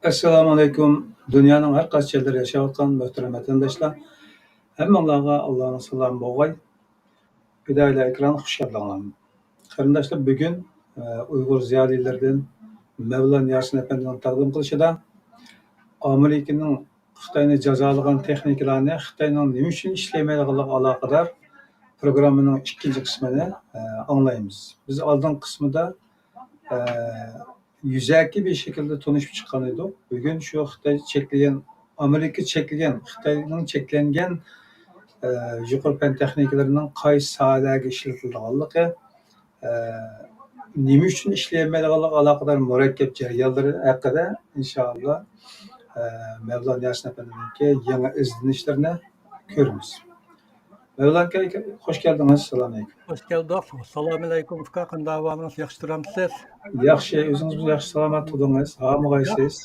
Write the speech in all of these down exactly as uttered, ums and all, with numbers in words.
ئەسسالامۇ ئەلەيكۇم. دۇنيانىڭ ھەر قايسى جايلىرىدا ياشاۋاتقان مۆھتەرەم ۋەتەنداشلار، ھەممىڭلارغا ئاللانىڭ سالامى بولغاي. پىدائىيلار ئېكرانى خۇش كەلدىڭلار. قېرىنداشلار، بۈگۈن، ئە، ئۇيغۇر زىيالىيلىرىدىن مەۋلان ياسىن ئەپەندىنىڭ تەقدىم قىلىشىدا ئامېرىكىنىڭ خىتاينى جازالىغان تېخنىكىلارنى، خىتاينىڭ نېمە ئۈچۈن ئىشلىيەلمەيدىغانلىقىغا ئالاقىدار پروگراممىنىڭ ئىككىنچى قىسمىنى، ئە، ئاڭلايمىز. بىز ئالدىنقى قىسمىدا، ئە، يۈزەكى بىر شەكىلدە تونۇشۇپ چىققان ئىدۇق. بۈگۈن شۇ خىتاي چەكلىگەن، ئامېرىكا چەكلىگەن، خىتاينىڭ چەكلەنگەن، ئە، يۇقىرى پەن تېخنىكىلىرىنىڭ قايسى ساھەلەرگە ئىشلىتىلىدىغانلىقى، ئە، نېمە ئۈچۈن ئىشلىيەلمەيدىغانلىقىغا ئالاقىدار مۇرەككەپ جەريانلىرى ھەققىدە، ئىنشائاللا، ئە، مەۋلان ياسىن ئەپەندىنىڭكى يېڭى ئىزدىنىشلىرىنى كۆرىمىز. مەۋلان ئاكا، خۇش كەلدىڭىز. سالام ئەلەيكۇم. خوش كەلدۇق. سالام ئەلەيكۇم، ئۇكا. قانداق ئەھۋالىڭىز؟ ياخشى تۇرامسىز؟ ياخشى. ئۆزىڭىزمۇ ياخشى سالامەت تۇردىڭىز؟ ھامىغايسىز؟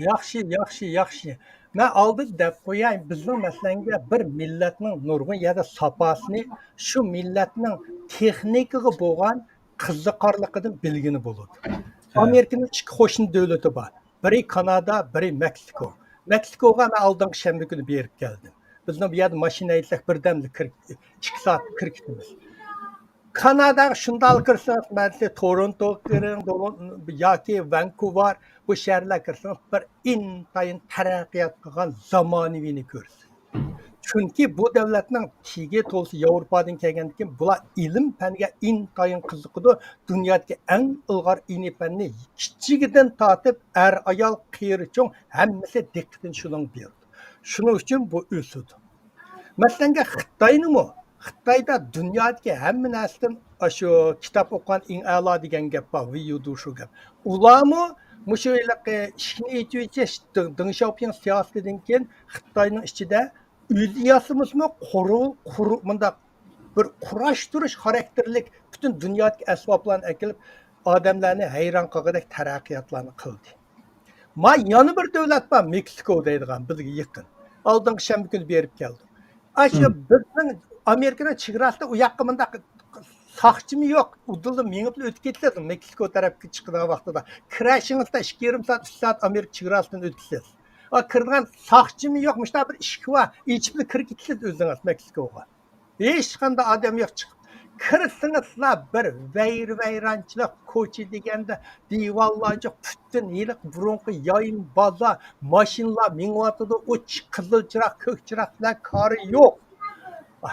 ياخشى، ياخشى، ياخشى. مەن ئالدىن دەپ قوياي، بىزنىڭ مەسىلەنگە بىر مىللەتنىڭ نۇرغۇن يەردە ساپاسىنى شۇ مىللەتنىڭ تېخنىكىغا بولغان قىزىقارلىقىدىن بىلگىلى بولىدۇ. ھە. ئامېرىكىنىڭ ئىككى قوشنا دۆلىتى بار. بىرى كانادا، بىرى مېكسىكو. مېكسىكوغا مەن ئالدىنقى شەنبە كۈنى بېرىپ كەلدىم. بىزنىڭ بۇ يەردە ماشىنا ھەيدىسەك بىردەمدە كىرىپ، ئىككى سائەتتە كىرىپ كېتىمىز. كاناداغا شۇنداق كىرسىڭىز، مەسىلەن، تورونتوغا كىرىڭ، دولان-، ياكى ۋانكۇۋېر، بۇ شەھەرلەرگە كىرسىڭىز، بىر ئىنتايىن تەرەققىيات قىلغان زامانىۋىنى كۆرىسىز. چۈنكى بۇ دەۋلەتنىڭ تېگى تولىسى ياۋروپادىن كەلگەندىن كېيىن، بۇلار ئىلىم پەنگە ئىنتايىن قىزىقىدۇ. دۇنيادىكى ئەڭ ئىلغار ئىلمىي پەننى كىچىكىدىن تارتىپ، ئەر-ئايال، قېرى-چوڭ ھەممىسى دىققىتىنى شۇنىڭغا بېرىدۇ. شۇنىڭ ئۈچۈن بۇ ئۆسىدۇ. مەسىلەنگە خىتاينىمۇ، خىتايدا دۇنيادىكى ھەممە نەرسىدىن ئاشۇ كىتاب ئوقۇغان ئەڭ ئەلا دېگەن گەپ بار، ۋېييۇدۇ شۇ گەپ. ئۇلارمۇ مۇشۇ ھېلىقى ئىشىكنى ئېچىۋېتىش دېڭ، دېڭ شياۋپىڭ سىياسىتىدىن كېيىن خىتاينىڭ ئىچىدە ئۆزى ياسىمىسىمۇ قۇرۇ-، قۇرۇ-، مۇنداق بىر قۇراشتۇرۇش خاراكتېرلىك پۈتۈن دۇنيادىكى ئەسۋابلارنى ئەكېلىپ، ئادەملەرنى ھەيران قالغۇدەك تەرەققىياتلارنى قىلدى. ما يەنە بىر دۆلەت بار، مېكسىكو دەيدىغان، بىزگە يېقىن. ئالدىنقى شەنبە كۈنى بېرىپ كەلدۇق. ئاشۇ بىزنىڭ ئامېرىكىنىڭ چېگراسىدا ئۇ ياققا مۇنداق ساقچىمۇ يوق. ئۇدۇللا مېڭىپلا ئۆتۈپ كېتىلىدۇ مېكسىكو تەرەپكە چىقىدىغان ۋاقتىدا. كىرەشىڭىزدە ئىككى يېرىم سائەت، ئۈچ سائەت ئامېرىكا چېگراسىدىن ئۆتىسىز. ئا، كىرىدىغان ساقچىمۇ يوق، مۇشۇنداق بىر ئىشىك بار، ئېچىپلا كىرىپ كېتىسىز ئۆزىڭىز مېكسىكوغا. ھېچقانداق ئادەم يوق. چىقىپ كىرسىڭىزلا بىر ۋەيران-ۋەيرانچىلىق، كوچا دېگەندە دىۋاللار جىق، پۈتۈن ھېلىقى بۇرۇنقى يايما بازار، ماشىنىلار مېڭىۋاتىدۇ، ئۇ چ-، قىزىل چىراغ، كۆك چىراغ بىلەن كارى يوق.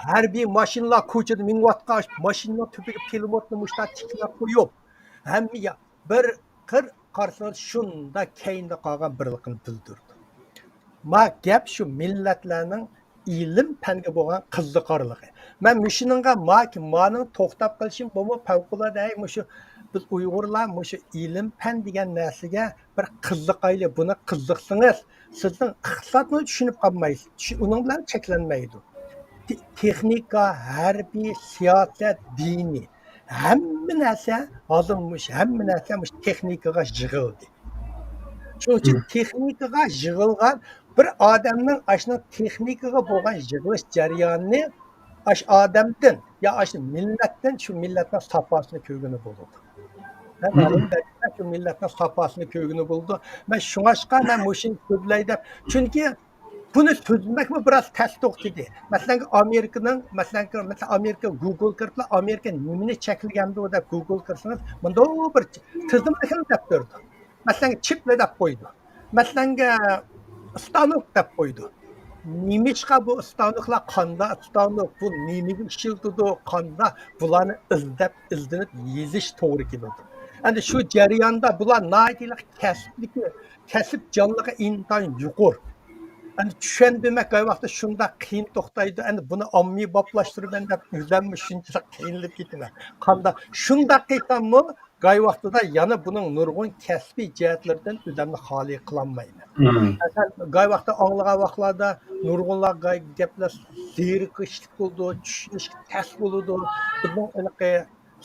ھەربىي ماشىنىلار كوچىدا مېڭىۋاتقان، ماشىنىنىڭ تۈپىگە پىلىموتنى مۇشۇنداق تىكلەپ قويۇپ، ھەممە يا-، بىر قىر قارىسىڭىز شۇنداق كەينىدە قالغان بىرلىكىنى بىلدۈرىدۇ. ما گەپ شۇ مىللەتلەرنىڭ ئىلىم پەنگە بولغان قىزىقارلىقى. مەن مۇشۇنىڭغا ما-، مانىڭ توختاپ قېلىشىم بۇمۇ پەۋقۇلئاددە، ھەي، مۇشۇ بىز ئۇيغۇرلار مۇشۇ ئىلىم پەن دېگەن نەرسىگە بىر قىزىقايلى، بۇنى قىزىقسىڭىز، سىزنىڭ ئىقتىسادنى چۈشىنىپ قالمايسىز. چۈ-، ئۇنىڭ بىلەن چەكلەنمەيدۇ. تې-، تېخنىكا، ھەربىي، سىياسەت، دىنىي. ھەممە نەرسە، ھازىر مۇشۇ ھەممە نەرسە مۇشۇ تېخنىكىغا يىغىلدى. شۇنىڭ ئۈچۈن تېخنىكىغا يىغىلغان بىر ئادەمنىڭ ئاشۇنىڭ تېخنىكىغا بولغان يىغىلىش جەريانىنى ئاشۇ ئادەمدىن يا ئاشۇ مىللەتتىن شۇ مىللەتنىڭ ساپاسىنى كۆرگىلى بولىدۇ. مەن شۇ مىللەتنىڭ ساپاسىنى كۆرگىلى بولىدۇ. مەن شۇڭاشقا مەن مۇشۇنى سۆزلەي دەپ، چۈنكى بۇنى سۆزلىمەكمۇ بىراز تەس توختىدى. مەسىلەن، ئامېرىكىنىڭ، مەسىلەن، مەسىلەن، ئامېرىكا گوگل كىرىپلا، ئامېرىكا نېمىنى چەكلىگەندۇ دەپ گوگل كىرسىڭىز، مۇنداق بىر تىزىملىكنى دەپ بېرىدۇ. مەسىلەن، چىپلا دەپ قويىدۇ. مەسىلەنگە، ستانوك دەپ قويىدۇ. نېمىشقا بۇ ستانوكلار، قانداق ستانوك، بۇ نېمىگە ئىشلىتىدۇ، قانداق، بۇلارنى ئىزدەپ، ئىزدىنىپ يېزىش توغرا كېلىدۇ. ئەمدى شۇ جەرياندا بۇلار ناھايىتى كەسىپلىكى، كەسىپ جانلىقى ئىنتايىن يۇقىرى. ئەمدى چۈشەندۈرمەك ھەر ۋاقىتتا شۇنداق قىيىن توختايدۇ. ئەمدى بۇنى ئاممىبابلاشتۇرىمەن دەپ ئۆزەممۇ شۇنچىلىك قىينىلىپ كېتىمەن. قانداق، شۇنداق قىلساممۇ، گاي ۋاقتىدا يەنە بۇنىڭ نۇرغۇن كەسپىي جەھەتلىرىدىن ئۆزەمنى خالىي قىلالمايمەن. مەسىلەن، گاي ۋاقتىدا ئاڭلىغان ۋاقىتلاردا نۇرغۇنلار گاي گەپلەر زېرىكىشلىك بولىدۇ، چۈشىنىشكە تەس بولىدۇ. بىزنىڭ ھېلىقى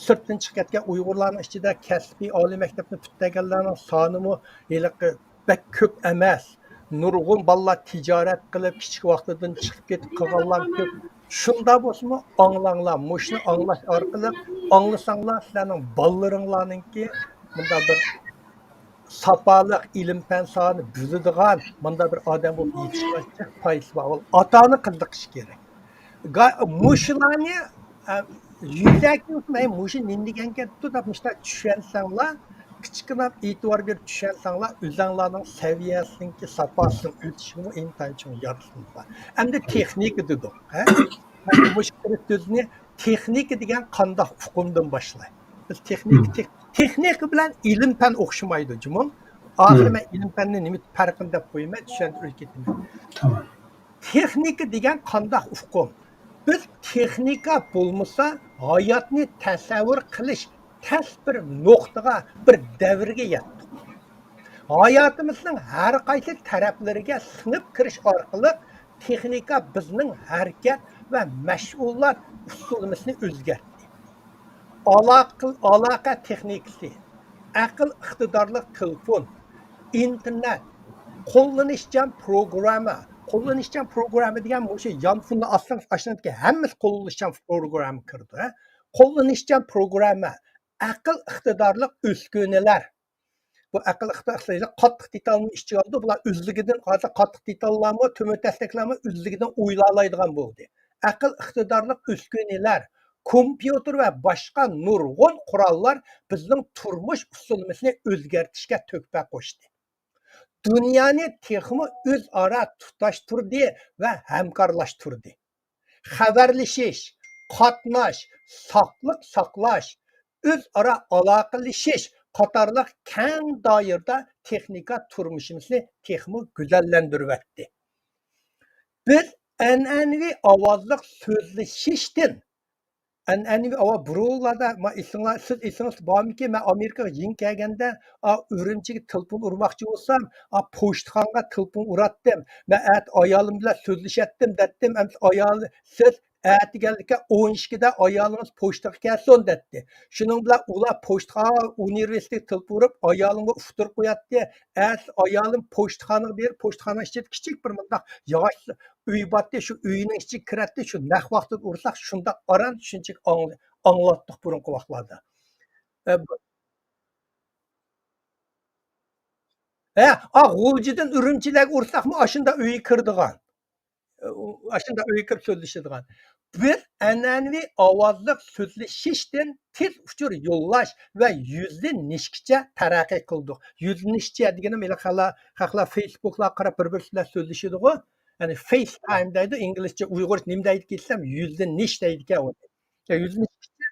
سىرتتىن چىقىپ كەتكەن ئۇيغۇرلارنىڭ ئىچىدە كەسپىي ئالىي مەكتەپنى پۈتتۈرگەنلەرنىڭ سانىمۇ ھېلىقى بەك كۆپ ئەمەس. نۇرغۇن بالىلار تىجارەت قىلىپ، كىچىك ۋاقتىدىن چىقىپ كېتىپ قالغانلار كۆپ. شۇنداق بولسىمۇ ئاڭلاڭلار، مۇشۇنى ئاڭلاش ئارقىلىق ئاڭلىساڭلار، سىلەرنىڭ بالىلىرىڭلارنىڭكى مۇنداق بىر ساپالىق، ئىلىم پەن ساھەنى بىلىدىغان مۇنداق بىر ئادەم بولۇپ يېتىشىشكە پايدىسى بار. ئاتا ئانا قىزىقىشى كېرەك. مۇشۇلارنى يۈزەكى مۇشۇ نېمە دېگەن گەپتۇ دەپ مۇشۇنداق چۈشەنسەڭلار، كىچىككىنە ئېتىبار بېرىپ چۈشەنسەڭلار، ئۆزەڭلارنىڭ سەۋىيەسىنىڭكى ساپاسىنىڭ ئۆسۈشىگىمۇ ئىنتايىن چوڭ ياردىشىڭىز بار. ئەمدى تېخنىكا دېدۇق. مۇشۇ سۆزنى تېخنىكا دېگەن قانداق ئۇقۇمدىن باشلاي؟ بىز تېخنىكا، تېخنىكا بىلەن ئىلىم پەن ئوخشىمايدۇ جۇمۇ. ئاخىرى مەن ئىلىم پەننى نېمە پەرقىنى دەپ قويىمەن، چۈشەندۈرۈپ كېتىمەن. تېخنىكا دېگەن قانداق ئۇقۇم؟ بىز تېخنىكا بولمىسا، ھاياتنى تەسەۋۋۇر قىلىش تەس بىر نۇقتىغا، بىر دەۋرگە يەتتۇق. ھاياتىمىزنىڭ ھەر قايسى تەرەپلىرىگە سىڭىپ كىرىش ئارقىلىق تېخنىكا بىزنىڭ ھەرىكەت ۋە مەشغۇلات ئۇسۇلىمىزنى ئۆزگەرتتى. ئالاقە، ئالاقە تېخنىكىسى، ئەقىل ئىقتىدارلىق تېلېفون، ئىنتېرنېت، قوللىنىشچان پروگرامما. قوللىنىشچان پروگرامما دېگەن مۇشۇ يانفوننى ئاچسىڭىز، ئاشۇنىڭدىكى ھەممىسى قوللىنىشچان پروگرامما كىرىدۇ. ھە؟ قوللىنىشچان پروگرامما، ئەقىل ئىقتىدارلىق ئۈسكۈنىلەر. بۇ ئەقىل ئىقتىدارلىق قاتتىق دېتالنى ئىچىگە ئالىدۇ. بۇلار ئۆزلۈكىدىن ھازىر قاتتىق دېتاللارمۇ، تۆمۈر تەستەكلەرمۇ ئۆزلۈكىدىن ئويلالايدىغان بولدى. ئەقىل ئىقتىدارلىق ئۈسكۈنىلەر، كومپيۇتېر ۋە باشقا نۇرغۇن قوراللار بىزنىڭ تۇرمۇش ئۇسۇلىمىزنى ئۆزگەرتىشكە تۆھپە قوشتى. دۇنيانى تېخىمۇ ئۆزئارا تۇتاشتۇردى ۋە ھەمكارلاشتۇردى. خەۋەرلىشىش، قاتناش، ساقلىق ساقلاش، ئۆزئارا ئالاقىلىشىش قاتارلىق كەڭ دائىرىدە تېخنىكا تۇرمۇشىمىزنى تېخىمۇ گۈزەللەندۈرۈۋەتتى. بىز ئەنئەنىۋى ئاۋازلىق سۆزلىشىشتىن، ئەنئەنىۋى ئاۋاز بۇرۇنلاردا، ما، ئېسىڭلار، سىز ئېسىڭىزدە بارمىكىن، مەن ئامېرىكىغا يېڭى كەلگەندە، ئا، ئۈرۈمچىگە تېلېفون ئۇرماقچى بولسام، ئا، پوچتىخانىغا تېلېفون ئۇراتتىم. مەن ئەتە ئايالىم بىلەن سۆزلىشەتتىم دەتتىم. ئەمدى ئايال، سىز ئەتىگەنلىككە ئون ئىككىدە ئايالىڭىز پوچتىغا كەلسۇن دەتتى. شۇنىڭ بىلەن ئۇلار پوچتىخانىغا، ئۇنىۋېرسىتېتكە تېلېفون ئۇرۇپ، ئايالىمغا ئۇقتۇرۇپ قوياتتى. ئەتىسى ئايالىم پوچتىخانىغا بېرىپ، پوچتىخانا ئىچىدە كىچىك بىر مۇنداق ياغاچ ئۆي بارتتى، شۇ ئۆينىڭ ئىچىگە كىرەتتى، شۇ نەق ۋاقتىدا ئۇرساق، شۇنداق ئاران شۇنچىلىك ئاڭ-، ئاڭلاتتۇق بۇرۇنقى ۋاقىتلاردا. ئە، بۇ-، ھە، ئا، غۇلجىدىن ئۈرۈمچىلەرگە ئۇرساقمۇ ئاشۇنداق ئۆيگە كىرىدىغان. ئە، ئۇ-، ئاشۇنداق ئۆيگە كىرىپ سۆزلىشىدىغان. بىز ئەنئەنىۋى ئاۋازلىق سۆزلىشىشتىن تېز ئۇچۇر يوللاش ۋە يۈزلىنىشكىچە تەرەققىي قىلدۇق. يۈزلىنىشكىچە دېگىنىم، ھېلى خەقلەر، خەقلەر فېيسبۇكلارغا قاراپ بىر-بىرسى بىلەن سۆزلىشىدىغۇ. يەنى فېيس تايم دەيدۇ ئىنگلىزچە، ئۇيغۇرچە نېمە دەيدىكىن دېسەم، يۈزلىنىش دەيدىكەن ئۇنى. يا، يۈزلىنىشكىچە،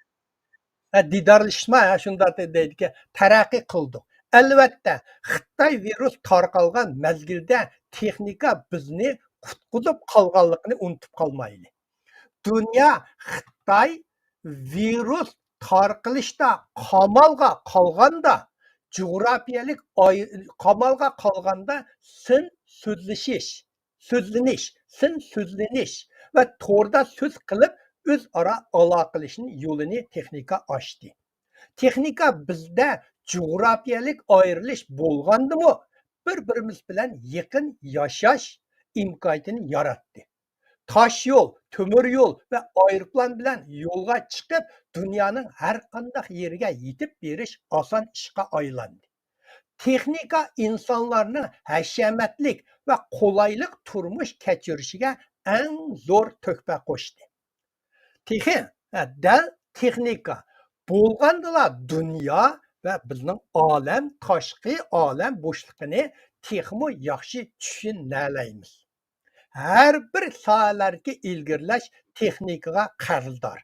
ھە، دىدارلىشىش ما، ھە، شۇنداق دەيدىكەن، تەرەققىي قىلدۇق. ئەلۋەتتە، خىتاي ۋىرۇس تارقالغان مەزگىلدە تېخنىكا بىزنى قۇتقۇزۇپ قالغانلىقىنى ئۇنتۇپ قالمايلى. دۇنيا خىتاي ۋىرۇس تارقىلىشتا قامالغا قالغاندا، جۇغراپىيەلىك ئاي-، قامالغا قالغاندا سىن سۆزلىشىش، سۆزلىنىش، سىن سۆزلىنىش ۋە توردا سۆز قىلىپ ئۆزئارا ئالاقىلىشىش يولىنى تېخنىكا ئاچتى. تېخنىكا بىزدە جۇغراپىيەلىك ئايرىلىش بولغاندىمۇ، بىر-بىرىمىز بىلەن يېقىن ياشاش ئىمكانىيىتىنى ياراتتى. تاش يول، تۆمۈر يول ۋە ئايروپىلان بىلەن يولغا چىقىپ، دۇنيانىڭ ھەر قانداق يېرىگە يېتىپ بېرىش ئاسان ئىشقا ئايلاندى. تېخنىكا ئىنسانلارنىڭ ھەشەمەتلىك ۋە قولايلىق تۇرمۇش كەچۈرۈشىگە ئەڭ زور تۆھپە قوشتى. تېخى، ھە، دەل تېخنىكا بولغاندىلا دۇنيا ۋە بىزنىڭ ئالەم، تاشقى ئالەم بوشلۇقىنى تېخىمۇ ياخشى چۈشىنەلەيمىز. ھەر بىر ساھەلەردىكى ئىلگىرىلەش تېخنىكىغا قەرزدار.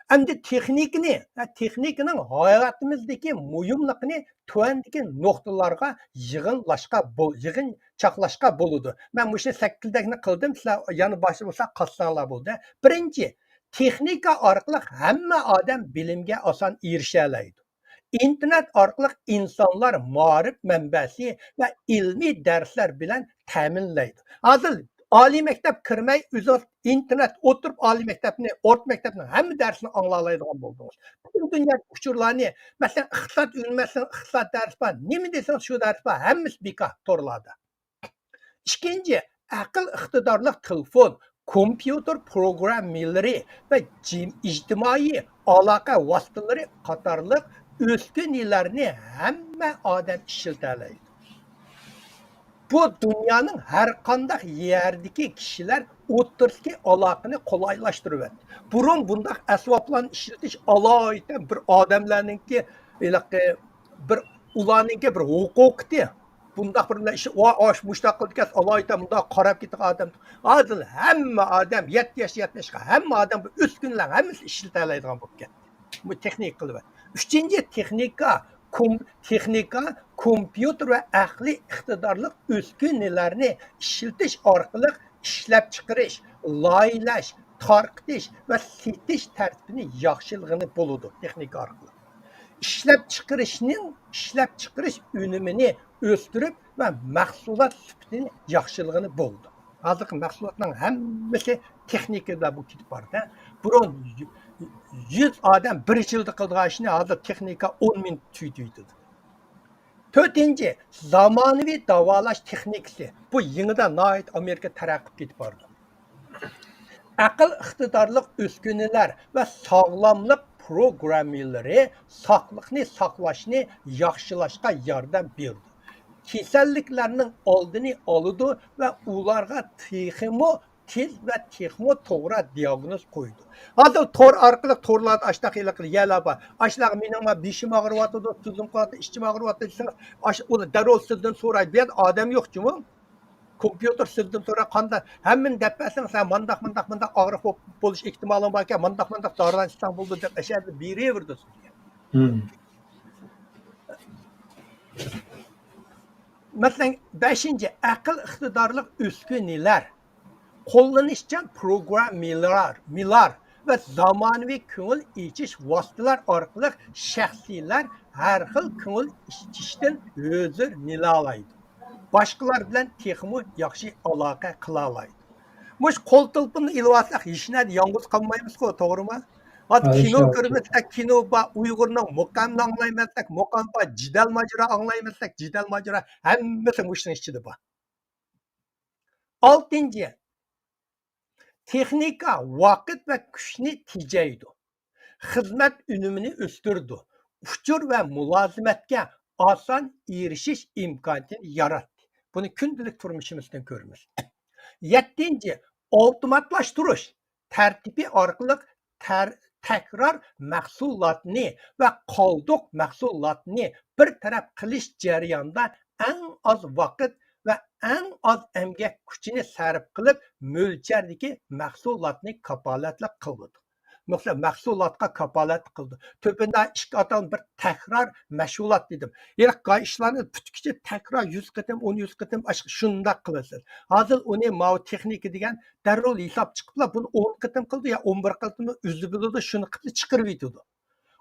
ئەمدى تېخنىكىنى، ھە، تېخنىكىنىڭ ھاياتىمىزدىكى مۇھىملىقىنى تۆۋەندىكى نۇقتىلارغا يىغىنلاشقا بول-، يىغىنچاقلاشقا بولىدۇ. مەن مۇشۇ سەككىزدەكنى قىلدىم، سىلەر يەنە باشقا بولسا قاتساڭلار بولدى. بىرىنچى، تېخنىكا ئارقىلىق ھەممە ئادەم بىلىمگە ئاسان ئېرىشەلەيدۇ. ئىنتېرنېت ئارقىلىق ئىنسانلار مائارىپ مەنبەسى ۋە ئىلمىي دەرسلەر بىلەن تەمىنلەيدۇ. ھازىر ئالىي مەكتەپ كىرمەي، ئۆزىڭىز ئىنتېرنېت ئولتۇرۇپ، ئالىي مەكتەپنى، ئورتا مەكتەپنىڭ ھەممە دەرسىنى ئاڭلالايدىغان بولدىڭىز. پۈتۈن دۇنيادىكى ئۇچۇرلارنى، مەسىلەن، ئىقتىساد ئۆگىنىۋاتسىڭىز، ئىقتىساد دەرسى بار، نېمە دېسىڭىز، شۇ دەرس بار، ھەممىسى بىكار تورلاردا. ئىككىنچى، ئەقىل ئىقتىدارلىق تېلېفون، كومپيۇتېر پروگراممىلىرى ۋە جىم-، ئىجتىمائىي ئالاقە ۋاسىتىلىرى قاتارلىق ئۈسكۈنىلەرنى ھەممە ئادەم ئىشلىتەلەيدۇ. بۇ دۇنيانىڭ ھەر قانداق يەردىكى كىشىلەر ئوتتۇرىسىدىكى ئالاقىنى قولايلاشتۇرۇۋەتتى. بۇرۇن بۇنداق ئەسۋابلارنى ئىشلىتىش ئالايىتەن بىر ئادەملەرنىڭكى، ھېلىقى بىر، ئۇلارنىڭكى بىر ھوقۇقىتى. بۇنداق بىر ئىش، ۋا، ئاش، مۇشتاق قىلىدىكەن، ئالايىتەن مۇنداق قاراپ كېتىدىغان ئادەم. ھازىر ھەممە ئادەم، يەتتە ياش، يەتمىشقا ھەممە ئادەم بۇ ئۈسكۈنىلەر ھەممىسى ئىشلىتەلەيدىغان بولۇپ كەتتى. بۇ تېخنىكا قىلىۋەت. ئۈچىنچى تېخنىكا، كوم-، تېخنىكا، كومپيۇتېر ۋە ئەقلىي ئىقتىدارلىق ئۈسكۈنىلەرنى ئىشلىتىش ئارقىلىق ئىشلەپچىقىرىش، لايىھەلەش، تارقىتىش ۋە سېتىش تەرتىپىنى ياخشىلىغىلى بولىدۇ تېخنىكا ئارقىلىق. ئىشلەپچىقىرىشنىڭ، ئىشلەپچىقىرىش ئۈنۈمىنى ئۆستۈرۈپ ۋە مەھسۇلات سۈپىتىنى ياخشىلىغىلى بولىدۇ. ھازىرقى مەھسۇلاتنىڭ ھەممىسى تېخنىكىدا بۇ كېتىپ بارىدۇ. بۇرۇن يۈز ئادەم بىر يىلدا قىلىدىغان ئىشنى ھازىر تېخنىكا ئون مىنۇتتا تۈگىتىۋېتىدۇ. تۆتىنچى، زامانىۋى داۋالاش تېخنىكىسى. بۇ يېڭىدا ناھايىتى ئامېرىكا تەرەققىي قىلىپ كېتىپ بارىدۇ. ئەقىل ئىقتىدارلىق ئۈسكۈنىلەر ۋە ساغلاملىق پروگراممىلىرى ساقلىقنى ساقلاشنى ياخشىلاشقا ياردەم بېرىدۇ. كېسەللىكلەرنىڭ ئالدىنى ئالىدۇ ۋە ئۇلارغا تېخىمۇ تېز ۋە تېخىمۇ توغرا دىياگنوز قويىدۇ. ھازىر تور ئارقىلىق، تورلاردا ئاشۇنداق ھېلىقى يەرلەر بار. ئاشۇلارغا مېنىڭ بېشىم ئاغرىۋاتىدۇ، تۈزۈم قىلىۋاتىدۇ، ئىچىم ئاغرىۋاتىدۇ دېسىڭىز، ئۇلار دەررۇ سىزدىن سورايدۇ. بۇ يەردە ئادەم يوق جۇمۇ. كومپيۇتېر سىزدىن سوراپ، قانداق، ھەممىنى دەپ بەرسەڭ، سەن مانداق، مانداق، مانداق ئاغرىق بولۇپ، بولۇش ئېھتىمالىڭ باركەن، مانداق، مانداق دارىلارنى ئىچسەڭ بولىدۇ دەپ ئەشەدە بېرىۋېرىدۇ سىزگە. مەسىلەن، بەشىنچى، ئەقىل ئىقتىدارلىق ئۈسكۈنىلەر، قوللىنىشچان پروگراممىلار، مىلار ۋە زامانىۋى كۆڭۈل ئېچىش ۋاسىتىلەر ئارقىلىق شەخسلەر ھەر خىل كۆڭۈل ئېچىشتىن ھۆزۈرلىنەلەيدۇ. باشقىلار بىلەن تېخىمۇ ياخشى ئالاقە قىلالايدۇ. مۇشۇ قول تېلېفوننى ئېلىۋالساق، ھېچنەدە يالغۇز قالمايمىزغۇ، توغرىمۇ؟ ھازىر كىنو كۆرمىسەك، كىنو بار، ئۇيغۇرنىڭ مۇقامىنى ئاڭلايمەنسەك، مۇقام بار، جېدەل ماجىرا ئاڭلايمەنسەك، جېدەل ماجىرا، ھەممىسى مۇشۇنىڭ ئىچىدە بار. ئالتىنچى، تېخنىكا ۋاقىت ۋە كۈچنى تېجەيدۇ. خىزمەت ئۈنۈمىنى ئۆستۈرىدۇ. ئۇچۇر ۋە مۇلازىمەتكە ئاسان ئېرىشىش ئىمكانىيىتىنى ياراتتى. بۇنى كۈندىلىك تۇرمۇشىمىزدىن كۆرىمىز. يەتتىنچى، ئاپتوماتلاشتۇرۇش تەرتىپى ئارقىلىق تەر-، تەكرار مەھسۇلاتنى ۋە قالدۇق مەھسۇلاتنى بىر تەرەپ قىلىش جەريانىدا ئەڭ ئاز ۋاقىت ۋە ئەڭ ئاز ئەمگەك كۈچىنى سەرپ قىلىپ، مۆلچەردىكى مەھسۇلاتنى كاپالەتلىك قىلىدۇ. مەسىلەن، مەھسۇلاتقا كاپالەتلىك قىلىدۇ. تۆپىنى ئىككى ئاتالغان بىر تەكرار مەشغۇلات دېدىم. ھېلىقى ئىشلارنى پۈتكۈچە تەكرار يۈز قېتىم، ئون يۈز قېتىم ئاشۇ-، شۇنداق قىلىسىز. ھازىر ئۇنى ماۋۇ تېخنىكا دېگەن دەررۇ ھېساب چىقىپلا، بۇنى ئون قېتىم قىلدى يا ئون بىر قېتىم ئۆزى بىلىدۇ، شۇنى قىلىپ چىقىرىۋېتىدۇ.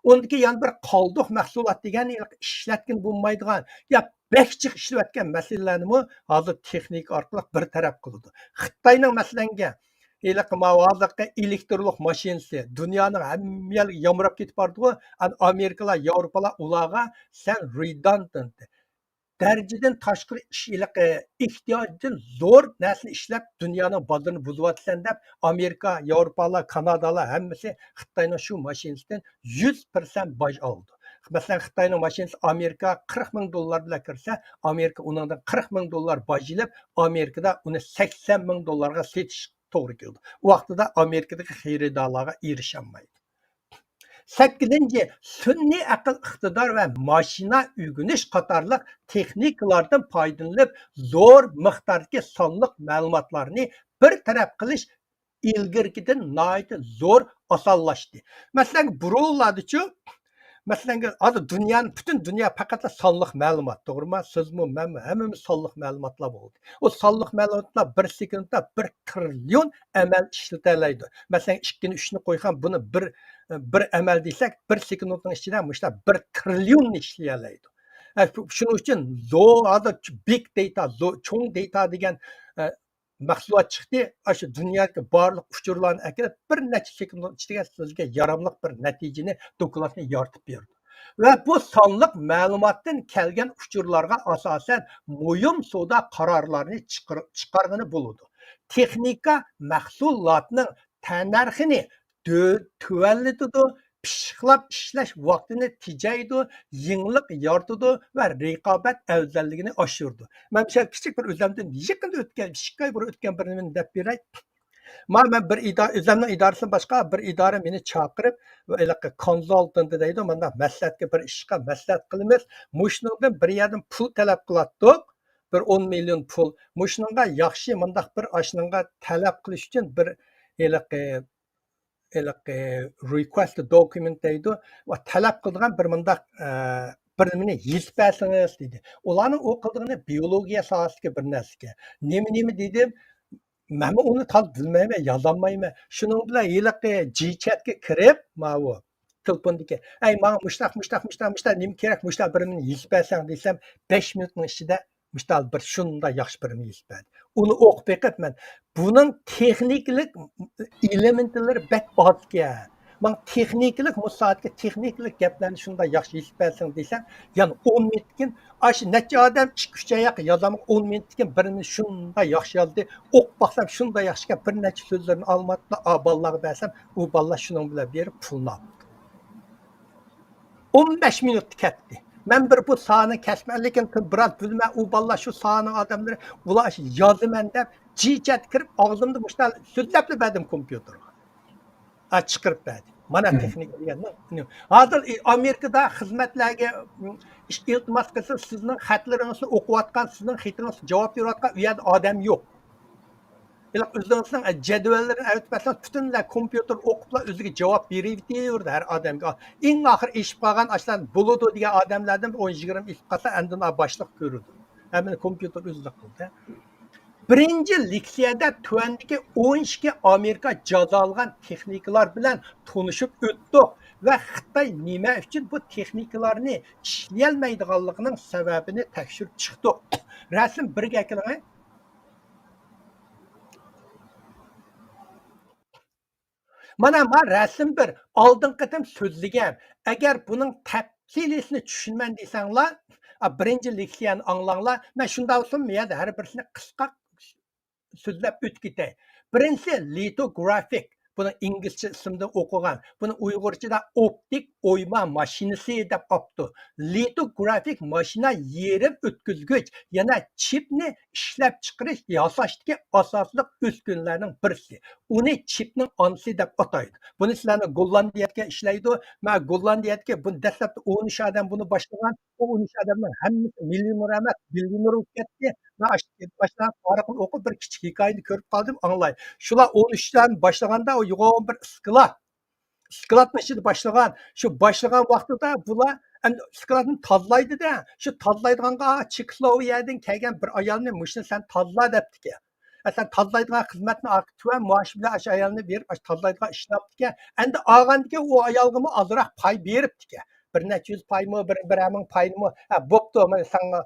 ئۇندىكى يەنە بىر قالدۇق مەھسۇلات دېگەن ھېلىقى ئىشلەتكىلى بولمايدىغان يا بەك جىق ئىشلىۋەتكەن مەسىلىلەرنىمۇ ھازىر تېخنىكا ئارقىلىق بىر تەرەپ قىلىدۇ. خىتاينىڭ مەسىلەنگە ھېلىقى ماۋۇ ھازىرقى ئېلېكترلۇق ماشىنىسى دۇنيانىڭ ھەممە يەرلىرىگە يامراپ كېتىپ بارىدىغۇ. ئەنە ئامېرىكىلار، ياۋروپالار ئۇلارغا سەن رېداندانت، دەرىجىدىن تاشقىرى ئىش ھېلىقى ئېھتىياجدىن زور نەرسىنى ئىشلەپ، دۇنيانىڭ بازىرىنى بۇزۇۋاتىسەن دەپ، ئامېرىكا، ياۋروپالار، كانادالار ھەممىسى خىتاينىڭ شۇ ماشىنىسىدىن يۈز پىرسەنت باج ئالىدۇ. مەسىلەن، خىتاينىڭ ماشىنىسى ئامېرىكا قىرىق مىڭ دوللار بىلەن كىرسە، ئامېرىكا ئۇنىڭدىن قىرىق مىڭ دوللار باج ئېلىپ، ئامېرىكىدا ئۇنى سەكسەن مىڭ دوللارغا سېتىش توغرا كېلىدۇ. ئۇ ۋاقتىدا ئامېرىكىدىكى خېرىدارلارغا ئېرىشەلمەيدۇ. سەككىزىنچى، سۈنئىي ئەقىل ئىقتىدار ۋە ماشىنا ئۆگىنىش قاتارلىق تېخنىكىلاردىن پايدىلىنىپ، زور مىقداردىكى سانلىق مەلۇماتلارنى بىر تەرەپ قىلىش ئىلگىرىكىدىن ناھايىتى زور ئاسانلاشتى. مەسىلەن، بۇرۇنلاردىچۇ، مەسىلەن، ھازىر دۇنيانى، پۈتۈن دۇنيا پەقەتلا سانلىق مەلۇمات، توغرىمۇ؟ سىزمۇ، مەنمۇ، ھەممىمىز سانلىق مەلۇماتلار بولدى. ئۇ سانلىق مەلۇماتلار بىر سېكۇنتتا بىر تىرىليون ئەمەل ئىشلىتەلەيدۇ. مەسىلەن، ئىككىنى ئۈچنى قويغان، بۇنى بىر، بىر ئەمەل دېسەك، بىر سېكۇنتنىڭ ئىچىدە مۇشۇنداق بىر تىرىليوننى ئىشلىيەلەيدۇ. ئە، شۇنىڭ ئۈچۈن زو-، ھازىر بىگ دېيتا، زو-، چوڭ دېيتا دېگەن، ئە، مەھسۇلات چىقتى. ئاشۇ دۇنيادىكى بارلىق ئۇچۇرلارنى ئەكىرىپ، بىر نەچچە سېكۇنتنىڭ ئىچىدە سىزگە ياراملىق بىر نەتىجىنى، دوكلاتنى يارىتىپ بېرىدۇ. ۋە بۇ سانلىق مەلۇماتتىن كەلگەن ئۇچۇرلارغا ئاساسەن مۇھىم سودا قارارلارنى چىقىر-، چىقارغىلى بولىدۇ. تېخنىكا مەھسۇلاتنىڭ تەننەرخىنى تۆ-، تۆۋەنلىتىدۇ، پىششىقلاپ ئىشلەش ۋاقتىنى تېجەيدۇ، يېڭىلىق يارىتىدۇ ۋە رىقابەت ئەۋزەللىكىنى ئاشۇرىدۇ. مەن مۇشۇ كىچىك بىر ئۆزۈمدىن يېقىندا ئۆتكەن، ئىككى ئاي بۇرۇن ئۆتكەن بىر نېمىنى دەپ بېرەي. ما مەن بىر ئىدارە، ئۆزۈمنىڭ ئىدارىسىدىن باشقا بىر ئىدارە مېنى چاقىرىپ، ھېلىقى كونسالتېنت دەيدۇ، مانداق مەسلىھەتكە بىر ئىشقا مەسلىھەت قىلىمىز. مۇشۇنىڭدىن بىر يەردىن پۇل تەلەپ قىلاتتۇق. بىر ئون مىليون پۇل. مۇشۇنىڭغا ياخشى، مۇنداق بىر ئاشۇنىڭغا تەلەپ قىلىش ئۈچۈن بىر ھېلىقى، ھېلىقى رىكۋېست دوكۇمېنت دەيدۇ. ۋە تەلەپ قىلىدىغان بىر مۇنداق، ئە، بىر نېمىنى يېزىپ بەرسىڭىز دېدى. ئۇلارنىڭ ئۇ قىلىدىغىنى بىيولوگىيە ساھەسىدىكى بىر نەرسىكەن. نېمە، نېمە دېدىم؟ مەنمۇ ئۇنى تازا بىلمەيمەن، يازالمايمەن. شۇنىڭ بىلەن ھېلىقى جىچەتكە كىرىپ، ماۋۇ تېلېفوندىكى، ئەي، ماڭا مۇشتاق، مۇشتاق، مۇشتاق، مۇشتاق، نېمە كېرەك، مۇشتاق بىر نېمىنى يېزىپ بەرسەڭ دېسەم، بەش مىنۇتنىڭ ئىچىدە مۇشتاق بىر شۇنداق ياخشى بىر نېمە يېزىپ بەردى. ئۇنى ئوقۇپ بېقىپ مەن، بۇنىڭ تېخنىكىلىق ئېلېمېنتلىرى بەك ئازكەن. ماڭا تېخنىكىلىق، مۇشۇ سائەتكە تېخنىكىلىق گەپلەرنى شۇنداق ياخشى يېزىپ بەرسەڭ دېسەم، يەنە ئون مىنۇتتىن كېيىن، ئاشۇ نەچچە ئادەم ئىككى، ئۈچ ئاياق يازامغا ئون مىنۇتتىن كېيىن بىرىنى شۇنداق ياخشى يازدى. ئوقۇپ باقسام شۇنداق ياخشىكەن، بىر نەچچە سۆزلىرىنى ئالماپتۇ، ئا، بالىلارغا بەرسەم، ئۇ بالىلار شۇنىڭ بىلەن بېرىپ پۇلنى ئاپتۇ. ئون بەش مىنۇتتا كەتتى. مەن بىر بۇ سانى كەچمەن، لېكىن بىراز بىلىمەن، ئۇ بالىلار شۇ سانىڭ ئادەملىرى، ئۇلار يازىمەن دەپ جىچەتكە كىرىپ، ئاغزىمدا مۇشۇنداق سۆزلەپلا بەردىم كومپيۇتېرغا. ھە، چىقىرىپ بەردى. مانا تېخنىكا دېگەن. ھازىر ئامېرىكىدا خىزمەتلەرگە ئىش ئىلتىماس قىلسا، سىزنىڭ خەتلىرىڭىزنى ئوقۇۋاتقان، سىزنىڭ خېتىڭىزغا جاۋاب بېرىۋاتقان ئۇ يەردە ئادەم يوق. ھېلىقى ئۆزىڭىزنىڭ جەدۋەللىرىنى ئەۋېتىپ بەرسىڭىز، پۈتۈنلەي كومپيۇتېر ئوقۇپلا ئۆزىگە جاۋاب بېرىۋېتىۋېرىدۇ ھەر ئادەمگە. ئەڭ ئاخىرى ئېشىپ قالغان ئاشۇلار بولىدۇ دېگەن ئادەملەردىن ئون يىگىرمە ئېشىپ قالسا، ئاندىن باشلىق كۆرىدۇ. ھەممىنى كومپيۇتېر ئۆزى قىلدى. بىرىنچى لېكسىيەدە تۆۋەندىكى ئون ئىككى ئامېرىكا جازالىغان تېخنىكىلار بىلەن تونۇشۇپ ئۆتتۇق ۋە خىتاي نېمە ئۈچۈن بۇ تېخنىكىلارنى ئىشلىيەلمەيدىغانلىقىنىڭ سەۋەبىنى تەكشۈرۈپ چىقتۇق. رەسىم بىرگە ئەكىلىڭە. مانا ما رەسىم بىر، ئالدىنقى قېتىم سۆزلىگەن. ئەگەر بۇنىڭ تەپسىلىيسىنى چۈشىنىمەن دېسەڭلار، ئا، بىرىنچى لېكسىيەنى ئاڭلاڭلار. مەن شۇنداق بولسۇن، بۇ يەردە ھەر بىرسىنى قىسقا سۆزلەپ ئۆتۈپ كېتەي. بىرىنچىسى لىتوگرافىك. بۇنى ئىنگلىزچە ئىسىمدىن ئوقۇغان. بۇنى ئۇيغۇرچىدا ئوپتىك ئويما ماشىنىسى دەپ ئاپتۇ. لىتوگرافىك ماشىنا يېرىم ئۆتكۈزگۈچ، يەنە چىپنى ئىشلەپچىقىرىش، ياساشتىكى ئاساسلىق ئۈسكۈنىلەرنىڭ بىرسى. ئۇنى چىپنىڭ ئانىسى دەپ ئاتايدۇ. بۇنى سىلەرنىڭ گوللاندىيەدىكى ئىشلەيدۇ. مەن گوللاندىيەدىكى بۇنى دەسلەپتە ئون ئۈچ ئادەم بۇنى باشلىغان. ئۇ ئون ئۈچ ئادەمنىڭ ھەممىسى مىليونېر ئەمەس، بىليونېر بولۇپ كەتتى. مەن ئاشۇ باشلىغان تارىخىنى ئوقۇپ، بىر كىچىك ھېكايىنى كۆرۈپ قالدىم، ئاڭلاي. شۇلار ئون ئۈچ ئادەم باشلىغاندا، ئۇ يوغان بىر ئىسكىلات. ئىسكىلاتنىڭ ئىچىدە باشلىغان. شۇ باشلىغان ۋاقتىدا بۇلار ئەمدى ئىسكىلاتنى تازىلايدۇ-دە. شۇ تازىلايدىغانغا چېكوسلوۋاكىيەدىن كەلگەن بىر ئايالنى، مۇشۇنى سەن تازىلا دەپتىكەن. ئە، سەن تازىلايدىغان خىزمەتنى ئارقا تۆۋەن مائاش بىلەن ئاشۇ ئايالنى بېرىپ، ئاشۇ تازىلايدىغان ئىشنى ئاپتىكەن. ئەمدى ئالغاندىكىن ئۇ ئايالغىمۇ ئازراق پاي بېرىپتىكەن. بىر نەچچە يۈز پايمۇ، بىر، بىرەر مىڭ پايمۇ. ھە، بوپتۇ، مانا ساڭا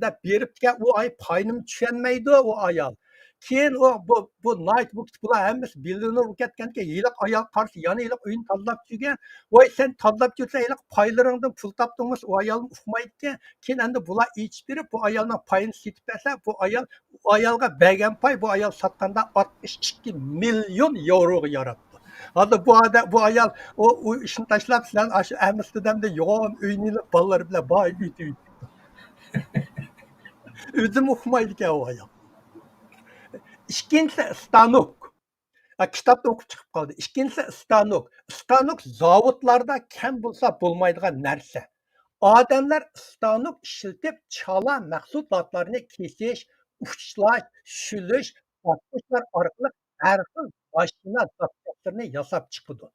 دەپ بېرىپتىكەن. ئۇ ئاي پاينىمۇ چۈشەنمەيدۇ ئۇ ئايال. كېيىن ئۇ، بۇ، بۇ نايت بۇ، بۇلار ھەممىسى بىليونېر بولۇپ كەتكەندىكىن، ھېلىقى ئايال قارىسا، يەنە ھېلىقى ئۆينى تازىلاپ چۈشۈرگەن. ۋاي، سەن تازىلاپ چۈشۈرسەڭ، ھېلىقى پايلىرىڭدىن پۇل تاپتىڭمۇ؟ ئۇ ئايالمۇ ئۇقمايدىكەن. كېيىن ئەمدى بۇلار ئېچىپ بېرىپ، بۇ ئايالنىڭ پايىنى سېتىپ بەرسە، بۇ ئايال، ئۇ ئايالغا بەرگەن پاي، بۇ ئايال ساتقاندا ئاتمىش ئىككى مىليون ياۋروغا ياراپتۇ. ھازىر بۇ ئادەم، بۇ ئايال ئۇ، ئۇ ئىشنى تاشلاپ، سىلەرنى ئاشۇ ئەمستېردامدا يوغان ئۆينى ئېلىپ، بالىلىرى بىلەن باي ئۆتۈۋېتىپتۇ. ئۆزىمۇ ئۇقمايدىكەن ئۇ ئايال. ئىككىنچىسى ستانوك. ھە، كىتابتا ئوقۇپ چىقىپ قالدى. ئىككىنچىسى ستانوك. ستانوك زاۋۇتلاردا كەم بولسا بولمايدىغان نەرسە. ئادەملەر ستانوك ئىشلىتىپ، چالا مەھسۇلاتلارنى كېسىش، ئۇچلاش، شۈلۈش، باسقۇچلار ئارقىلىق ھەر خىل ماشىنا زاپچاسلىرىنى ياساپ چىقىدۇ.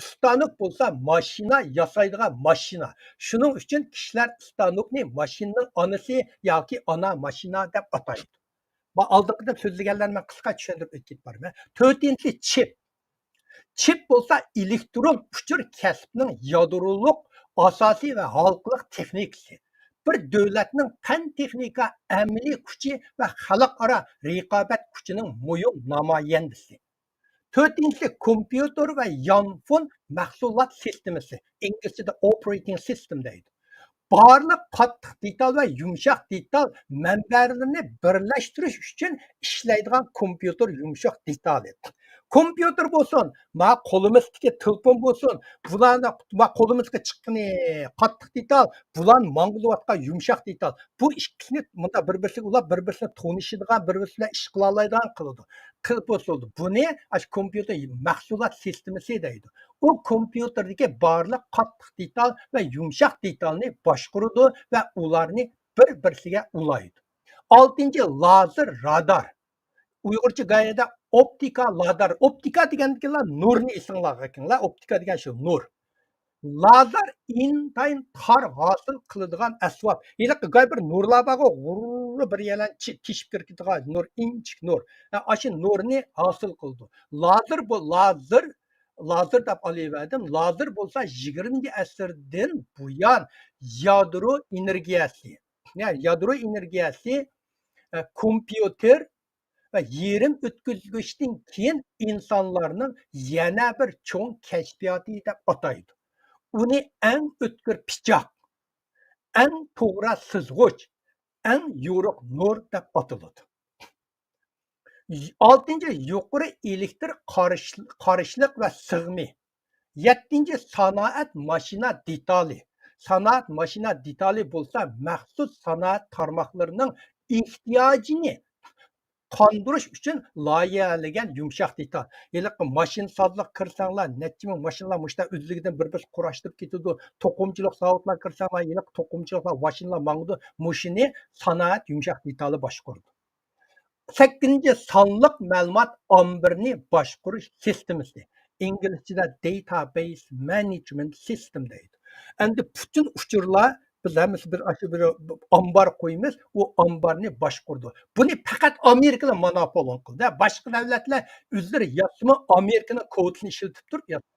ستانوك بولسا ماشىنا ياسايدىغان ماشىنا. شۇنىڭ ئۈچۈن كىشىلەر ستانوكنى ماشىنىنىڭ ئانىسى ياكى ئانا ماشىنا دەپ ئاتايدۇ. ما ئالدىنقىدا سۆزلىگەنلەرنى مەن قىسقا چۈشەندۈرۈپ ئۆتۈپ كېتىپ بارىمەن. تۆتىنچىسى چىپ. چىپ بولسا ئېلېكترون ئۇچۇر كەسپىنىڭ يادرولۇق ئاساسىي ۋە ھالقىلىق تېخنىكىسى. بىر دۆلەتنىڭ پەن تېخنىكا ئەمەلىي كۈچى ۋە خەلقئارا رىقابەت كۈچىنىڭ مۇھىم نامايەندىسى. تۆتىنچىسى كومپيۇتېر ۋە يانفون مەھسۇلات سىستېمىسى، ئىنگلىزچىدە ئوپېرېتىڭ سىستېم دەيدۇ. بارلىق قاتتىق دېتال ۋە يۇمشاق دېتال مەنبەلىرىنى بىرلەشتۈرۈش ئۈچۈن ئىشلەيدىغان كومپيۇتېر يۇمشاق دېتالى. كومپيۇتېر بولسۇن، ما قولىمىزدىكى تېلېفون بولسۇن، بۇلارنى ما قولىمىزغا چىققىنى قاتتىق دېتال، بۇلارنى ماڭغۇزۇۋاتقان يۇمشاق دېتال. بۇ ئىككىسىنى مۇنداق بىر-بىرسىگە ئۇلاپ، بىر-بىرسى بىلەن تونۇشىدىغان، بىر-بىرسى بىلەن ئىش قىلالايدىغان قىلىدۇ. قىلىپ بولسۇن. بۇنى ئاشۇ كومپيۇتېر مەھسۇلات سىستېمىسى دەيدۇ. ئۇ كومپيۇتېردىكى بارلىق قاتتىق دېتال ۋە يۇمشاق دېتالنى باشقۇرىدۇ ۋە ئۇلارنى بىر-بىرسىگە ئۇلايدۇ. ئالتىنچى، لازېر رادار. ئۇيغۇرچە گايەدە ئوپتىكا لادار. ئوپتىكا دېگەندىكىنلا نۇرنى ئېسىڭلارغا ئەكىڭلار. ئوپتىكا دېگەن شۇ نۇر. لازېر ئىنتايىن تار ھاسىل قىلىدىغان ئەسۋاب. ھېلىقى گاي بىر نۇرلار بارغۇ، غۇررە بىر يەرلەرنى چى-، تېشىپ كىرىپ كېتىدىغان نۇر، ئىنچىكە نۇر. ھە، ئاشۇ نۇرنى ھاسىل قىلىدۇ. لازېر بۇ، لازېر، لازېر دەپ ئالىۋەردىم. لازېر بولسا يىگىرمىنچى ئەسىردىن بۇيان يادرو ئېنېرگىيەسى، يا-، يادرو ئېنېرگىيەسى، ئە، كومپيۇتېر ۋە يېرىم ئۆتكۈزگۈچتىن كېيىن ئىنسانلارنىڭ يەنە بىر چوڭ كەشپىياتى دەپ ئاتايدۇ. ئۇنى ئەڭ ئۆتكۈر پىچاق، ئەڭ توغرا سىزغۇچ، ئەڭ يورۇق نۇر دەپ ئاتىلىدۇ. ئالتىنچى، يۇقىرى ئېلېكتر قارىش-، قارىشلىق ۋە سىغىمى. يەتتىنچى، سانائەت ماشىنا دېتالى. سانائەت ماشىنا دېتالى بولسا مەخسۇس سانائەت تارماقلىرىنىڭ ئېھتىياجىنى قاندۇرۇش ئۈچۈن لايىھەلىگەن يۇمشاق دېتال. ھېلىقى ماشىنىسازلىققا كىرسەڭلار، نەچچە مىڭ ماشىنىلار مۇشۇنداق ئۆزلۈكىدىن بىر-بىرسى قۇراشتۇرۇپ كېتىدۇ. توقۇمىچىلىق زاۋۇتلارغا كىرسەڭلار، ھېلىقى توقۇمىچىلىقلار، ماشىنىلار ماڭىدۇ. مۇشۇنى سانائەت يۇمشاق دېتالى باشقۇرىدۇ. سەككىزىنچى، سانلىق مەلۇمات ئامبىرىنى باشقۇرۇش سىستېمىسى. ئىنگلىزچىدە داتابەيس مەنېجمېنت سىستېم دەيدۇ. ئەمدى پۈتۈن ئۇچۇرلار، بىز ھەممىسى بىر، ئاشۇ بىر ئامبار قويىمىز، ئۇ ئامبارنى باشقۇرىدۇ. بۇنى پەقەت ئامېرىكىلا مونوپول قىلدى. باشقا دەۋلەتلەر ئۆزلىرى ياسىمۇ، ئامېرىكىنىڭ كودىنى ئىشلىتىپ تۇرۇپ ياسىدى.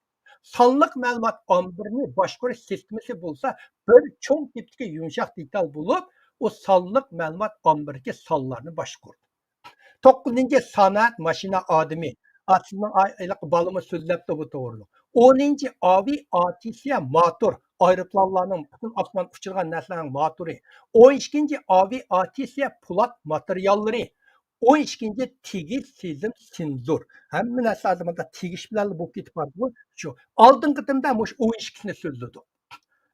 سانلىق مەلۇمات ئامبىرىنى باشقۇرۇش سىستېمىسى بولسا بىر چوڭ تىپتىكى يۇمشاق دېتال بولۇپ، ئۇ سانلىق مەلۇمات ئامبىرىدىكى سانلارنى باشقۇرىدۇ. توققۇزىنچى، سانائەت ماشىنا ئادىمى. ئا، سىزنىڭ ئا-، ھېلىقى بالىمۇ سۆزلەپتۇ بۇ توغرىلىق. ئونىنچى، ئاۋىئاتسىيە ماتور. ئايروپىلانلارنىڭ، پۈتۈن ئاسمان ئۇچىدىغان نەرسىلەرنىڭ ماتورى. ئون ئىككىنچى، ئاۋىئاتسىيە پولات ماتېرىياللىرى. ئون ئىككىنچى، تېگىش سېزىم سېنزور. ھەممە نەرسە ھازىر مۇنداق تېگىش بىلەن بولۇپ كېتىپ بارىدىغۇ. شۇ ئالدىنقى قېتىمدا مۇشۇ ئون ئىككىسىنى سۆزلىدۇق.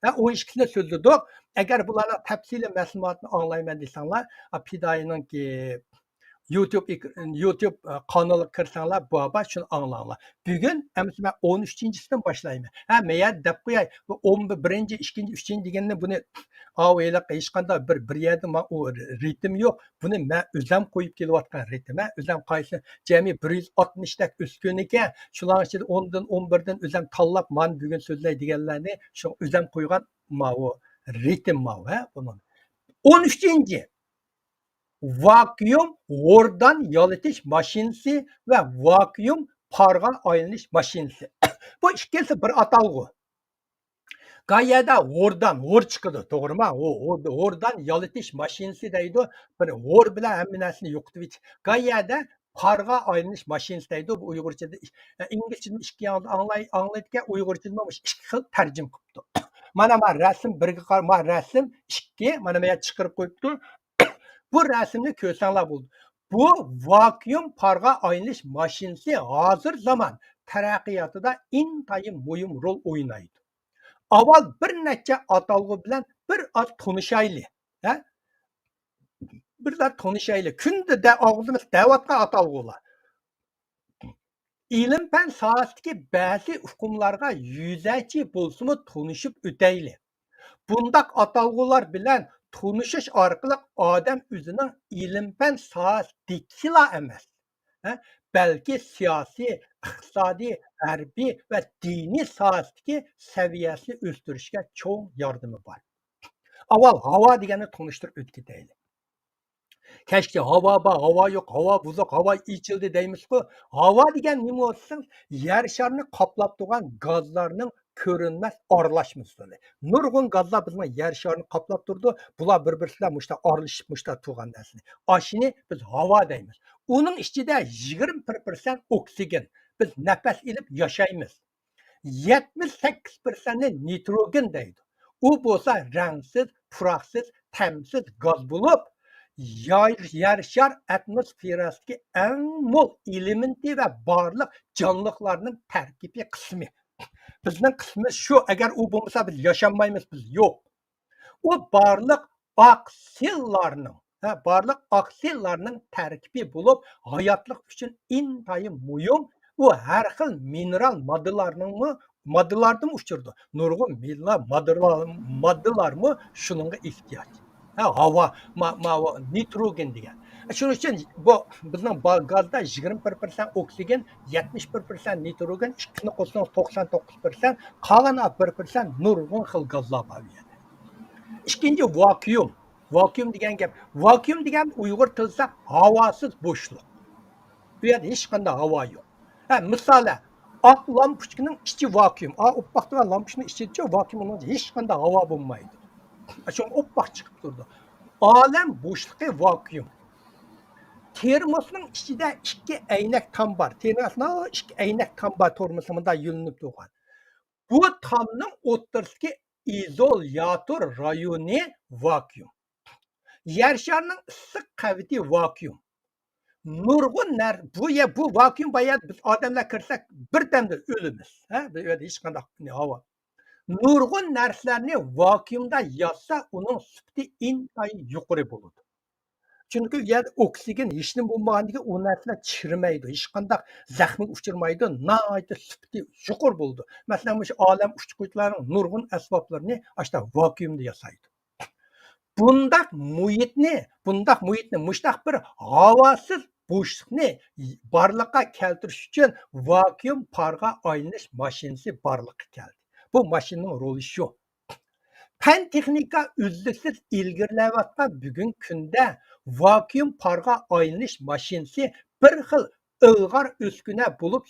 ھە، ئون ئىككىسىنى سۆزلىدۇق. ئەگەر بۇلارنىڭ تەپسىلىي مەلۇماتىنى ئاڭلايمەن دېسەڭلار، ئا، پىدائىينىڭكى يۇتۇب ئېك-، يۇتۇب، ئا، قانىلىغا كىرسەڭلار، بار، بار، شۇنى ئاڭلاڭلار. بۈگۈن ئەمىسە مەن ئون ئۈچىنچىسىدىن باشلايمەن. ھە، مەيەردە دەپ قوياي، بۇ ئون بىرىنچى، ئىككىنچى، ئۈچىنچى دېگەننى بۇنى، ئاۋۇ ھېلىقى ھېچقانداق بىر، بىر يەردە ما-، ئۇ رىتىم يوق. بۇنى مەن ئۆزەم قويۇپ كېلىۋاتقان رىتىم، ھە، ئۆزەم قايسى جەمئىي بىر يۈز ئاتمىشتەك ئۆسكۈن ئىكەن، شۇلارنىڭ ئىچىدە ئوندىن، ئون بىردىن ئۆزەم تاللاپ، مانا بۈگۈن سۆزلەي دېگەنلەرنى شۇ ئۆزەم قويغان ماۋۇ رىتىم ماۋۇ، ھە، بۇنىڭ. ئون ئۈچىنچى، ۋاكۇئۇم ھوردان يالىتىش ماشىنىسى ۋە ۋاكۇئۇم پارغا ئايلىنىش ماشىنىسى. بۇ ئىككىلىسى بىر ئاتالغۇ. گايەدە ھوردان، ھور چىقىدۇ، توغرىمۇ؟ ھو-، ھو-، ھوردان يالىتىش ماشىنىسى دەيدۇ. بىر ھور بىلەن ھەممە نەرسىنى يوقىتىۋېتىش. گايەدە پارغا ئايلىنىش ماشىنىسى دەيدۇ. بۇ ئۇيغۇرچىدا ئىش-، ئە، ئىنگلىزچىدىمۇ ئىككى ياندا ئاڭلاي-، ئاڭلايدىكەن، ئۇيغۇرچىدىمۇ مۇشۇ ئىككى خىل تەرجىمە قىپتۇ. مانا، ما رەسىم بىرگە قار-، ما رەسىم ئىككى، مانا مەن چىقىرىپ قويۇپتۇ. بۇ رەسىمنى كۆرسەڭلار بولىدۇ. بۇ ۋاكۇئۇم پارغا ئايلىنىش ماشىنىسى ھازىر زامان تەرەققىياتىدا ئىنتايىن مۇھىم رول ئوينايدۇ. ئاۋۋال بىر نەچچە ئاتالغۇ بىلەن بىر ئاز تونۇشايلى. ھە؟ بىر ئاز تونۇشايلى. كۈندە دە-، ئاغزىمىز دەۋاتقان ئاتالغۇلار. ئىلىم-پەن ساھەسىدىكى بەزى ئۇقۇملارغا يۈزەچى بولسىمۇ تونۇشۇپ ئۆتەيلى. بۇنداق ئاتالغۇلار بىلەن تونۇشۇش ئارقىلىق ئادەم ئۆزىنىڭ ئىلىم-پەن ساھەسىدىكىلا ئەمەس، ھە، بەلكى سىياسىي، ئىقتىسادىي، ھەربىي ۋە دىنىي ساھەسىدىكى سەۋىيەسىنى ئۆستۈرۈشكە چوڭ ياردىمى بار. ئاۋۋال ھاۋا دېگەننى تونۇشتۇرۇپ ئۆتۈپ كېتەيلى. كەچتە ھاۋا بار، ھاۋا يوق، ھاۋا بۇزۇق، ھاۋا ئېچىلدى دەيمىزغۇ. ھاۋا دېگەن نېمە بولسا، يەر شارىنى قاپلاپ تۇرغان گازلارنىڭ كۆرۈنمەس ئارىلاشمىسى. نۇرغۇن گازلار بىزنىڭ يەر شارىنى قاپلاپ تۇرىدۇ. بۇلار بىر-بىرسى بىلەن مۇشتا ئارىلىشىپ، مۇشتا تۇرغان نەرسىنى. ئاشۇنى بىز ھاۋا دەيمىز. ئۇنىڭ ئىچىدە يىگىرمە بىر پىرسەنت ئوكسىگېن. بىز نەپەس ئېلىپ ياشايمىز. يەتمىش سەككىز پىرسەنتنى نىتروگېن دەيدۇ. ئۇ بولسا رەڭسىز، پۇراقسىز، تەمسىز گاز بولۇپ، ياي-، يەر شار ئاتموسفېراسىدىكى ئەڭ مول ئېلېمېنتى ۋە بارلىق جانلىقلارنىڭ تەركىبىي قىسمى. بىزنىڭ قىسمىمىز شۇ، ئەگەر ئۇ بولمىسا بىز ياشانمايمىز، بىز يوق. ئۇ بارلىق ئاقسىللارنىڭ، ھە، بارلىق ئاقسىللارنىڭ تەركىبى بولۇپ، ھاياتلىق ئۈچۈن ئىنتايىن مۇھىم. ئۇ ھەر خىل مىنېرال ماددىلارنىڭمۇ، ماددىلاردىمۇ ئۇچرىدۇ. نۇرغۇن مىنېرال ماددىلار، ماددىلارمۇ شۇنىڭغا ئېھتىياج. ھە، ھاۋا، ما-، ماۋۇ نىتروگېن دېگەن. شۇنىڭ ئۈچۈن بۇ بىزنىڭ با-، گازدا يىگىرمە بىر پىرسەنت ئوكسىگېن، يەتمىش بىر پىرسەنت نىتروگېن، ئىككىنى قوشسىڭىز توقسان توققۇز پىرسەنت، قالغان بىر پىرسەنت نۇرغۇن خىل گازلار بار بۇ يەردە. ئىككىنچى، ۋاكۇئۇم. ۋاكۇئۇم دېگەن گەپ. ۋاكۇئۇم دېگەن ئۇيغۇر تىلىدا ھاۋاسىز بوشلۇق. بۇ يەردە ھېچقانداق ھاۋا يوق. ھە، مىسالى، ئاق لامپۇچكىنىڭ ئىچى ۋاكۇئۇم. ئا، ئوپپاق تۇرغان لامپۇچكىنىڭ ئىچىدىچۇ ۋاكۇئۇم، ئۇنىڭ ھېچقانداق ھاۋا بولمايدۇ. شۇڭا ئوپپاق چىقىپ تۇرىدۇ. ئالەم بوشلۇقى ۋاكۇئۇم. تېرموسنىڭ ئىچىدە ئىككى ئەينەك تام بار. تېرموسنىڭ ئىككى ئەينەك تام بار، تېرموسنىڭ مۇنداق يۆلىنىپ تۇرغان. بۇ تامنىڭ ئوتتۇرىسىدىكى ئىزولياتور رايونى ۋاكۇئۇم. يەر شارىنىڭ ئىسسىق قەۋىتى ۋاكۇئۇم. نۇرغۇن نەر-، بۇ يە-، بۇ ۋاكۇئۇم بايا بىز ئادەملەر كىرسەك بىردەمدە ئۆلىمىز. ھە؟ بۇ يەردە ھېچقانداق ھاۋا. نۇرغۇن نەرسىلەرنى ۋاكۇئۇمدا ياسا، ئۇنىڭ سۈپىتى ئىنتايىن يۇقىرى بولىدۇ. چۈنكى ئۇ يەردە ئوكسىگېن ھېچنېمە بولمىغاندىكىن ئۇ نەرسىلەر چىرىمەيدۇ، ھېچقانداق زەخمىگە ئۇچرىمايدۇ، ناھايىتى سۈپىتى يۇقىرى بولىدۇ. مەسىلەن، مۇشۇ ئالەم ئۇچقۇچىلارنىڭ نۇرغۇن ئەسۋابلىرىنى ئاشۇنداق ۋاكۇئۇمدا ياسايدۇ. بۇنداق مۇھىتنى، بۇنداق مۇھىتنى، مۇشۇنداق بىر ھاۋاسىز بوشلۇقنى بارلىققا كەلتۈرۈش ئۈچۈن ۋاكۇئۇم پارغا ئايلىنىش ماشىنىسى بارلىققا كەلدى. بۇ ماشىنىنىڭ رولى شۇ. پەن تېخنىكا ئۈزلۈكسىز ئىلگىرىلەۋاتقان بۈگۈنكى كۈندە ۋاكۇئۇم پارغا ئايلىنىش ماشىنىسى بىر خىل ئىلغار ئۈسكۈنە بولۇپ،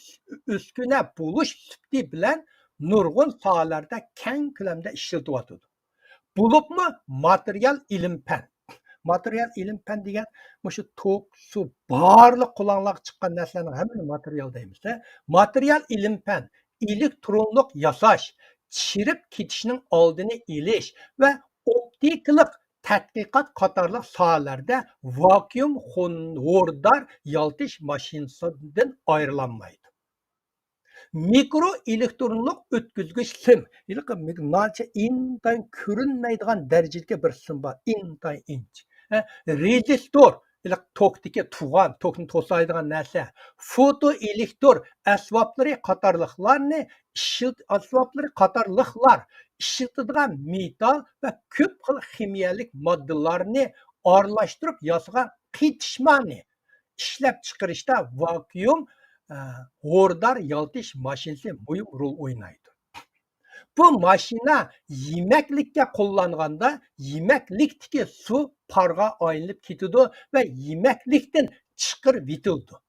ئۈسكۈنە بولۇش سۈپىتى بىلەن نۇرغۇن ساھەلەردە كەڭ كۆلەمدە ئىشلىتىلىۋاتىدۇ. بولۇپمۇ ماتېرىيال ئىلىم پەن. ماتېرىيال ئىلىم پەن دېگەن مۇشۇ توك، سۇ، بارلىق قولۇڭلارغا چىققان نەرسىلەرنىڭ ھەممىنى ماتېرىيال دەيمىز. ماتېرىيال ئىلىم پەن، ئېلېكترونلۇق ياساش، چىرىپ كېتىشنىڭ ئالدىنى ئېلىش ۋە ئوپتىكىلىق تەتقىقات قاتارلىق ساھەلەردە ۋاكۇئۇم خون-، ھورىدار يالتىش ماشىنىسىدىن ئايرىلالمايدۇ. مىكرو ئېلېكترونلۇق ئۆتكۈزگۈچ سىم، ھېلىقى مىك-، ناچە ئىنتايىن كۆرۈنمەيدىغان دەرىجىدىكى بىر سىم بار، ئىنتايىن ئىنچىكە. ھە، رېزىستور، ھېلىقى توكتىكى تۇغان، توكنى توسايدىغان نەرسە. فوتو ئېلېكتور ئەسۋابلىرى قاتارلىقلارنى ئىشلىت-، ئەسۋابلىرى قاتارلىقلار ئىشلىتىدىغان مېتال ۋە كۆپ خىل خىمىيەلىك ماددىلارنى ئارىلاشتۇرۇپ ياسىغان قېتىشمانى ئىشلەپچىقىرىشتا ۋاكۇئۇم، ئە، ھورىدار يالتىش ماشىنىسى مۇھىم رول ئوينايدۇ. بۇ ماشىنا يېمەكلىككە قوللانغاندا، يېمەكلىكتىكى سۇ پارغا ئايلىنىپ كېتىدۇ ۋە يېمەكلىكتىن چىقىرىۋېتىلىدۇ.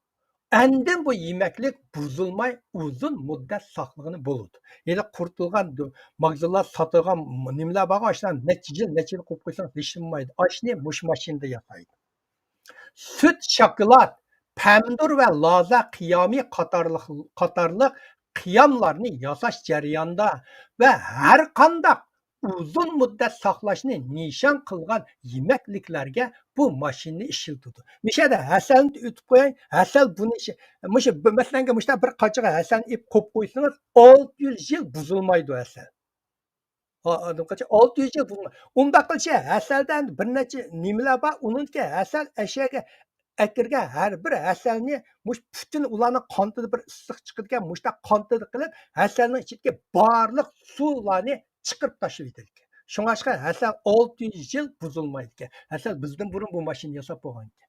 ئاندىن بۇ يېمەكلىك بۇزۇلماي ئۇزۇن مۇددەت ساقلىغىلى بولىدۇ. ھېلى قۇرۇتۇلغان دۇ-، ماگىزىنلار ساتىدىغان نېمىلەر بارغۇ، ئاشۇلارنى نەچچە يىل، نەچچە يىل قويۇپ قويسىڭىز ھېچنېمە بولمايدۇ. ئاشۇنى مۇشۇ ماشىنىدا ياسايدۇ. سۈت، شاكىلات، پەمىدۇر ۋە لازا قىيامى قاتارلىق، قاتارلىق قىياملارنى ياساش جەريانىدا ۋە ھەر قانداق ئۇزۇن مۇددەت ساقلاشنى نىشان قىلغان يېمەكلىكلەرگە بۇ ماشىنىنى ئىشلىتىدۇ. مۇشۇ يەردە ھەسەلنى ئۆتۈپ قوياي. ھەسەل بۇنى ئىش-، مۇشۇ، مەسىلەنگە، مۇشۇنداق بىر قاچىغا ھەسەلنى ئېلىپ قويۇپ قويسىڭىز، ئالتە يۈز يىل بۇزۇلمايدۇ ھەسەل. ئا-، ئادەم قاچا؟ ئالتە يۈز يىل بۇزۇلماي. ئۇنداق قىلىشى ھەسەلدە ئەمدى بىر نەچچە نېمىلەر بار. ئۇنىڭدىكى ھەسەل ئەشەگە ئەكىرگەن ھەر بىر ھەسەلنى مۇشۇ پۈتۈن ئۇلارنىڭ قانىتىدا بىر ئىسسىق چىقىدىكەن، مۇشۇنداق قانىتىدا قىلىپ، ھەسەلنىڭ ئىچىدىكى بارلىق سۇلارنى چىقىرىپ تاشلىۋېتىدىكەن. شۇڭلاشقا ھەسەل ئالتە يۈز يىل بۇزۇلمايدىكەن. ھەسەل بىزدىن بۇرۇن بۇ ماشىنا ياساپ بولغانىكەن.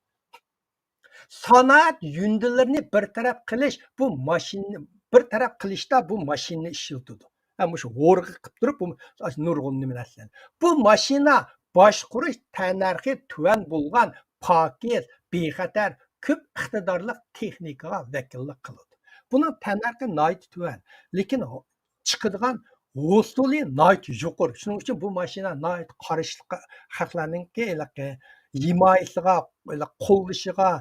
سانائەت يۇندىلىرىنى بىر تەرەپ قىلىش، بۇ ماشىنىنى بىر تەرەپ قىلىشتا بۇ ماشىنىنى ئىشلىتىدۇ. ھە، مۇشۇ ھورغا قىلىپ تۇرۇپ، بۇ نۇرغۇن نېمە نەرسىلەرنى. بۇ ماشىنا باشقۇرۇش تەننەرخى تۆۋەن بولغان، پاكىز، بىخەتەر، كۆپ ئىقتىدارلىق تېخنىكىغا ۋەكىللىك قىلىدۇ. بۇنىڭ تەننەرخى ناھايىتى تۆۋەن، لېكىن چىقىدىغان ھوسۇلى ناھايىتى يۇقىرى. شۇنىڭ ئۈچۈن بۇ ماشىنا ناھايىتى قارشى خەقلەرنىڭكى ھېلىقى ھىمايىسىغا، ھېلىقى قوللىشىغا،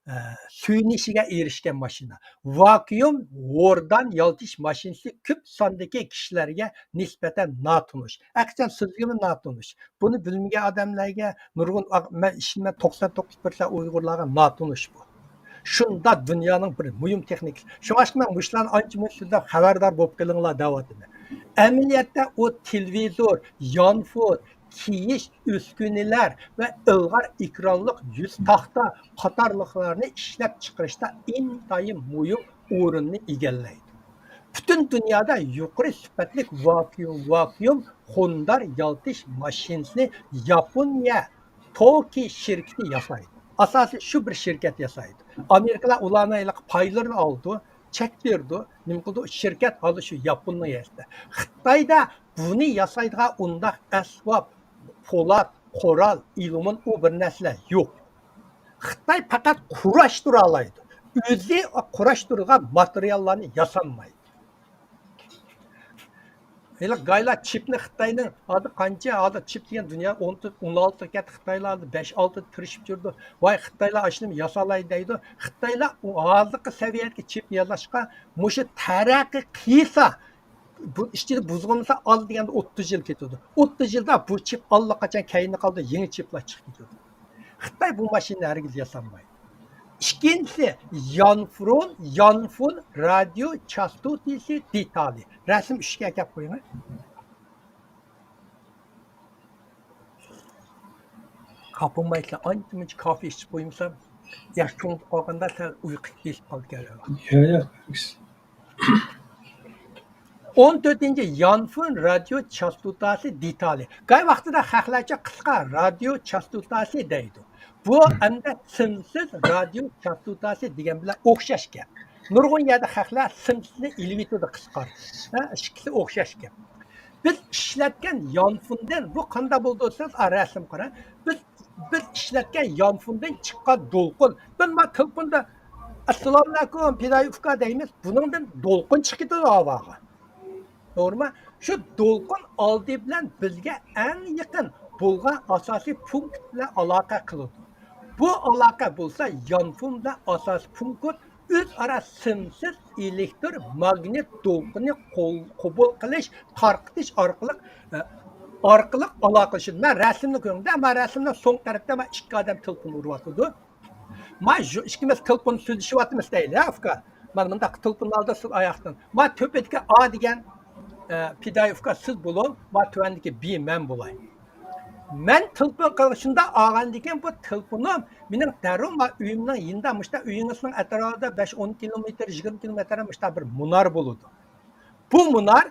ئە، سۆيۈنۈشىگە ئېرىشكەن ماشىنا. ۋاكۇئۇم ھوردان يالتىش ماشىنىسى كۆپ ساندىكى كىشىلەرگە نىسبەتەن ناتونۇش. ھەقىقەتەن سۆزلىگىمۇ ناتونۇش. بۇنى بىلمىگەن ئادەملەرگە نۇرغۇن ئا-، مەن ئىشىنىمەن، توقسان توققۇز پىرسەنت ئۇيغۇرلارغا ناتونۇش بۇ. شۇنداق دۇنيانىڭ بىر مۇھىم تېخنىكىسى. شۇڭا مەن مۇشۇلارنى ئانچە مۇنچە سۆزلەپ خەۋەردار بولۇپ قېلىڭلار دەۋاتىمەن. ئەمەلىيەتتە ئۇ تېلېۋىزور، يانفون، كىيىش ئۈسكۈنىلەر ۋە ئىلغار ئېكرانلىق يۈز تاختا قاتارلىقلارنى ئىشلەپچىقىرىشتا ئىنتايىن مۇھىم ئورۇننى ئىگىلەيدۇ. پۈتۈن دۇنيادا يۇقىرى سۈپەتلىك ۋاكۇئۇم، ۋاكۇئۇم قوندار يالتىش ماشىنىسىنى ياپونىيە توكى شىركىتى ياسايدۇ. ئاساسىي شۇ بىر شىركەت ياسايدۇ. ئامېرىكىلار ئۇلارنىڭ ھېلىقى پايلىرىنى ئالىدۇ، چەك بېرىدۇ، نېمە قىلىدۇ، شىركەت ھازىر شۇ ياپوننىڭ ئەستە. خىتايدا بۇنى ياسايدىغان ئۇنداق ئەسۋاب، پولات، قورال، ئېليۇمىن، ئۇ بىر نەرسىلەر يوق. خىتاي پەقەت قۇراشتۇرالايدۇ. ئۆزى قۇراشتۇرغان ماتېرىياللارنى ياسالمايدۇ. ھېلىقى گايلا چىپنى خىتاينىڭ ھازىر قانچە، ھازىر چىپ دېگەن دۇنيا ئون تۆت، ئون ئالتىغا كەتتى، خىتايلار ھازىر بەش، ئالتىدا تىرىشىپ يۈرىدۇ. ۋاي، خىتايلار ئاشۇنى ياسالاي دەيدۇ. خىتايلار ئۇ ھازىرقى سەۋىيەدىكى چىپنى ياساشقا مۇشۇ تەرەققىي قىلسا، بۇ ئىچىدە بۇزغۇنسا ئاز دېگەندە ئوتتۇز يىل كېتىدۇ. ئوتتۇز يىلدا بۇ چىپ ئاللىقاچان كەينىگە قالىدۇ، يېڭى چىپلار چىقىپ كېتىدۇ. خىتاي بۇ ماشىنىنى ھەرگىز ياسالمايدۇ. ئىككىنچىسى، يانفون، يانفون رادىيو چاستوتىسى دېتالى. رەسىم ئۈچكە ئەكەپ قويۇڭ. خاپىمايسىلەر، ئانچە مۇنچە كافى ئىچىپ قويمىسام، ياش چوڭىيىپ قالغاندا سەل ئۇيقۇ بېسىپ قالىدىكەن. يا، يا. ئون تۆتىنچى، يانفون رادىيو چاستوتاسى دېتالى. گاي ۋاقتىدا خەقلەرچە قىسقا رادىيو چاستوتاسى دەيدۇ. بۇ ئەمدى سىمسىز رادىيو چاستوتاسى دېگەن بىلەن ئوخشاش گەپ. نۇرغۇن يەردە خەقلەر سىمسىزنى ئېلىۋېتىدۇ قىسقارتىپ. ھە، ئىككىسى ئوخشاش گەپ. بىز ئىشلەتكەن يانفوندىن بۇ قانداق بولىدۇ دېسىڭىز، ئا، رەسىم قاراڭ. بىز، بىز ئىشلەتكەن يانفوندىن چىققان دولقۇن. بىز ما تېلېفوندا، ئەسسالامۇئەلەيكۇم، پىدائىي ئۇكا دەيمىز. بۇنىڭدىن دولقۇن چىقىپ كېتىدۇ ھاۋاغا. توغرىمۇ؟ شۇ دولقۇن ئالدى بىلەن بىزگە ئەڭ يېقىن بولغان ئاساسىي پونكىت بىلەن ئالاقە قىلىدۇ. بۇ ئالاقە بولسا يانفون بىلەن ئاساسىي پونكىت ئۆزئارا سىمسىز ئېلېكتر ماگنىت دولقۇنى قول-، قوبۇل قىلىش، تارقىتىش ئارقىلىق، ئە، ئارقىلىق ئالاقىلىشىدۇ. مەن رەسىمنى كۆرۈڭ-دە، مەن رەسىمنىڭ سول تەرەپتە مەن ئىككى ئادەم تېلېفون ئۇرۇۋاتىدۇ. ما شۇ ئىككىمىز تېلېفون سۆزلىشىۋاتىمىز دەيلى، ھە، ئۇكا. مانا مۇنداق تېلېفون ئالدى سىز ئاياقتىن. ما تۆپىدىكى ئا دېگەن، ئە، پىدائىي ئۇكا سىز بولۇڭ، ما تۆۋەندىكى بى مەن بولاي. مەن تېلېفون قىلغان، شۇنداق ئالغاندىن كېيىن بۇ تېلېفونۇم مېنىڭ دەررۇ ما ئۆيۈمنىڭ يېنىدا، مۇشتا ئۆيىڭىزنىڭ ئەتراپىدا بەش ئون كىلومېتىر، يىگىرمە كىلومېتىر مۇشتا بىر مۇنار بولىدۇ. بۇ مۇنار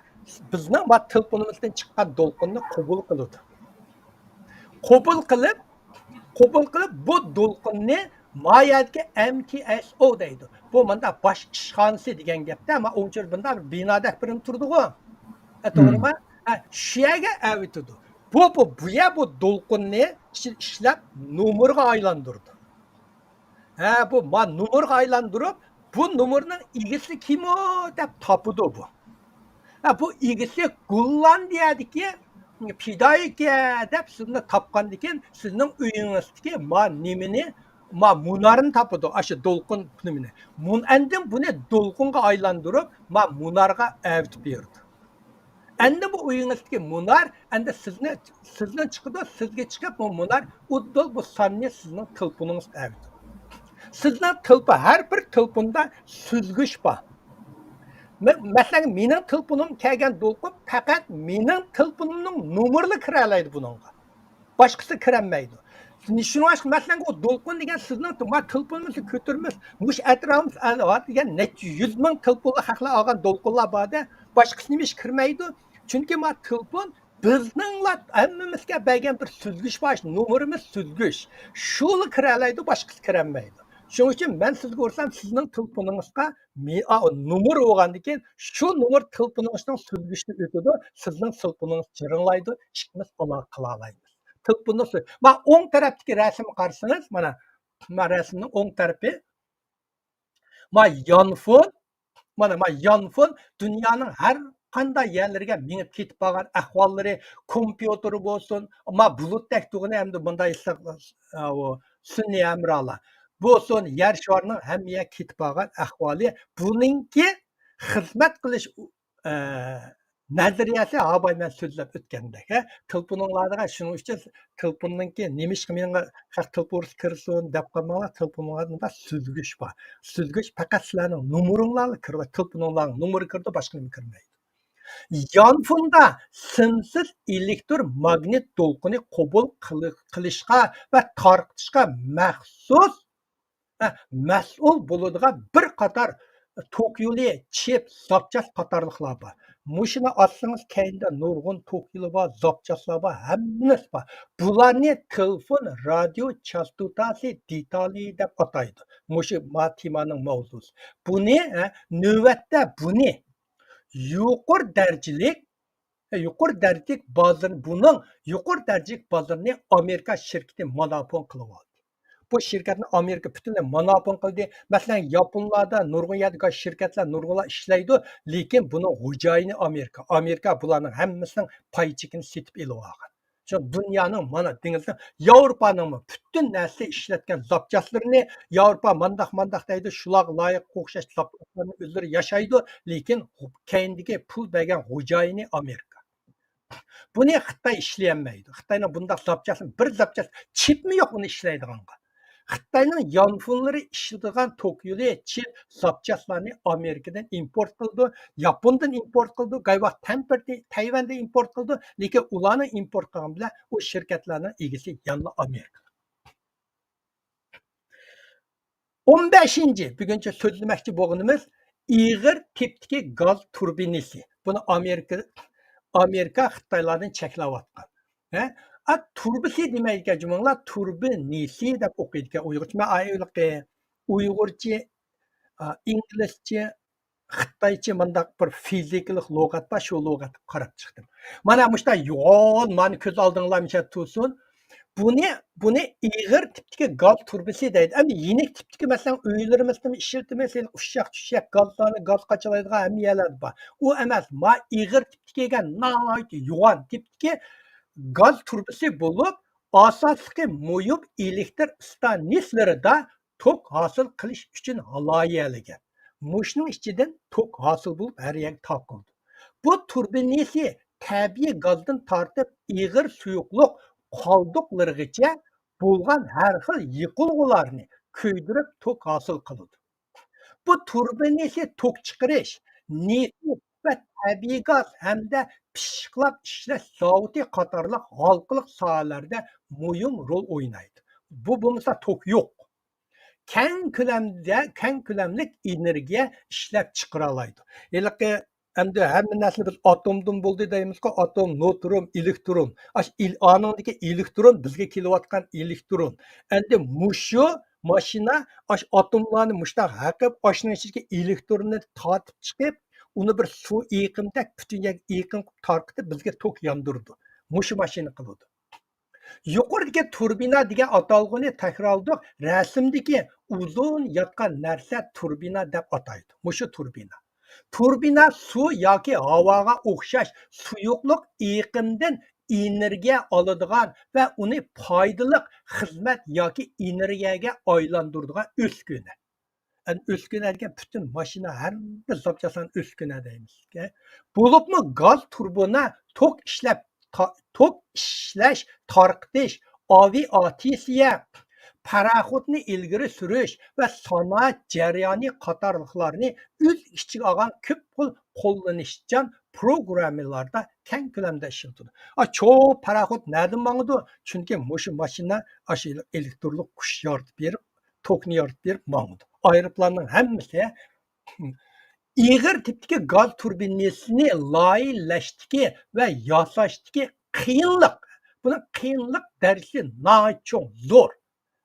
بىزنىڭ ما تېلېفونىمىزدىن چىققان دولقۇننى قوبۇل قىلىدۇ. قوبۇل قىلىپ، قوبۇل قىلىپ، بۇ دولقۇننى ما يەردىكى ئەم تى ئەس ئو دەيدۇ. بۇ مۇنداق باش ئىشخانىسى دېگەن گەپتە، ما ئۇنچە بۇنداق بىر بىنادەك بىرىنى تۇرىدىغۇ. ئە، توغرىمۇ؟ ھە، شۇ يەرگە ئەۋېتىدۇ. بۇ، بۇ، بۇ يەر بۇ دولقۇننى ئىش-، ئىشلەپ نومۇرغا ئايلاندۇرىدۇ. ھە، بۇ ما نومۇرغا ئايلاندۇرۇپ، بۇ نومۇرنىڭ ئىگىسى كىمۇ دەپ تاپىدۇ بۇ. ھە، بۇ ئىگىسى گوللاندىيەدىكى پىدائىي ئۇكا دەپ سىزنى تاپقاندىن كېيىن، سىزنىڭ ئۆيىڭىزدىكى ما نېمىنى، ما مۇنارنى تاپىدۇ، ئاشۇ دولقۇن نېمىنى. مۇن-، ئاندىن بۇنى دولقۇنغا ئايلاندۇرۇپ، ما مۇنارغا ئەۋېتىپ بېرىدۇ. ئەمدى بۇ ئۆيىڭىزدىكى مۇنار، ئەمدى سىزنى، سىزنىڭ چىقىدۇ، سىزگە چىقىپ، بۇ مۇنار ئۇدۇل بۇ ساننى سىزنىڭ تېلېفونىڭىزغا ئەۋېتىدۇ. سىزنىڭ تېلېفون، ھەر بىر تېلېفوندا سۈزگۈچ بار. مە-، مەسىلەن، مېنىڭ تېلېفونۇم كەلگەن دولقۇن پەقەت مېنىڭ تېلېفونۇمنىڭ نومۇرلا كىرەلەيدۇ بۇنىڭغا. باشقىسى كىرەلمەيدۇ. شۇنىڭ ئۈچۈن، مەسىلەن، ئۇ دولقۇن دېگەن سىزنىڭ ما تېلېفونىمىزنى كۆتۈرىمىز، مۇشۇ ئەتراپىمىز ئەلۋا دېگەن نەچچە يۈز مىڭ تېلېفونلار، خەقلەر ئالغان دولقۇنلار بار-دە، باشقىسى نېمە ئىش كىرمەيدۇ؟ چۈنكى ما تېلېفون بىزنىڭلا ھەممىمىزگە بەرگەن بىر سۈزگۈچ بار، نومۇرىمىز سۈزگۈچ. شۇلا كىرەلەيدۇ، باشقىسى كىرەلمەيدۇ. شۇنىڭ ئۈچۈن مەن سىزگە ئۇرسام، سىزنىڭ تېلېفونىڭىزغا مې-، ئا، نومۇر بولغاندىن كېيىن، شۇ نومۇر تېلېفونىڭىزنىڭ سۈزگۈچىنى ئۆتىدۇ، سىزنىڭ تېلېفونىڭىز جىرىڭلايدۇ، ئىككىمىز ئالاقە قىلالايمىز. تېلېفوننىڭ سۈ-، ما ئوڭ تەرەپتىكى رەسىمگە قارىسىڭىز، مانا، ما رەسىمنىڭ ئوڭ تەرىپى. ما يانفون، مانا، ما يانفون دۇنيانىڭ ھەر قانداق يەرلىرىگە مېڭىپ كېتىپ بارغان ئەھۋاللىرى، كومپيۇتېرى بولسۇن، ما بۇلۇتتەك تۇغىنى ئەمدى بۇنداق ئېيتساق، ئا، ئۇ سۈنئىي ھەمراھلار. بولسۇن، يەر شارىنىڭ ھەممە يەرگە كېتىپ بارغان ئەھۋالى، بۇنىڭكى خىزمەت قىلىش، ئە، نەزەرىيەسى ھاباي مەن سۆزلەپ ئۆتكەندەك، ھە، تېلېفونۇڭلارغا، شۇنىڭ ئۈچۈن تېلېفوننىڭكى نېمىشقا مېنىڭ خەق تېلېفونى كىرسۇن دەپ قالماڭلار، تېلېفونۇڭلاردا مۇنداق سۈزگۈچ بار. سۈزگۈچ پەقەت سىلەرنىڭ نومۇرۇڭلارلا كىرىۋاتىدۇ، تېلېفونۇڭلارنىڭ نومۇرى كىرىدۇ، باشقا نېمە كىرمەيدۇ. يانفوندا سىمسىز ئېلېكتر ماگنىت دولقۇنى قوبۇل قىلى-، قىلىشقا ۋە تارقىتىشقا مەخسۇس، ھە، مەسئۇل بولىدىغان بىر قاتار توك يولى، چىپ، زاپچاس قاتارلىقلار بار. مۇشۇنى ئاچسىڭىز، كەينىدە نۇرغۇن توك يولى بار، زاپچاسلار بار، ھەممىسى بار. بۇلارنى تېلېفون رادىيو چاستوتاسى دېتالى دەپ ئاتايدۇ. مۇشۇ ما تېمانىڭ ماۋزۇسى. بۇنى، ھە، نۆۋەتتە بۇنى يۇقىرى دەرىجىلىك، يۇقىرى دەرىجىلىك بازىرى، بۇنىڭ يۇقىرى دەرىجىلىك بازىرىنى ئامېرىكا شىركىتى مونوپول قىلىۋالدى. بۇ شىركەتنى ئامېرىكا پۈتۈنلەي مونوپول قىلدى. مەسىلەن، ياپونلاردا نۇرغۇن يەردە شىركەتلەر نۇرغۇنلار ئىشلەيدۇ، لېكىن بۇنىڭ خوجايىنى ئامېرىكا. ئامېرىكا بۇلارنىڭ ھەممىسىنىڭ پاي چېكىنى سېتىپ ئېلىۋالغان. شۇ دۇنيانىڭ مانا دېڭىزنىڭ، ياۋروپانىڭمۇ پۈتۈن نەرسە ئىشلەتكەن زاپچاسلىرىنى، ياۋروپا مانداق مانداق دەيدۇ، شۇلارغا لايىق ئوخشاش زاپچاسلارنى ئۆزلىرى ياسايدۇ، لېكىن كەينىدىكى پۇل بەرگەن خوجايىنى ئامېرىكا. بۇنى خىتاي ئىشلىيەلمەيدۇ. خىتاينىڭ بۇنداق زاپچاسى، بىر زاپچاس، چىپمۇ يوق ئۇنى ئىشلەيدىغانغا. خىتاينىڭ يانفونلىرى ئىشلىتىدىغان توك يولى، چىپ، زاپچاسلارنى ئامېرىكىدىن ئىمپورت قىلىدۇ، ياپوندىن ئىمپورت قىلىدۇ، گايۋاق تەمپىردىن، تەيۋەندىن ئىمپورت قىلىدۇ، لېكىن ئۇلارنىڭ ئىمپورت قىلغان بىلەن ئۇ شىركەتلەرنىڭ ئىگىسى يەنىلا ئامېرىكا. ئون بەشىنچى، بۈگۈنچە سۆزلىمەكچى بولغىنىمىز ئېغىر تىپتىكى گاز تۇربىنىسى. بۇنى ئامېرىكا، ئامېرىكا خىتايلاردىن چەكلەۋاتقان. ھە؟ ئا، تۇربىسى دېمەيدىكەن جۇمۇڭلار، تۇربىنىسى دەپ ئوقۇيدىكەن ئۇيغۇرچە. مەن ئايلىقى ئۇيغۇرچە، ئا، ئىنگلىزچە، خىتايچە مۇنداق بىر فىزىكىلىق لۇغەت بار، شۇ لۇغەتكە قاراپ چىقتىم. مانا مۇشۇنداق يوغان مانا كۆز ئالدىڭلار مۇشۇ تۇرسۇن. بۇنى، بۇنى ئېغىر تىپتىكى گاز تۇربىسى دەيدۇ. ئەمدى يېنىك تىپتىكى، مەسىلەن، ئۆيلىرىمىزدىمۇ ئىشلىتىمىز، ھېلىقى ئۇششاق چۈششەك گازلارنى، گاز قاچىلايدىغان ھەممە يەرلەردە بار. ئۇ ئەمەس، ما ئېغىر تىپتىكى دېگەن ناھايىتى يوغان تىپتىكى گاز تۇربىسى بولۇپ، ئاساسلىقى مۇھىم ئېلېكتر ئىستانسىلىرىدا توك ھاسىل قىلىش ئۈچۈن لايىھەلىگەن. مۇشۇنىڭ ئىچىدىن توك ھاسىل بولۇپ، ھەر يەرگە تارقىلىدۇ. بۇ تۇربىنىسى تەبىئىي گازدىن تارتىپ، ئېغىر سۇيۇقلۇق قالدۇقلىرىغىچە بولغان ھەر خىل يېقىلغۇلارنى كۆيدۈرۈپ، توك ھاسىل قىلىدۇ. بۇ تۇربىنىسى توك چىقىرىش، نېفىت ۋە تەبىئىي گاز ھەمدە پىششىقلاپ ئىشلەش زاۋۇتى قاتارلىق ھالقىلىق ساھەلەردە مۇھىم رول ئوينايدۇ. بۇ بولمىسا توك يوق. كەڭ كۆلەمدە، كەڭ كۆلەملىك ئېنېرگىيە ئىشلەپ چىقىرالايدۇ. ھېلىقى ئەمدى ھەممە نەرسىنى بىز ئاتومدىن بولدى دەيمىزغۇ، ئاتوم، نوترون، ئېلېكترون. ئاش-، ئېل-، ئانىڭدىكى ئېلېكترون بىزگە كېلىۋاتقان ئېلېكترون. ئەمدى مۇشۇ ماشىنا ئاش ئاتوملارنى مۇشتاق ھەقىپ، ئاشنىڭ ئىچىدىكى ئېلېكتروننى تارتىپ چىقىپ، ئۇنى بىر سۇ ئېقىمدەك پۈتۈن يەرگە ئېقىم قىلىپ تارقىتىپ، بىزگە توك ياندۇرىدۇ. مۇشۇ ماشىنا قىلىدۇ. يۇقىرىدىكى تۇربىنا دېگەن ئاتالغۇنى تەكرارلىدۇق. رەسىمدىكى ئۇزۇن ياتقان نەرسە تۇربىنا دەپ ئاتايدۇ. مۇشۇ تۇربىنا. تۇربىنا سۇ ياكى ھاۋاغا ئوخشاش سۇيۇقلۇق ئېقىمدىن ئېنېرگىيە ئالىدىغان ۋە ئۇنى پايدىلىق خىزمەت ياكى ئېنېرگىيەگە ئايلاندۇرىدىغان ئۈسكۈنە. ئەنە ئۈسكۈنە دېگەن پۈتۈن ماشىنا، ھەممە زاپچاسلارنى ئۈسكۈنە دەيمىز. بولۇپمۇ گاز تۇربىنا، توك ئىشلەپ، تا-، توك ئىشلەش، تارقىتىش، ئاۋىئاتسىيە، پاراخوتنى ئىلگىرى سۈرۈش ۋە سانائەت جەريانى قاتارلىقلارنى ئۆز ئىچىگە ئالغان كۆپ خىل قوللىنىشچان پروگراممىلاردا كەڭ كۆلەمدە ئىشلىتىلىدۇ. ئا، چوڭ پاراخوت نەدىن ماڭىدۇ؟ چۈنكى مۇشۇ ماشىنا ئاشۇ ئېلېكترلىق كۈچ يارىتىپ بېرىپ، توكنى يارىتىپ بېرىپ ماڭىدۇ. ئايروپىلاننىڭ ھەممىسى ئېغىر تىپتىكى گاز تۇربىنىسىنى لايىھەلەشتىكى ۋە ياساشتىكى قىيىنلىق، بۇنىڭ قىيىنلىق دەرىجىسى ناھايىتى چوڭ، زور.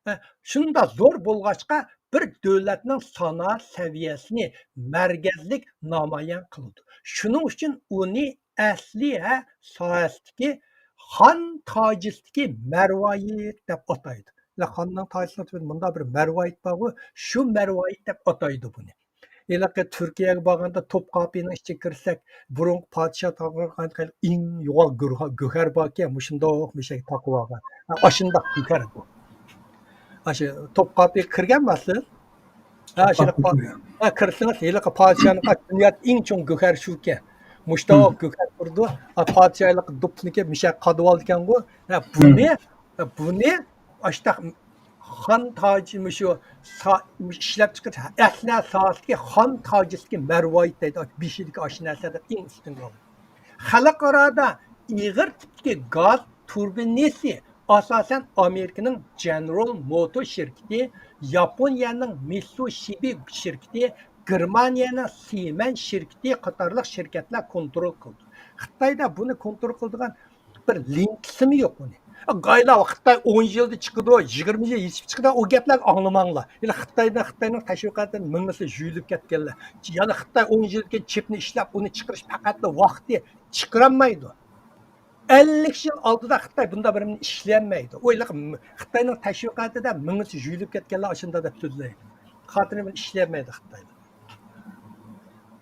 ھە، شۇنداق زور بولغاچقا، بىر دۆلەتنىڭ سانائەت سەۋىيەسىنى مەركەزلىك نامايان قىلىدۇ. شۇنىڭ ئۈچۈن ئۇنى ئەسلىھە ساھەسىدىكى خان تاجىسىدىكى مەرۋايىت دەپ ئاتايدۇ. خاننىڭ تاجىسىدا مۇنداق بىر مەرۋايىت بارغۇ، شۇ مەرۋايىت دەپ ئاتايدۇ بۇنى. ھېلىقى تۈركىيەگە بارغاندا توپقاپىنىڭ ئىچىگە كىرسەك، بۇرۇنقى پادىشاھ تاقىغان ئەڭ يوغان گۆھەر باركەن، مۇشۇنداق مۇشەگە تاقىۋالغان. ئاشۇنداق گۆھەر بۇ. ئاشۇ توپقاپىغا كىرگەنمۇ سىز؟ ھە، شۇنداق پا-، ھە، كىرسىڭىز، ھېلىقى پادىشاھنىڭ دۇنيادا ئىڭ چوڭ گۆھەر شۇكەن. مۇشتاق گۆھەر تۇرىدۇ. ھە، پادىشاھلىق دۇپنىكى مىشە قادىۋالىدىكەنغۇ. ھە، بۇنى، ھە، بۇنى ئاشتاق خان تاجى مۇشۇ سا-، مۇشۇ ئىشلەپچىقىرىش ئەسلىھە ساھەسىدىكى خان تاجىسىدىكى مەرۋايىت دەيدۇ. بېشىدىكى ئاشۇ نەرسىلەردە ئىڭ ئۈستۈنگە ئالىدۇ. خەلقئارادا ئېغىر تىپتىكى گاز تۇربىنىسى ئاساسەن ئامېرىكىنىڭ جېنېرال موتور شىركىتى، ياپونىيەنىڭ مىتسۇشىبى شىركىتى، گېرمانىيەنىڭ سىمەن شىركىتى قاتارلىق شىركەتلەر كونترول قىلىدۇ. خىتايدا بۇنى كونترول قىلىدىغان بىر لىنكىسىمۇ يوق ئۇنى. غايلا خىتاي ئون يىلدا چىقىدۇ، يىگىرمە يىل يېتىشىپ چىقىدۇ، ئۇ گەپلەرنى ئاڭلىماڭلار. ھېلى خىتايدا، خىتاينىڭ تەشۋىقاتىدىن مېڭىسى يۇيۇلۇپ كەتكەنلەر. يەنە خىتاي ئون يىلدىن كېيىن چىپنى ئىشلەپ، ئۇنى چىقىرىش پەقەتلا ۋاقتى چىقىرالمايدۇ. ئەللىك يىل ئالدىدا خىتاي بۇنداق بىر نېمىنى ئىشلىيەلمەيدۇ. ئۇ ھېلىقى م-، خىتاينىڭ تەشۋىقاتىدا مېڭىسى يۇيۇلۇپ كەتكەنلەر ئاشۇنداق دەپ سۆزلەيدۇ. خاتىرىنى بىلەن ئىشلىيەلمەيدۇ خىتايلار.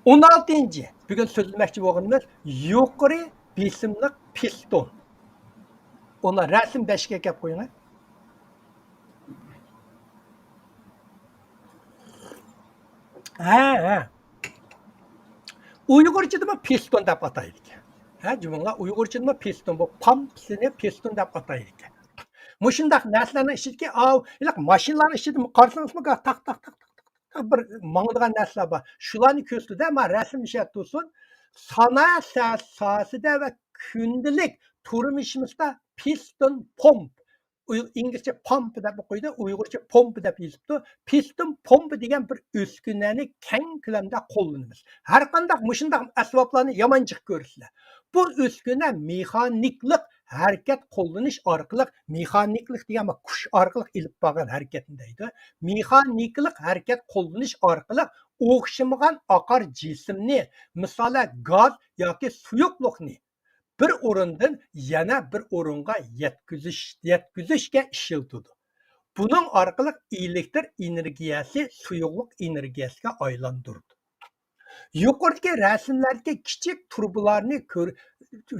ئون ئالتىنچى، بۈگۈن سۆزلىمەكچى بولغىنىمىز يۇقىرى بېسىملىق پىستون. ئۇنى رەسىم بەشكە ئەكەپ قويۇڭ. ھە، ھە. ئۇيغۇرچىدىمۇ پىستون دەپ ئاتايدىكەن. ھە، جۇمۇڭلار ئۇيغۇرچىدىمۇ پىستون، بۇ پامپىسىنى پىستون دەپ ئاتايدىكەن. مۇشۇنداق نەرسىلەرنىڭ ئىچىدىكى ئاۋۇ، ھېلىقى ماشىنىلارنىڭ ئىچىدە قارىسىڭىزمۇ، تاق، تاق، تاق، تاق، تاق، تاق، بىر ماڭىدىغان نەرسىلەر بار. شۇلارنى كۆرسىتىدۇ، ما رەسىم شەرت تۇرسۇن. سانائەت سا-، ساھەسىدە ۋە كۈندىلىك تۇرمۇشىمىزدا پىستون پومپ، ئۇي-، ئىنگلىزچە پامپ دەپ ئوقۇيدۇ، ئۇيغۇرچە پومپا دەپ يېزىپتۇ. پىستون پومپا دېگەن بىر ئۈسكۈنەنى كەڭ كۆلەمدە قوللىنىمىز. ھەر قانداق مۇشۇنداق ئەسۋابلارنى يامان جىق كۆرىسىلەر. بۇ ئۈسكۈنە مېخانىكلىق ھەرىكەت قوللىنىش ئارقىلىق، مېخانىكلىق دېگەن بۇ كۈچ ئارقىلىق ئېلىپ بارغان ھەرىكەتنى دەيدۇ. مېخانىكىلىق ھەرىكەت قوللىنىش ئارقىلىق ئوخشىمىغان ئاقار جىسىمنى، مىسالەن، گاز ياكى سۇيۇقلۇقنى بىر ئورۇندىن يەنە بىر ئورۇنغا يەتكۈزۈش، يەتكۈزۈشكە ئىشلىتىدۇ. بۇنىڭ ئارقىلىق ئېلېكتر ئېنېرگىيەسى سۇيۇقلۇق ئېنېرگىيەسىگە ئايلاندۇرىدۇ. يۇقىرىدىكى رەسىملەردىكى كىچىك تۇرۇبىلارنى كۆر-،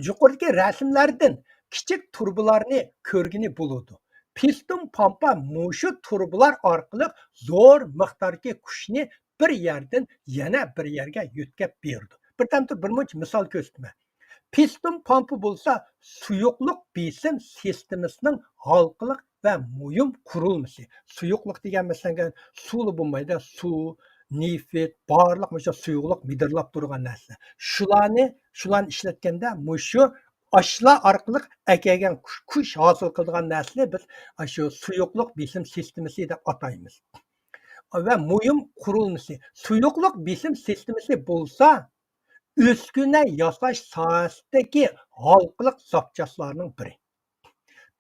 يۇقىرىدىكى رەسىملەردىن كىچىك تۇرۇبىلارنى كۆرگىلى بولىدۇ. پىستون پامپا مۇشۇ تۇرۇبىلار ئارقىلىق زور مىقداردىكى كۈچنى بىر يەردىن يەنە بىر يەرگە يۆتكەپ بېرىدۇ. بىردەم تۇرۇپ بىر مۇنچە مىسال كۆرسىتىمەن. پىستون پامپا بولسا سۇيۇقلۇق بېسىم سىستېمىسىنىڭ ھالقىلىق ۋە مۇھىم قۇرۇلمىسى. سۇيۇقلۇق دېگەن، مەسىلەن، سۇلا بولمايدۇ، سۇ، نېفىت، بارلىق مۇشۇ سۇيۇقلۇق مىدىرلاپ تۇرغان نەرسىلەر. شۇلارنى، شۇلارنى ئىشلەتكەندە مۇشۇ ئاشۇلار ئارقىلىق ئەكەلگەن كۈ-، كۈچ ھاسىل قىلىدىغان نەرسىنى بىز ئاشۇ سۇيۇقلۇق بېسىم سىستېمىسى دەپ ئاتايمىز. ۋە مۇھىم قۇرۇلمىسى. سۇيۇقلۇق بېسىم سىستېمىسى بولسا ئۈسكۈنە ياساش ساھەسىدىكى ھالقىلىق زاپچاسلارنىڭ بىرى.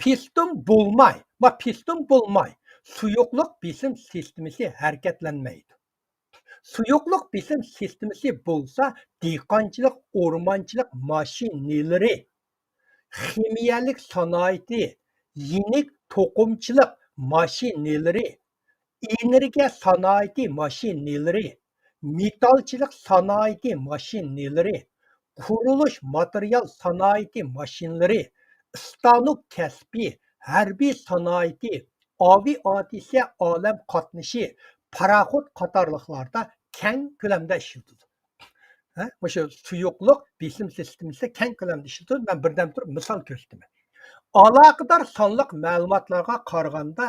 پىستون بولماي، ۋە پىستون بولماي، سۇيۇقلۇق بېسىم سىستېمىسى ھەرىكەتلەنمەيدۇ. سۇيۇقلۇق بېسىم سىستېمىسى بولسا دېھقانچىلىق، ئورمانچىلىق ماشىنىلىرى، خىمىيەلىك سانائىتى، يېنىك توقۇمىچىلىق ماشىنىلىرى، ئېنېرگىيە سانائىتى ماشىنىلىرى، مېتالچىلىق سانائىتى ماشىنىلىرى، قۇرۇلۇش ماتېرىيال سانائىتى ماشىنىلىرى، ئىستانوك كەسپى، ھەربىي سانائىتى، ئاۋىئاتسىيە ئالەم قاتنىشى، پاراخوت قاتارلىقلاردا كەڭ كۆلەمدە ئىشلىتىلىدۇ. ھە؟ مۇشۇ سۇيۇقلۇق بېسىم سىستېمىسىدا كەڭ كۆلەمدە ئىشلىتىلىدۇ. مەن بىردەم تۇرۇپ مىسال كۆرسىتىمەن. ئالاقىدار سانلىق مەلۇماتلارغا قارىغاندا،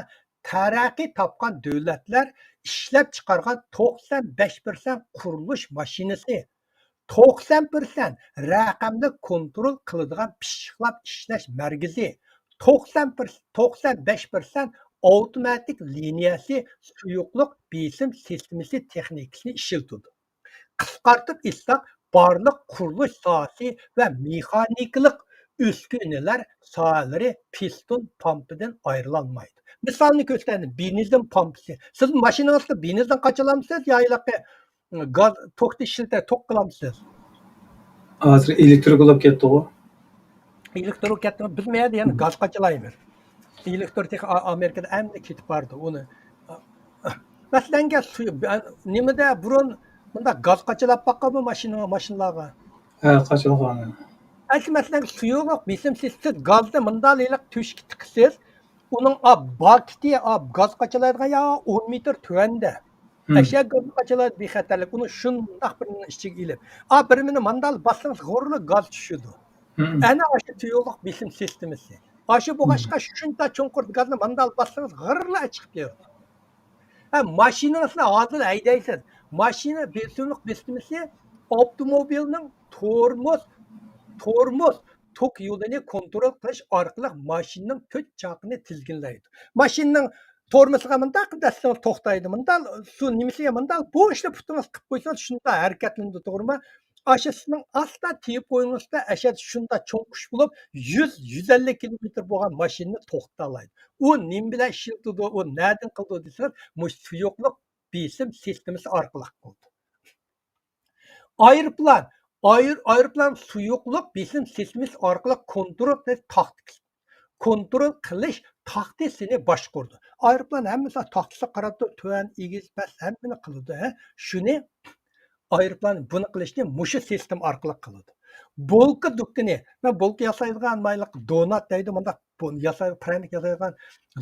تەرەققىي تاپقان دۆلەتلەر ئىشلەپچىقارغان توقسان بەش پىرسەنت قۇرۇلۇش ماشىنىسى، توقسان پىرسەنت رەقەملىك كونترول قىلىدىغان پىششىقلاپ ئىشلەش مەركىزى، توقسان، توقسان بەش پىرسەنت ئاپتوماتىك لىنىيەسى سۇيۇقلۇق بېسىم سىستېمىسى تېخنىكىسىنى ئىشلىتىدۇ. قىسقارتىپ ئېيتساق، بارلىق قۇرۇلۇش ساھەسى ۋە مېخانىكىلىق ئۈسكۈنىلەر ساھەلىرى پىستون پامپىدىن ئايرىلالمايدۇ. مىسالنى كۆرسىتەيلى، بېنزىن پامپىسى. سىز ماشىنىڭىزدا بېنزىن قاچىلامسىز يا ھېلىقى گاز توكتا ئىشلىتە، توك قىلامسىز؟ ھازىر ئېلېكتىر بولۇپ كەتتىغۇ. ئېلېكتىر كەتتىمۇ؟ بىز مەيەردە يەنە گاز قاچىلايمىز. ئېلېكتىر تېخى ئا-، ئامېرىكىدا ئەمدى كېتىپ بارىدۇ. ئۇنى، مەسىلەنگە، سۇ-، نېمىدە بۇرۇن مۇنداق گاز قاچىلاپ باققانمۇ ماشىنا، ماشىنىلارغا؟ ھە، قاچىلىغان. ئەمدى مەسىلەن، سۇيۇقلۇق بېسىم سىز، سىز گازنى مۇنداق ھېلىقى تۆشۈككە تىقىسىز. ئۇنىڭ ئا باكىتى، ئا گاز قاچىلايدىغان يا ئون مېتىر تۆۋەندە. ئەشە گاز قاچىلايدۇ، بىخەتەرلىك. ئۇنى شۇنداق بىرنىڭ ئىچىگە ئېلىپ، ئا بىرمىنى ماندال باسسىڭىز، غۇررىلا گاز چۈشىدۇ. ئەنە ئاشۇ سۇيۇقلۇق بېسىم سىستېمىسى. ئاشۇ بولغاچقا شۇنچە چوڭقۇر گازنى ماندال باسسىڭىز، غىررىلا چىقىپ كېتىدۇ. ھە، ماشىنىڭىزنى ھازىر ھەيدەيسىز. ماشىنا بېسىملىق بېسىمىسى ئاپتوموبىلنىڭ تورمۇز، تورمۇز توك يولىنى كونترول قىلىش ئارقىلىق ماشىنىنىڭ تۆت چاقىنى تىزگىنلەيدۇ. ماشىنىنىڭ تورمۇزىغا مۇنداق دەسسىڭىز توختايدۇ. مۇنداق سۇ نېمىسىگە مۇنداق بوشلا پۇتىڭىز قىپ قويسىڭىز شۇنداق ھەرىكەتلىنىدۇ، توغرىمۇ؟ ئاشۇ سىزنىڭ ئاستا تېيىپ قويۇڭىزدا ئەشەدە شۇنداق چوڭ كۈچ بولۇپ، يۈز، يۈز ئەللىك كىلومېتىر بولغان ماشىنىنى توختىتالايدۇ. ئۇ نېمە بىلەن ئىشلىتىدۇ، ئۇ نەدىن قىلىدۇ دېسىڭىز، مۇشۇ سۇيۇقلۇق بېسىم سىستېمىسى ئارقىلىق قىلىدۇ. ئايروپىلان، ئاير-، ئايروپىلان سۇيۇقلۇق بېسىم سىستېمىسى ئارقىلىق كونترول قىلىش تاختىسى، كونترول قىلىش تاختىسىنى باشقۇرىدۇ. ئايروپىلان ھەممىسى تاختىسىغا قاراپتۇ، تۆۋەن، ئېگىز، پەس ھەممىنى قىلىدۇ. ھە؟ شۇنى ئايروپىلان بۇنى قىلىشنى مۇشۇ سىستېما ئارقىلىق قىلىدۇ. بولكا دۇكىنى، مەن بولكا ياسايدىغان مايلىق دونات دەيدۇ، مۇنداق بۇ ياساي-، پىرەنىك ياسايدىغان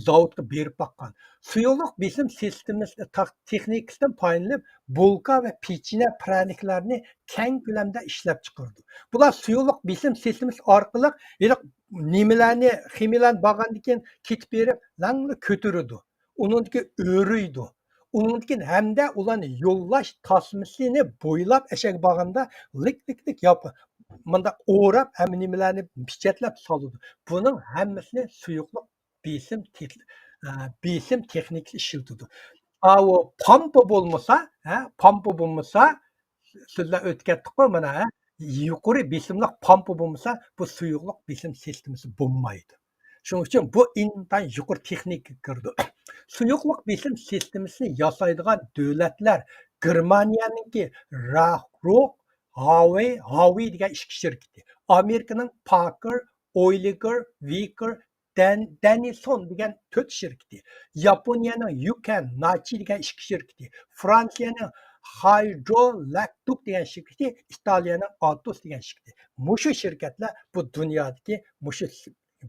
زاۋۇتقا بېرىپ باققان. سۇيۇقلۇق بېسىم سىستېمىسى تاق-، تېخنىكىسىدىن پايدىلىنىپ، بولكا ۋە پېچىنە پىرەنىكلەرنى كەڭ كۆلەمدە ئىشلەپ چىقىرىدۇ. بۇلار سۇيۇقلۇق بېسىم سىستېمىسى ئارقىلىق ھېلىقى نېمىلەرنى، خىمىيەلەرنى بارغاندىن كېيىن كېتىپ بېرىپ، لەڭلا كۆتۈرىدۇ. ئۇنىڭدىكى ئۆرۈيدۇ. ئۇنىڭدىن كېيىن ھەمدە ئۇلارنى يوللاش تاسمىسىنى بويلاپ ئەشەگە بارغاندا لىك، لىك، لىك ياپ-، مۇنداق ئوراپ، ھەممە نېمىلەرنى پېچەتلەپ سالىدۇ. بۇنىڭ ھەممىسىنى سۇيۇقلۇق بېسىم تېخ-، ئە، بېسىم تېخنىكىسى ئىشلىتىدۇ. ئاۋۇ پامپا بولمىسا، ھە، پامپا بولمىسا، سۆزلەر ئۆتۈپ كەتتۇققۇ، مانا، ھە، يۇقىرى بېسىملىق پامپا بولمىسا، بۇ سۇيۇقلۇق بېسىم سىستېمىسى بولمايدۇ. شۇنىڭ ئۈچۈن بۇ ئىنتايىن يۇقىرى تېخنىكىغا كىرىدۇ. سۇيۇقلۇق بېسىم سىستېمىسىنى ياسايدىغان دۆلەتلەر گېرمانىيەنىڭكى راخروك، ھاۋېي، ھاۋېي دېگەن ئىككى شىركىتى، ئامېرىكىنىڭ پاركېر، ئويلىگېر، ۋېيكېر، دەن-، دەنىسون دېگەن تۆت شىركىتى، ياپونىيەنىڭ يۇكەن ناچى دېگەن ئىككى شىركىتى، فرانسىيەنىڭ خايدرو لاكتۇك دېگەن شىركىتى، ئىتالىيەنىڭ ئاتوس دېگەن شىركىتى. مۇشۇ شىركەتلەر بۇ دۇنيادىكى مۇشۇ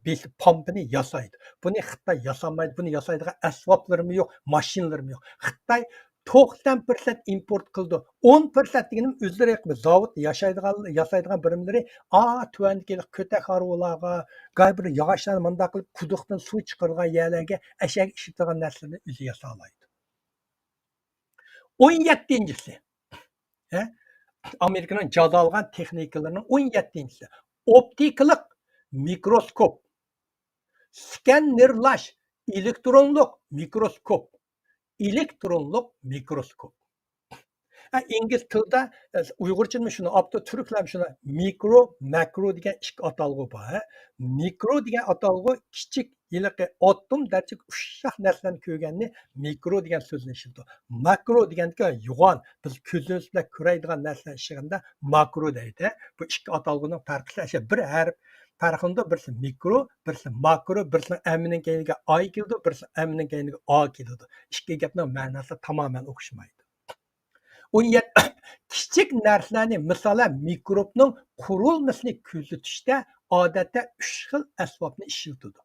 بېسىم پامپىنى ياسايدۇ. بۇنى خىتاي ياسالمايدۇ. بۇنى ياسايدىغان ئەسۋابلىرىمۇ يوق، ماشىنىلىرىمۇ يوق. خىتاي توقسان پىرسەنت ئىمپورت قىلىدۇ. ئون پىرسەنت دېگىنىم ئۆزلىرى زاۋۇت ياشايدىغان، ياسايدىغان بىرىملىرى، ئا، تۆۋەندىكى كۆتەك ھارۋىلارغا، گاي بىر ياغاچلارنى مۇنداق قىلىپ قۇدۇقتىن سۇ چىقىرىدىغان يەرلەرگە ئەشەگە ئىشلىتىدىغان نەرسىلەرنى ئۆزى ياسالايدۇ. ئون يەتتىنچىسى، ھە؟ ئامېرىكىنىڭ جازالىغان تېخنىكىلىرىنىڭ ئون يەتتىنچىسى. ئوپتىكىلىق مىكروسكوپ، سكانېرلاش، ئېلېكترونلۇق مىكروسكوپ، ئېلېكترونلۇق مىكروسكوپ. ھە، ئىنگلىز تىلىدا، ئە، ئۇيغۇرچىمۇ شۇنى ئاپتۇ، تۈركلەرمۇ شۇنى، مىكرو، ماكرو دېگەن ئىككى ئاتالغۇ بار، ھە. مىكرو دېگەن ئاتالغۇ كىچىك، ھېلىقى ئاتوم دەرىجىلىك ئۇششاق نەرسىلەرنى كۆرگەننى مىكرو دېگەن سۆزنى ئىشلىتىدۇ. ماكرو دېگەندىكى يوغان، بىز كۆزىمىز بىلەن كۆرەيدىغان نەرسىلەرنى ئىشلىتىدىكەندە ماكرو دەيدۇ. بۇ ئىككى ئاتالغۇنىڭ پەرقى شۇ، بىر ھەرپ پەرقلىنىدۇ، بىرسى مىكرو، بىرسى ماكرو، بىرسىنىڭ ئەمىنىڭ كەينىگە ئاي كېلىدۇ، بىرسى ئەمىنىڭ كەينىگە ئا كېلىدۇ. ئىككى گەپنىڭ مەناسى تامامەن ئوخشىمايدۇ. ئون يەتتە، كىچىك نەرسىلەرنى، مىسالەن، مىكروبنىڭ قۇرۇلمىسىنى كۆزىتىشتە ئادەتتە ئۈچ خىل ئەسۋابنى ئىشلىتىدۇ.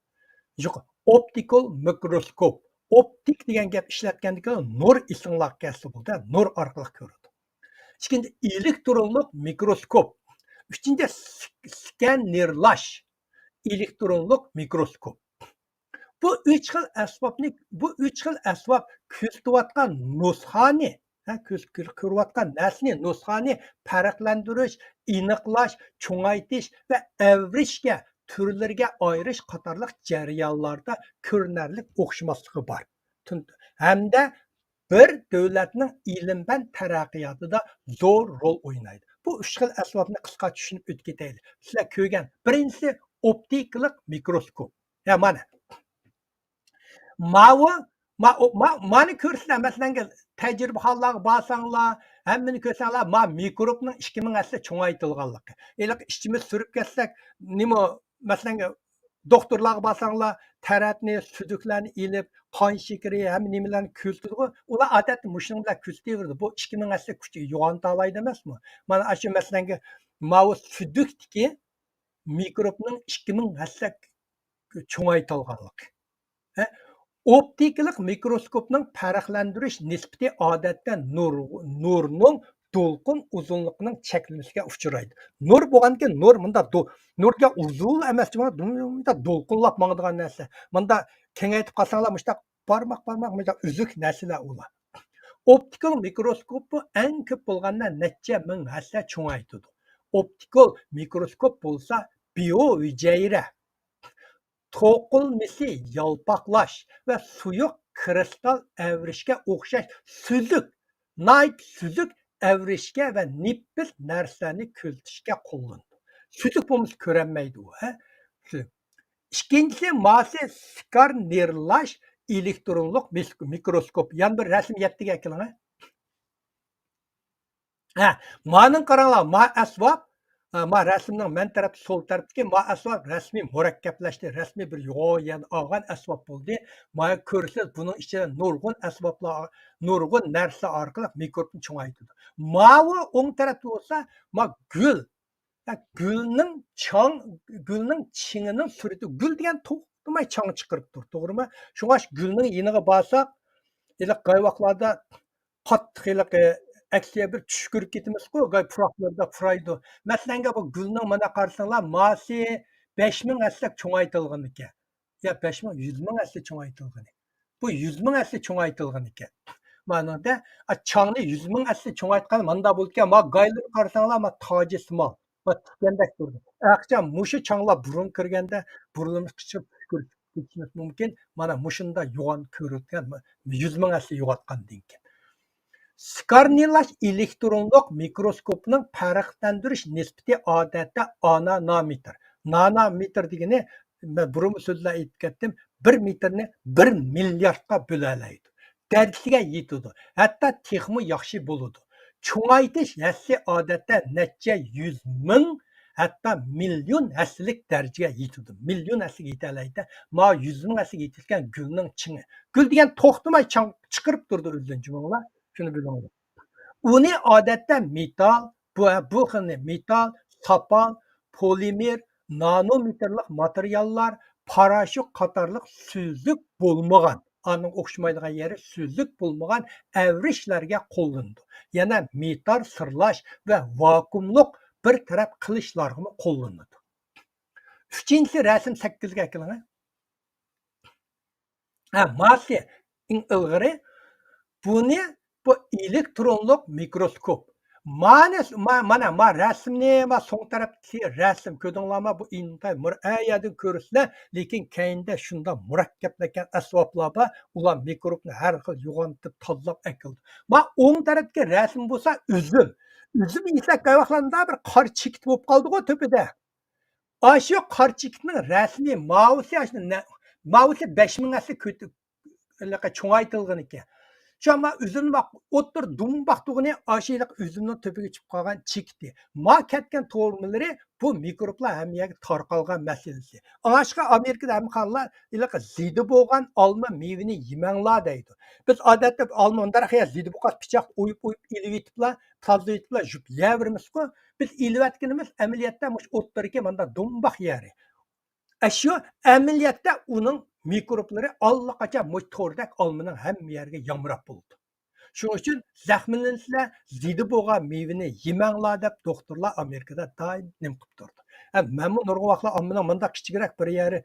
يۇق، ئوپتىكال مىكروسكوپ. ئوپتىك دېگەن گەپ ئىشلەتكەندىكى نۇر ئېسىڭلارغا كەلسە بولدى، نۇر ئارقىلىق كۆرىدۇ. ئىككىنچى، ئېلېكترونلۇق مىكروسكوپ. ئۈچىنچى، سك-، سكانېرلاش، ئېلېكترونلۇق مىكروسكوپ. بۇ ئۈچ خىل ئەسۋابنى، بۇ ئۈچ خىل ئەسۋاب كۆزىتىۋاتقان نۇسخانى، ھە، كۆز-، كۆز-، كۆرۈۋاتقان نەرسىنى، نۇسخانى پەرقلەندۈرۈش، ئېنىقلاش، چوڭايتىش ۋە ئەۋرىشكە، تۈرلىرىگە ئايرىش قاتارلىق جەريانلاردا كۆرۈنەرلىك ئوخشىماسلىقى بار. تۈن-، ھەمدە بىر دۆلەتنىڭ ئىلىم-پەن تەرەققىياتىدا زور رول ئوينايدۇ. بۇ ئۈچ خىل ئەسۋابنى قىسقا چۈشىنىپ ئۆتۈپ كېتەيلى. سىلەر كۆرگەن، بىرىنچىسى ئوپتىكىلىق مىكروسكوپ. يا مانا. ماۋۇ، ما-، ما-، مانى كۆرسىلەر، مەسىلەن، تەجرىبىخانىلارغا بارساڭلار، ھەممىنى كۆرسەڭلار، ما مىكروبنىڭ ئىككى مىڭ ھەسسە چوڭايتىلغانلىقى. ھېلىقى ئىچىمىز سۈرۈپ كەتسەك، نېمە، مەسىلەن، دوختۇرلارغا بارساڭلار، تەرەتنى، سۈدۈكلەرنى ئېلىپ، قان شېكىرى، ھەممە نېمىلەرنى كۆزىتىدىغۇ. ئۇلار ئادەتتە مۇشۇنىڭ بىلەن كۆزىتىۋېرىدۇ. بۇ ئىككى مىڭ ھەسسە كۈچ يوغانتالايدۇ ئەمەسمۇ؟ مانا ئاشۇ، مەسىلەن، ماۋۇ سۈدۈكتىكى مىكروبنىڭ ئىككى مىڭ ھەسسە چوڭايتالغانلىقى. ئوپتىكىلىق مىكروسكوپنىڭ پەرقلەندۈرۈش نىسبىتى ئادەتتە نۇر، نۇرنىڭ دولقۇن ئۇزۇنلۇقىنىڭ چەكلىمىسىگە ئۇچرايدۇ. نۇر بولغاندىكىن نۇر مۇنداق دو-، نۇرغا ئۇزۇن ئەمەس، مۇنداق دولقۇنلاپ ماڭىدىغان نەرسە. مۇنداق كېڭەيتىپ قالساڭلار مۇشۇنداق بارماق بارماق مۇنداق ئۈزۈك نەرسىلەر ئۇلار. ئوپتىكال مىكروسكوپى ئەڭ كۆپ بولغاندا نەچچە مىڭ ھەسسە چوڭايتىدۇ. ئوپتىكال مىكروسكوپ بولسا بىئو ھۈجەيرە توقۇلمىسى يالپاقلاش ۋە سۇيۇق كىرىستال ئەۋرىشكە ئوخشاش سۈزۈك، ناھايىتى سۈزۈك ئەۋرىشكە ۋە نېپىز نەرسىلەرنى كۆزىتىشكە قوللىنىدۇ. سۈزۈك بولمىسا كۆرەلمەيدۇ ئۇ، ھە؟ سۈزۈك. ئىككىنچىسى، ماسى سكارنېرلاش ئېلېكترونلۇق مىس-، مىكروسكوپ. يەنە بىر رەسىم يەتتىگە ئەكېلىڭ، ھە؟ ھە، مانىڭ قاراڭلار، ما ئەسۋاب، ھە، ما رەسىمنىڭ مەن تەرەپتە، سول تەرەپتىكى ما ئەسۋاب رەسمىي مۇرەككەپلەشتى، رەسمىي بىر يوغان ئالغان ئەسۋاب بولدى. ما كۆرسىڭىز، بۇنىڭ ئىچىدە نۇرغۇن ئەسۋابلار، نۇرغۇن نەرسىلەر ئارقىلىق مىكروبنى چوڭايتىدۇ. ماۋۇ ئوڭ تەرەپتە بولسا، ما گۈل، ھە، گۈلنىڭ چاڭ، گۈلنىڭ چېڭىنىڭ سۈرىتى. گۈل دېگەن توختىماي چاڭ چىقىرىپ تۇر، توغرىمۇ؟ شۇڭا گۈلنىڭ يېنىغا بارساق، ھېلىقى قايۋاقلاردا قاتتىق ھېلىقى ئەكسىگە بىر چۈشكۈرۈپ كېتىمىزغۇ، گاي پۇراقلىرىدا پۇرايدۇ. مەسىلەنگە بۇ گۈلنىڭ مانا قارىساڭلار، ماسى بەش مىڭ ھەسسە چوڭايتىلغانىكەن. يا بەش مىڭ، يۈز مىڭ ھەسسە چوڭايتىلغىنى. بۇ يۈز مىڭ ھەسسە چوڭايتىلغانىكەن. مانىڭدا، ئا، چاڭنى يۈز مىڭ ھەسسە چوڭايتقان ماندا بولىدىكەن، ما گايلىرى قارىساڭلار، ما تاجى سىمان. ما تىكەندەك تۇرىدۇ. ئەقىچە مۇشۇ چاڭلار بۇرۇن كىرگەندە، بۇرۇنلىرىمىز قىچىپ كېتىشىمىز مۇمكىن. مانا مۇشۇنداق يوغان كۆرۈلگەن، يۈز مىڭ ھەسسە يوغاتقاندىن كېيىن. سكارنېلاش ئېلېكترونلۇق مىكروسكوپنىڭ پەرقلەندۈرۈش نىسبىتى ئادەتتە ئانانومېتىر. نانومېتىر دېگىنى، مەن بۇرۇنمۇ سۆزلەپ ئېيتىپ كەتتىم، بىر مېتىرنى بىر مىلياردقا بۆلەلەيدۇ. دەرىجىسىگە يېتىدۇ. ھەتتا تېخىمۇ ياخشى بولىدۇ. چوڭايتىش ھەسسىسى ئادەتتە نەچچە يۈز مىڭ، ھەتتا مىليون ھەسسىلىك دەرىجىگە يېتىدۇ. مىليون ھەسسىگە يېتەلەيدۇ. ما يۈز مىڭ ھەسسىگە يېتىدىكەن گۈلنىڭ چېڭى. گۈل دېگەن توختىماي چاڭ چىقىرىپ تۇرىدۇ ئۆزىدىن، جۇمۇڭلار. شۇنى بىلىڭلار. ئۇنى ئادەتتە مېتال، بۇ، بۇ خىلنى مېتال، ساپال، پولىمېر، نانومېتىرلىق ماتېرىياللار، پاراشوك قاتارلىق سۈزۈك بولمىغان، ئانىڭ ئوخشىمايدىغان يېرى سۈزۈك بولمىغان ئەۋرىشلەرگە قوللىنىدۇ. يەنە مېتال سىرلاش ۋە ۋاكۇئۇملۇق بىر تەرەپ قىلىشلارغىمۇ قوللىنىدۇ. ئۈچىنچى رەسىم سەككىزگە ئەكېلىڭ. ھە، ماسى ئەڭ ئىلغىرى بۇنى، بۇ ئېلېكترونلۇق مىكروسكوپ. مانى، ما-، مانا، ما رەسىمنى، ما سوڭ تەرەپتىكى رەسىم كۆردۈڭلارمۇ؟ بۇ ئىنتايىن مۇر-، ئە يەردىن كۆرىسىلەر، لېكىن كەينىدە شۇنداق مۇرەككەپلەشكەن ئەسۋابلار بار. ئۇلار مىكروبنى ھەر خىل يوغانتىپ، تازىلاپ ئەكېلىدۇ. ما ئوڭ تەرەپتىكى رەسىم بولسا ئۈزۈم. ئۈزۈم يېسەك، قايۋاقلاردا بىر قارا چېكىت بولۇپ قالدىغۇ تۆپىدە. ئاشۇ قارا چېكىتنىڭ رەسمىي ماۋۇسى، ئاشۇ نە-، ماۋۇسى بەش مىڭ ھەسسە كۆتۈ-، ھېلىقى چوڭايتىلغىنىكەن. شۇ ئەمما ئۈزۈم ئوتتۇرا دۇمباق تۇغىنى ئاشۇ ھېلىقى ئۈزۈمنىڭ تۆپىگە چىقىپ قالغان چېكىتى. ما كەتكەن تورمىلىرى بۇ مىكروبلار ھەممە يەرگە تارقالغان مەسىلىسى. ئاشۇ ئامېرىكىدا ھەممە خانلار ھېلىقى زېدە بولغان ئالما مېۋىنى يېمەڭلار دەيدۇ. بىز ئادەتتە ئالما مۇنداق يا زېدە بولغاچ پىچاق ئويۇپ، ئويۇپ ئېلىۋېتىپلا، تازىلىۋېتىپلا، يۇيۇپ يەۋېرىمىزغۇ. بىز ئېلىۋەتكىنىمىز ئەمەلىيەتتە مۇشۇ ئوتتۇرىدىكى مانداق دۇمباق يەرى. ئەشۇ ئەمەلىيەتتە ئۇنىڭ مىكروبلىرى ئاللىقاچان مۇشۇ توردەك ئالمىنىڭ ھەممە يەرگە يامراپ بولىدۇ. شۇنىڭ ئۈچۈن زەخىملىنىسىلەر، زېدە بولغان مېۋىنى يېمەڭلار دەپ دوختۇرلار ئامېرىكىدا دائىم نېمە قىلىپ تۇرىدۇ. ھە، مەنمۇ نۇرغۇن ۋاقىتلار ئالمىنىڭ مانداق كىچىكرەك بىر يەرى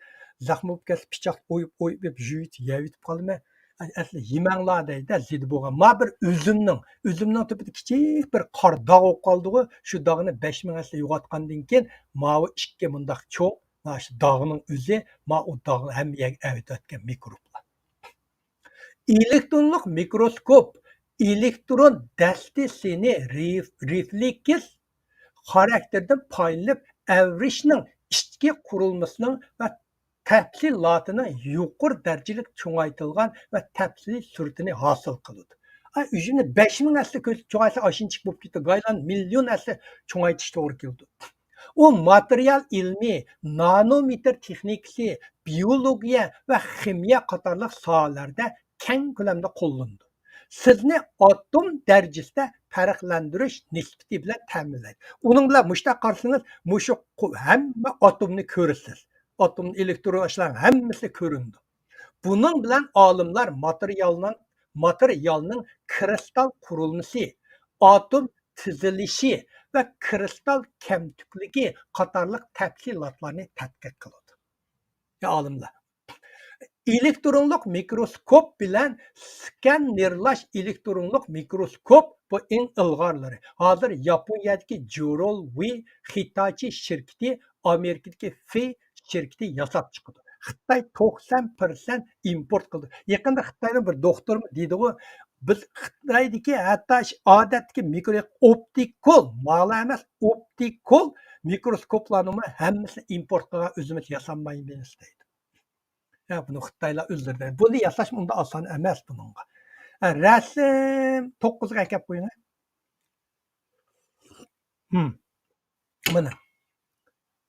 زەخمە بولۇپ كەتسە پىچاق ئويۇپ، ئويۇپ، يۇيۇپ يەۋېتىپ قالىمەن. ئەسلى يېمەڭلار دەيدۇ، زېدە بولغان. ما بىر ئۈزۈمنىڭ، ئۈزۈمنىڭ تۆپىدە كىچىك بىر قارا داغ بولۇپ قالدىغۇ، شۇ داغنى بەش مىڭ ھەسسە يوغاتقاندىن كېيىن، ماۋۇ ئىككى مۇنداق چوڭ، مانا شۇ داغنىڭ ئۆزى، ما ئۇ داغنى ھەممە يەرگە ئەۋېتىۋەتكەن مىكروبلار. ئېلېكترونلۇق مىكروسكوپ ئېلېكترون دەستىسىنى رېف-، رېفلېكس خاراكتېردىن پايدىلىنىپ، ئەۋرىشنىڭ ئىچكى قۇرۇلمىسىنىڭ ۋە تەپسىلاتىنىڭ يۇقىرى دەرىجىلىك چوڭايتىلغان ۋە تەپسىلىي سۈرىتىنى ھاسىل قىلىدۇ. ئا، ئۈزۈمنى بەش مىڭ ھەسسە كۆ-، چوڭايتسا ئاشۇنچىلىك بولۇپ كېتىدۇ. گايلان مىليون ھەسسە چوڭايتىش توغرا كېلىدۇ. ئۇ ماتېرىيال ئىلمى، نانومېتىر تېخنىكىسى، بىيولوگىيە ۋە خىمىيە قاتارلىق ساھەلەردە كەڭ كۆلەمدە قوللىنىدۇ. سىزنى ئاتوم دەرىجىسىدە پەرقلەندۈرۈش نىسبىتى بىلەن تەمىنلەيدۇ. ئۇنىڭ بىلەن مۇشۇنداق قارىسىڭىز، مۇشۇ قۇ-، ھەممە ئاتومنى كۆرىسىز. ئاتوم، ئېلېكترون ئاشۇلارنىڭ ھەممىسى كۆرۈنىدۇ. بۇنىڭ بىلەن ئالىملار ماتېرىيالنىڭ، ماتېرىيالنىڭ كىرىستال قۇرۇلمىسى، ئاتوم تىزىلىشى ۋە كىرىستال كەمتۈكلۈكى قاتارلىق تەپسىلاتلارنى تەتقىق قىلىدۇ. يا ئالىملار، ئېلېكترونلۇق مىكروسكوپ بىلەن سكانېرلاش ئېلېكترونلۇق مىكروسكوپ، بۇ ئەڭ ئىلغارلىرى. ھازىر ياپونىيەدىكى جۇرول ۋېي خىتايچى شىركىتى، ئامېرىكىدىكى فېي شىركىتى ياساپ چىقىدۇ. خىتاي توقسان پىرسەنت ئىمپورت قىلىدۇ. يېقىندا خىتاينىڭ بىر دوختۇرى دېدىغۇ، بىز خىتايدىكى ھەتتا ئادەتتىكى مىكرو ئوپتىكول، مالا ئەمەس، ئوپتىكول مىكروسكوپلارنىمۇ ھەممىسىنى ئىمپورت قىلغان، ئۆزىمىز ياسالمايمىز دەيدۇ. ھە، بۇنى خىتايلار ئۆزلىرى دەيدۇ. بۇنى ياساش ئۇنداق ئاسان ئەمەس بۇنىڭغا. ھە، رەسىم توققۇزغا ئەكەپ قويۇڭ. ھىم. مانا.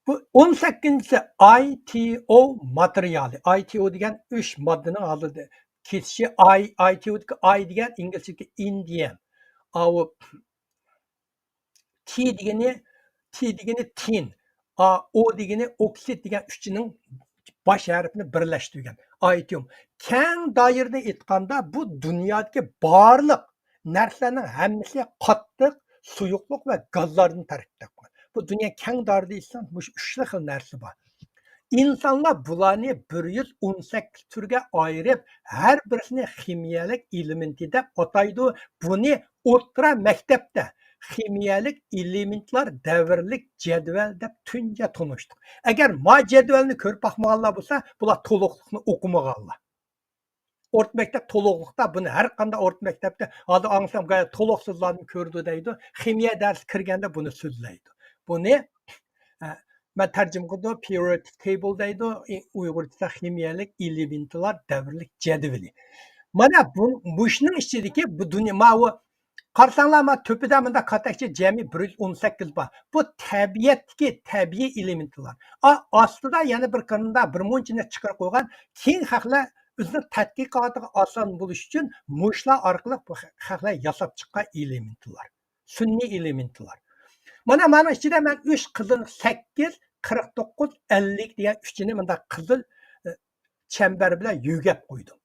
بۇ ئون سەككىزىنچىسى ئاي تى ئو ماتېرىيالى. ئاي تى ئو دېگەن ئۈچ ماددىنىڭ ھازىر كېسىشى. ئاي، ئاي تى ئو دىكى ئاي دېگەن ئىنگلىزچىدىكى ئىندىيەم. ئاۋۇ تى دېگىنى، تى دېگىنى تىن، ئا، ئو دېگىنى ئوكسىد دېگەن ئۈچىنىڭ باش ھەرپىنى بىرلەشتۈرگەن. ئايتىيۇم. كەڭ دائىرىدە ئېيتقاندا، بۇ دۇنيادىكى بارلىق نەرسىلەرنىڭ ھەممىسى قاتتىق، سۇيۇقلۇق ۋە گازلاردىن تەركىب تاپقان. بۇ دۇنيا كەڭ دائىرىدە ئېيتساق، مۇشۇ ئۈچلا خىل نەرسە بار. ئىنسانلار بۇلارنى بىر يۈز ئون سەككىز تۈرگە ئايرىپ، ھەر بىرسىنى خىمىيەلىك ئېلېمېنتى دەپ ئاتايدۇ. بۇنى ئوتتۇرا مەكتەپتە خىمىيەلىك ئېلېمېنتلار دەۋرلىك جەدۋەل دەپ تۇنجى تونۇشتۇق. ئەگەر ما جەدۋەلنى كۆرۈپ باقمىغانلار بولسا، بۇلار تولۇقلۇقنى ئوقۇمىغانلار. ئورتا مەكتەپ تولۇقلۇقتا بۇنى ھەر قانداق ئورتا مەكتەپتە، ھازىر ئاڭلىسام، گايا تولۇقسىزلارنى كۆرىدۇ دەيدۇ. خىمىيە دەرسى كىرگەندە بۇنى سۆزلەيدۇ. بۇنى، ئە، مەن تەرجىمە قىلدىم، periodic table دەيدۇ، ئۇيغۇرچىسى خىمىيەلىك ئېلېمېنتلار دەۋرلىك جەدۋىلى. مانا بۇ، مۇشۇنىڭ ئىچىدىكى بۇ دۇنيا، ماۋۇ قارىساڭلار، ما تۆپىدە مۇنداق كاتەكچە جەمئىي بىر يۈز ئون سەككىز بار. بۇ تەبىئەتتىكى تەبىئىي ئېلېمېنتلار. ئا-، ئاستىدا يەنە بىر قىرىندا بىر مۇنچىنى چىقىرىپ قويغان، كېيىن خەقلەر ئۆزىنىڭ تەتقىقاتىغا ئاسان بولۇش ئۈچۈن مۇشۇلار ئارقىلىق بۇ خەقلەر ياساپ چىققان ئېلېمېنتلار. سۈنئىي ئېلېمېنتلار. مانا، مانا ئىچىدە مەن ئۈچ قىزىل، سەككىز، قىرىق توققۇز، ئەللىك دېگەن ئۈچىنى مۇنداق قىزىل، ئە، چەمبەر بىلەن يۆگەپ قويدۇم.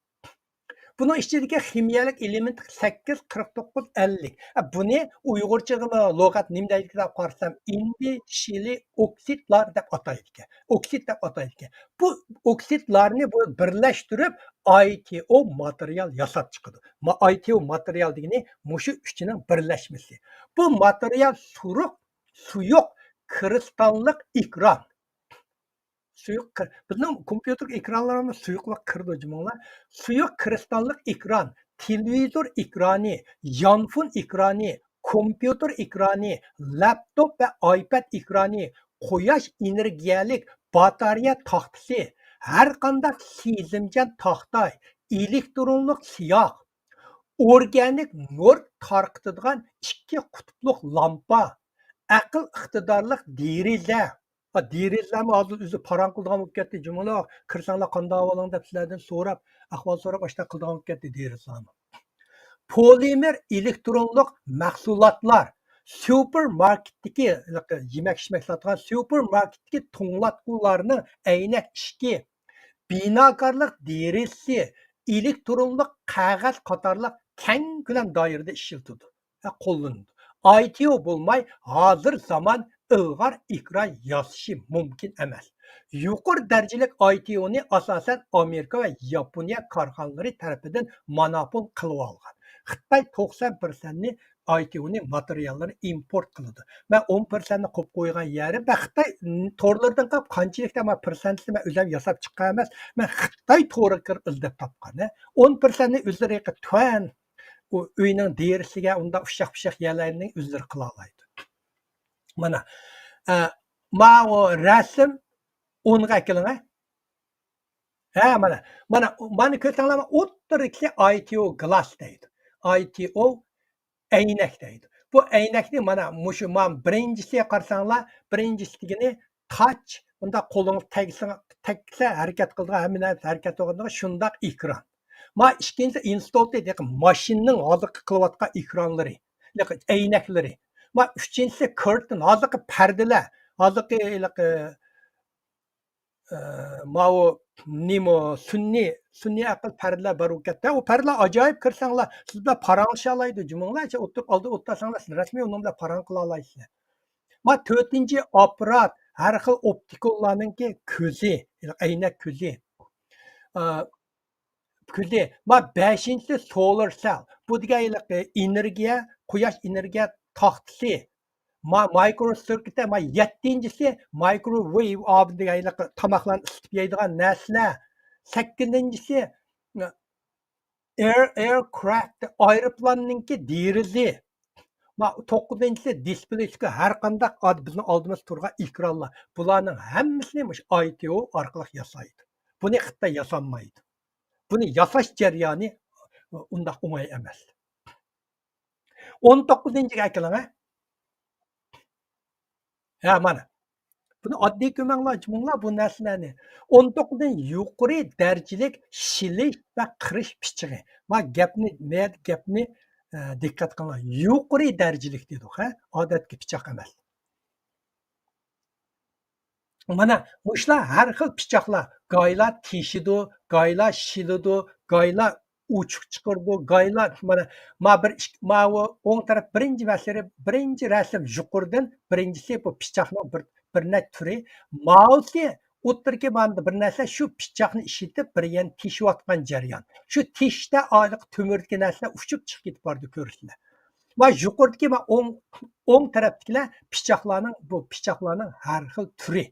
بۇنىڭ ئىچىدىكى خىمىيەلىك ئېلېمېنت سەككىز، قىرىق توققۇز، ئەللىك. ئە، بۇنى ئۇيغۇرچىغىمۇ لۇغەت نېمە دەيدىكىن دەپ قارىسام، ئىندى شىلى ئوكسىدلار دەپ ئاتايدىكەن. ئوكسىد دەپ ئاتايدىكەن. بۇ ئوكسىدلارنى بۇ بىرلەشتۈرۈپ، ئاي تى ئو ماتېرىيال ياساپ چىقىدۇ. ما-، ئاي تى ئو ماتېرىيال دېگىنى مۇشۇ ئۈچىنىڭ بىرلەشمىسى. بۇ ماتېرىيال سۇرۇق، سۇيۇق، كىرىستاللىق ئېكران. سۇيۇق كىر-، بىزنىڭ كومپيۇتېر ئېكرانلىرىمىز سۇيۇقلۇق كىرىدۇ جۇمۇڭلار. سۇيۇق كىرىستاللىق ئېكران، تېلېۋىزور ئېكرانى، يانفون ئېكرانى، كومپيۇتېر ئېكرانى، لەپتوپ ۋە ئايپەد ئېكرانى، قۇياش ئېنېرگىيەلىك باتارېيە تاختىسى، ھەرقانداق سېزىمچان تاختا، ئېلېكترونلۇق سىياھ، ئورگانىك نۇر تارقىتىدىغان ئىككى قۇتۇپلۇق لامپا، ئەقىل ئىقتىدارلىق دېرىزە. ھا، دېرىزىلەرمۇ ھازىر ئۆزى پاراڭ قىلىدىغان بولۇپ كەتتى جۇمۇلار. كىرسەڭلار قانداق ئەھۋالىڭ دەپ سىلەردىن سوراپ، ئەھۋال سوراپ ئاشۇنداق قىلىدىغان بولۇپ كەتتى دېرىزىلەرمۇ. پولىمېر ئېلېكترونلۇق مەھسۇلاتلار، سۇپېرماركېتتىكى يېمەك ئىچمەك ساتىدىغان سۇپېرماركېتتىكى توڭلاتقۇلارنىڭ ئەينەك ئىشىكى، بىناكارلىق دېرىزىسى، ئېلېكترونلۇق قەغەز قاتارلىق كەڭ كۆلەم دائىرىدە ئىشلىتىدۇ ۋە قوللىنىدۇ. ئاي تى ئو بولماي ھازىر زامان ئىلغار ئېكران ياسىشى مۇمكىن ئەمەس. يۇقىرى دەرىجىلىك ئاي تى ئونى ئاساسەن ئامېرىكا ۋە ياپونىيە كارخانىلىرى تەرىپىدىن مونوپول قىلىۋالغان. خىتاي توقسان پىرسەنتنى ئاي تى ئونى ماتېرىياللىرىنى ئىمپورت قىلىدۇ. مەن ئون پىرسەنتنى قويۇپ قويغان يەرى، مەن خىتاي تورلىرىدىن قاپ قانچىلىك دە مەن پىرسەنتنى مەن ئۆزۈم ياساپ چىققان ئەمەس. مەن خىتاي تورىغا كىرىپ ئىزدەپ تاپقان. ئون پىرسەنتنى ئۆزلىرى تۆۋەن ئۇ ئۆينىڭ دېرىزىسىگە ئۇنداق ئۇششاق پۇششاق يەرلەرنى ئۆزلىرى قىلالايدۇ. مانا، ئە، ماۋۇ رەسىم ئونغا ئەكېلىڭە. ھە، مانا، مانا، مانا كۆرسەڭلار، ئوتتۇرىدىكى ئاي تى ئو گلاس دەيدۇ. ئاي تى ئو ئەينەك دەيدۇ. بۇ ئەينەكنى مانا مۇشۇ، مانا بىرىنچىسىگە قارىساڭلار، بىرىنچىسى دېگىنى تاچ، بۇنداق قولىڭىز تەگسە، تەگسە ھەرىكەت قىلىدىغان، ھەممە نەرسە ھەرىكەت قىلىدىغان شۇنداق ئېكران. ما ئىككىنچىسى ئىنستولتى، ماشىنىنىڭ ھازىرقى قىلىۋاتقان ئېكرانلىرى، ئەينەكلىرى. ما ئۈچىنچىسى كىرتىن، ھازىرقى پەردىلەر، ھازىرقى ھېلىقى، ئە، ماۋۇ نېمە، سۈنئىي، سۈنئىي ئەقىل پەردىلەر بار ئۇ كەتتە. ئۇ پەردىلەر ئاجايىپ كىرسەڭلار، سىز بىلەن پاراڭلىشالايدۇ. جۇمۇڭلار ئولتۇرۇپ، ئالدىدا ئولتۇرساڭلار، سىز رەسمىي ئۇنىڭ بىلەن پاراڭ قىلالايسىلەر. ما تۆتىنچى ئاپپارات، ھەر خىل ئوپتىكونلارنىڭكى كۆزى، ئەينەك كۆزى. ئا، كۆزى. ما بەشىنچىسى سولار سېل. بۇ دېگەن ھېلىقى ئېنېرگىيە، قۇياش ئېنېرگىيە تاختىسى. ما مايكرو سىركىتى، ما يەتتىنچىسى مايكروۋېيۋ ئاۋى دېگەن ھېلىقى تاماقلارنى ئىسسىتىپ يەيدىغان نەرسىلەر. سەككىزىنچىسى ئېر، ئېركرافت، ئايروپىلاننىڭكى دېرىزى. ما توققۇزىنچىسى دىسپلېيسىكى، ھەر قانداق ئاد-، بىزنىڭ ئالدىمىزدا تۇرغان ئېكرانلار. بۇلارنىڭ ھەممىسىنى مۇشۇ ئاي تى ئۇ ئارقىلىق ياسايدۇ. بۇنى خىتاي ياسالمايدۇ. بۇنى ياساش جەريانى ئۇنداق ئوڭاي ئەمەس. ئون توققۇزىنچىگە ئەكېلىڭە. ھە، مانا. بۇنى ئاددىي كۆرمەڭلار، جۇمۇڭلار بۇ نەرسىلەرنى. ئون توققۇزىنچى يۇقىرى دەرىجىلىك شىلىش ۋە قىرىش پىچىقى. ما گەپنى، مە گەپنى، ئە، دىققەت قىلىڭلار. يۇقىرى دەرىجىلىك دېدۇق، ھە؟ ئادەتتىكى پىچاق ئەمەس. مانا مۇشۇلار ھەر خىل پىچاقلار. گايلار تېشىدۇ، گايلار شىلىدۇ، گايلار ئوچۇق چىقىرىدۇ، گايلار مانا، ما بىر ئىككى، ماۋۇ ئوڭ تەرەپ بىرىنچى مەسىلە، بىرىنچى رەسىم يۇقىرىدىن بىرىنچىسى بۇ پىچاقنىڭ بىر، بىر نەچچە تۈرى. ماۋۇسى ئوتتۇرىكى ماندا بىر نەرسە، شۇ پىچاقنى ئىشلىتىپ بىر يەرنى تېشىۋاتقان جەريان. شۇ تېشىشتە ئايلىق تۆمۈردىكى نەرسىلەر ئۇچۇپ چىقىپ كېتىپ بارىدۇ، كۆرىسىلەر. ۋە يۇقىرىدىكى ۋە ئوڭ، ئوڭ تەرەپتىكىلەر پىچاقلارنىڭ، بۇ پىچاقلارنىڭ ھەر خىل تۈرى.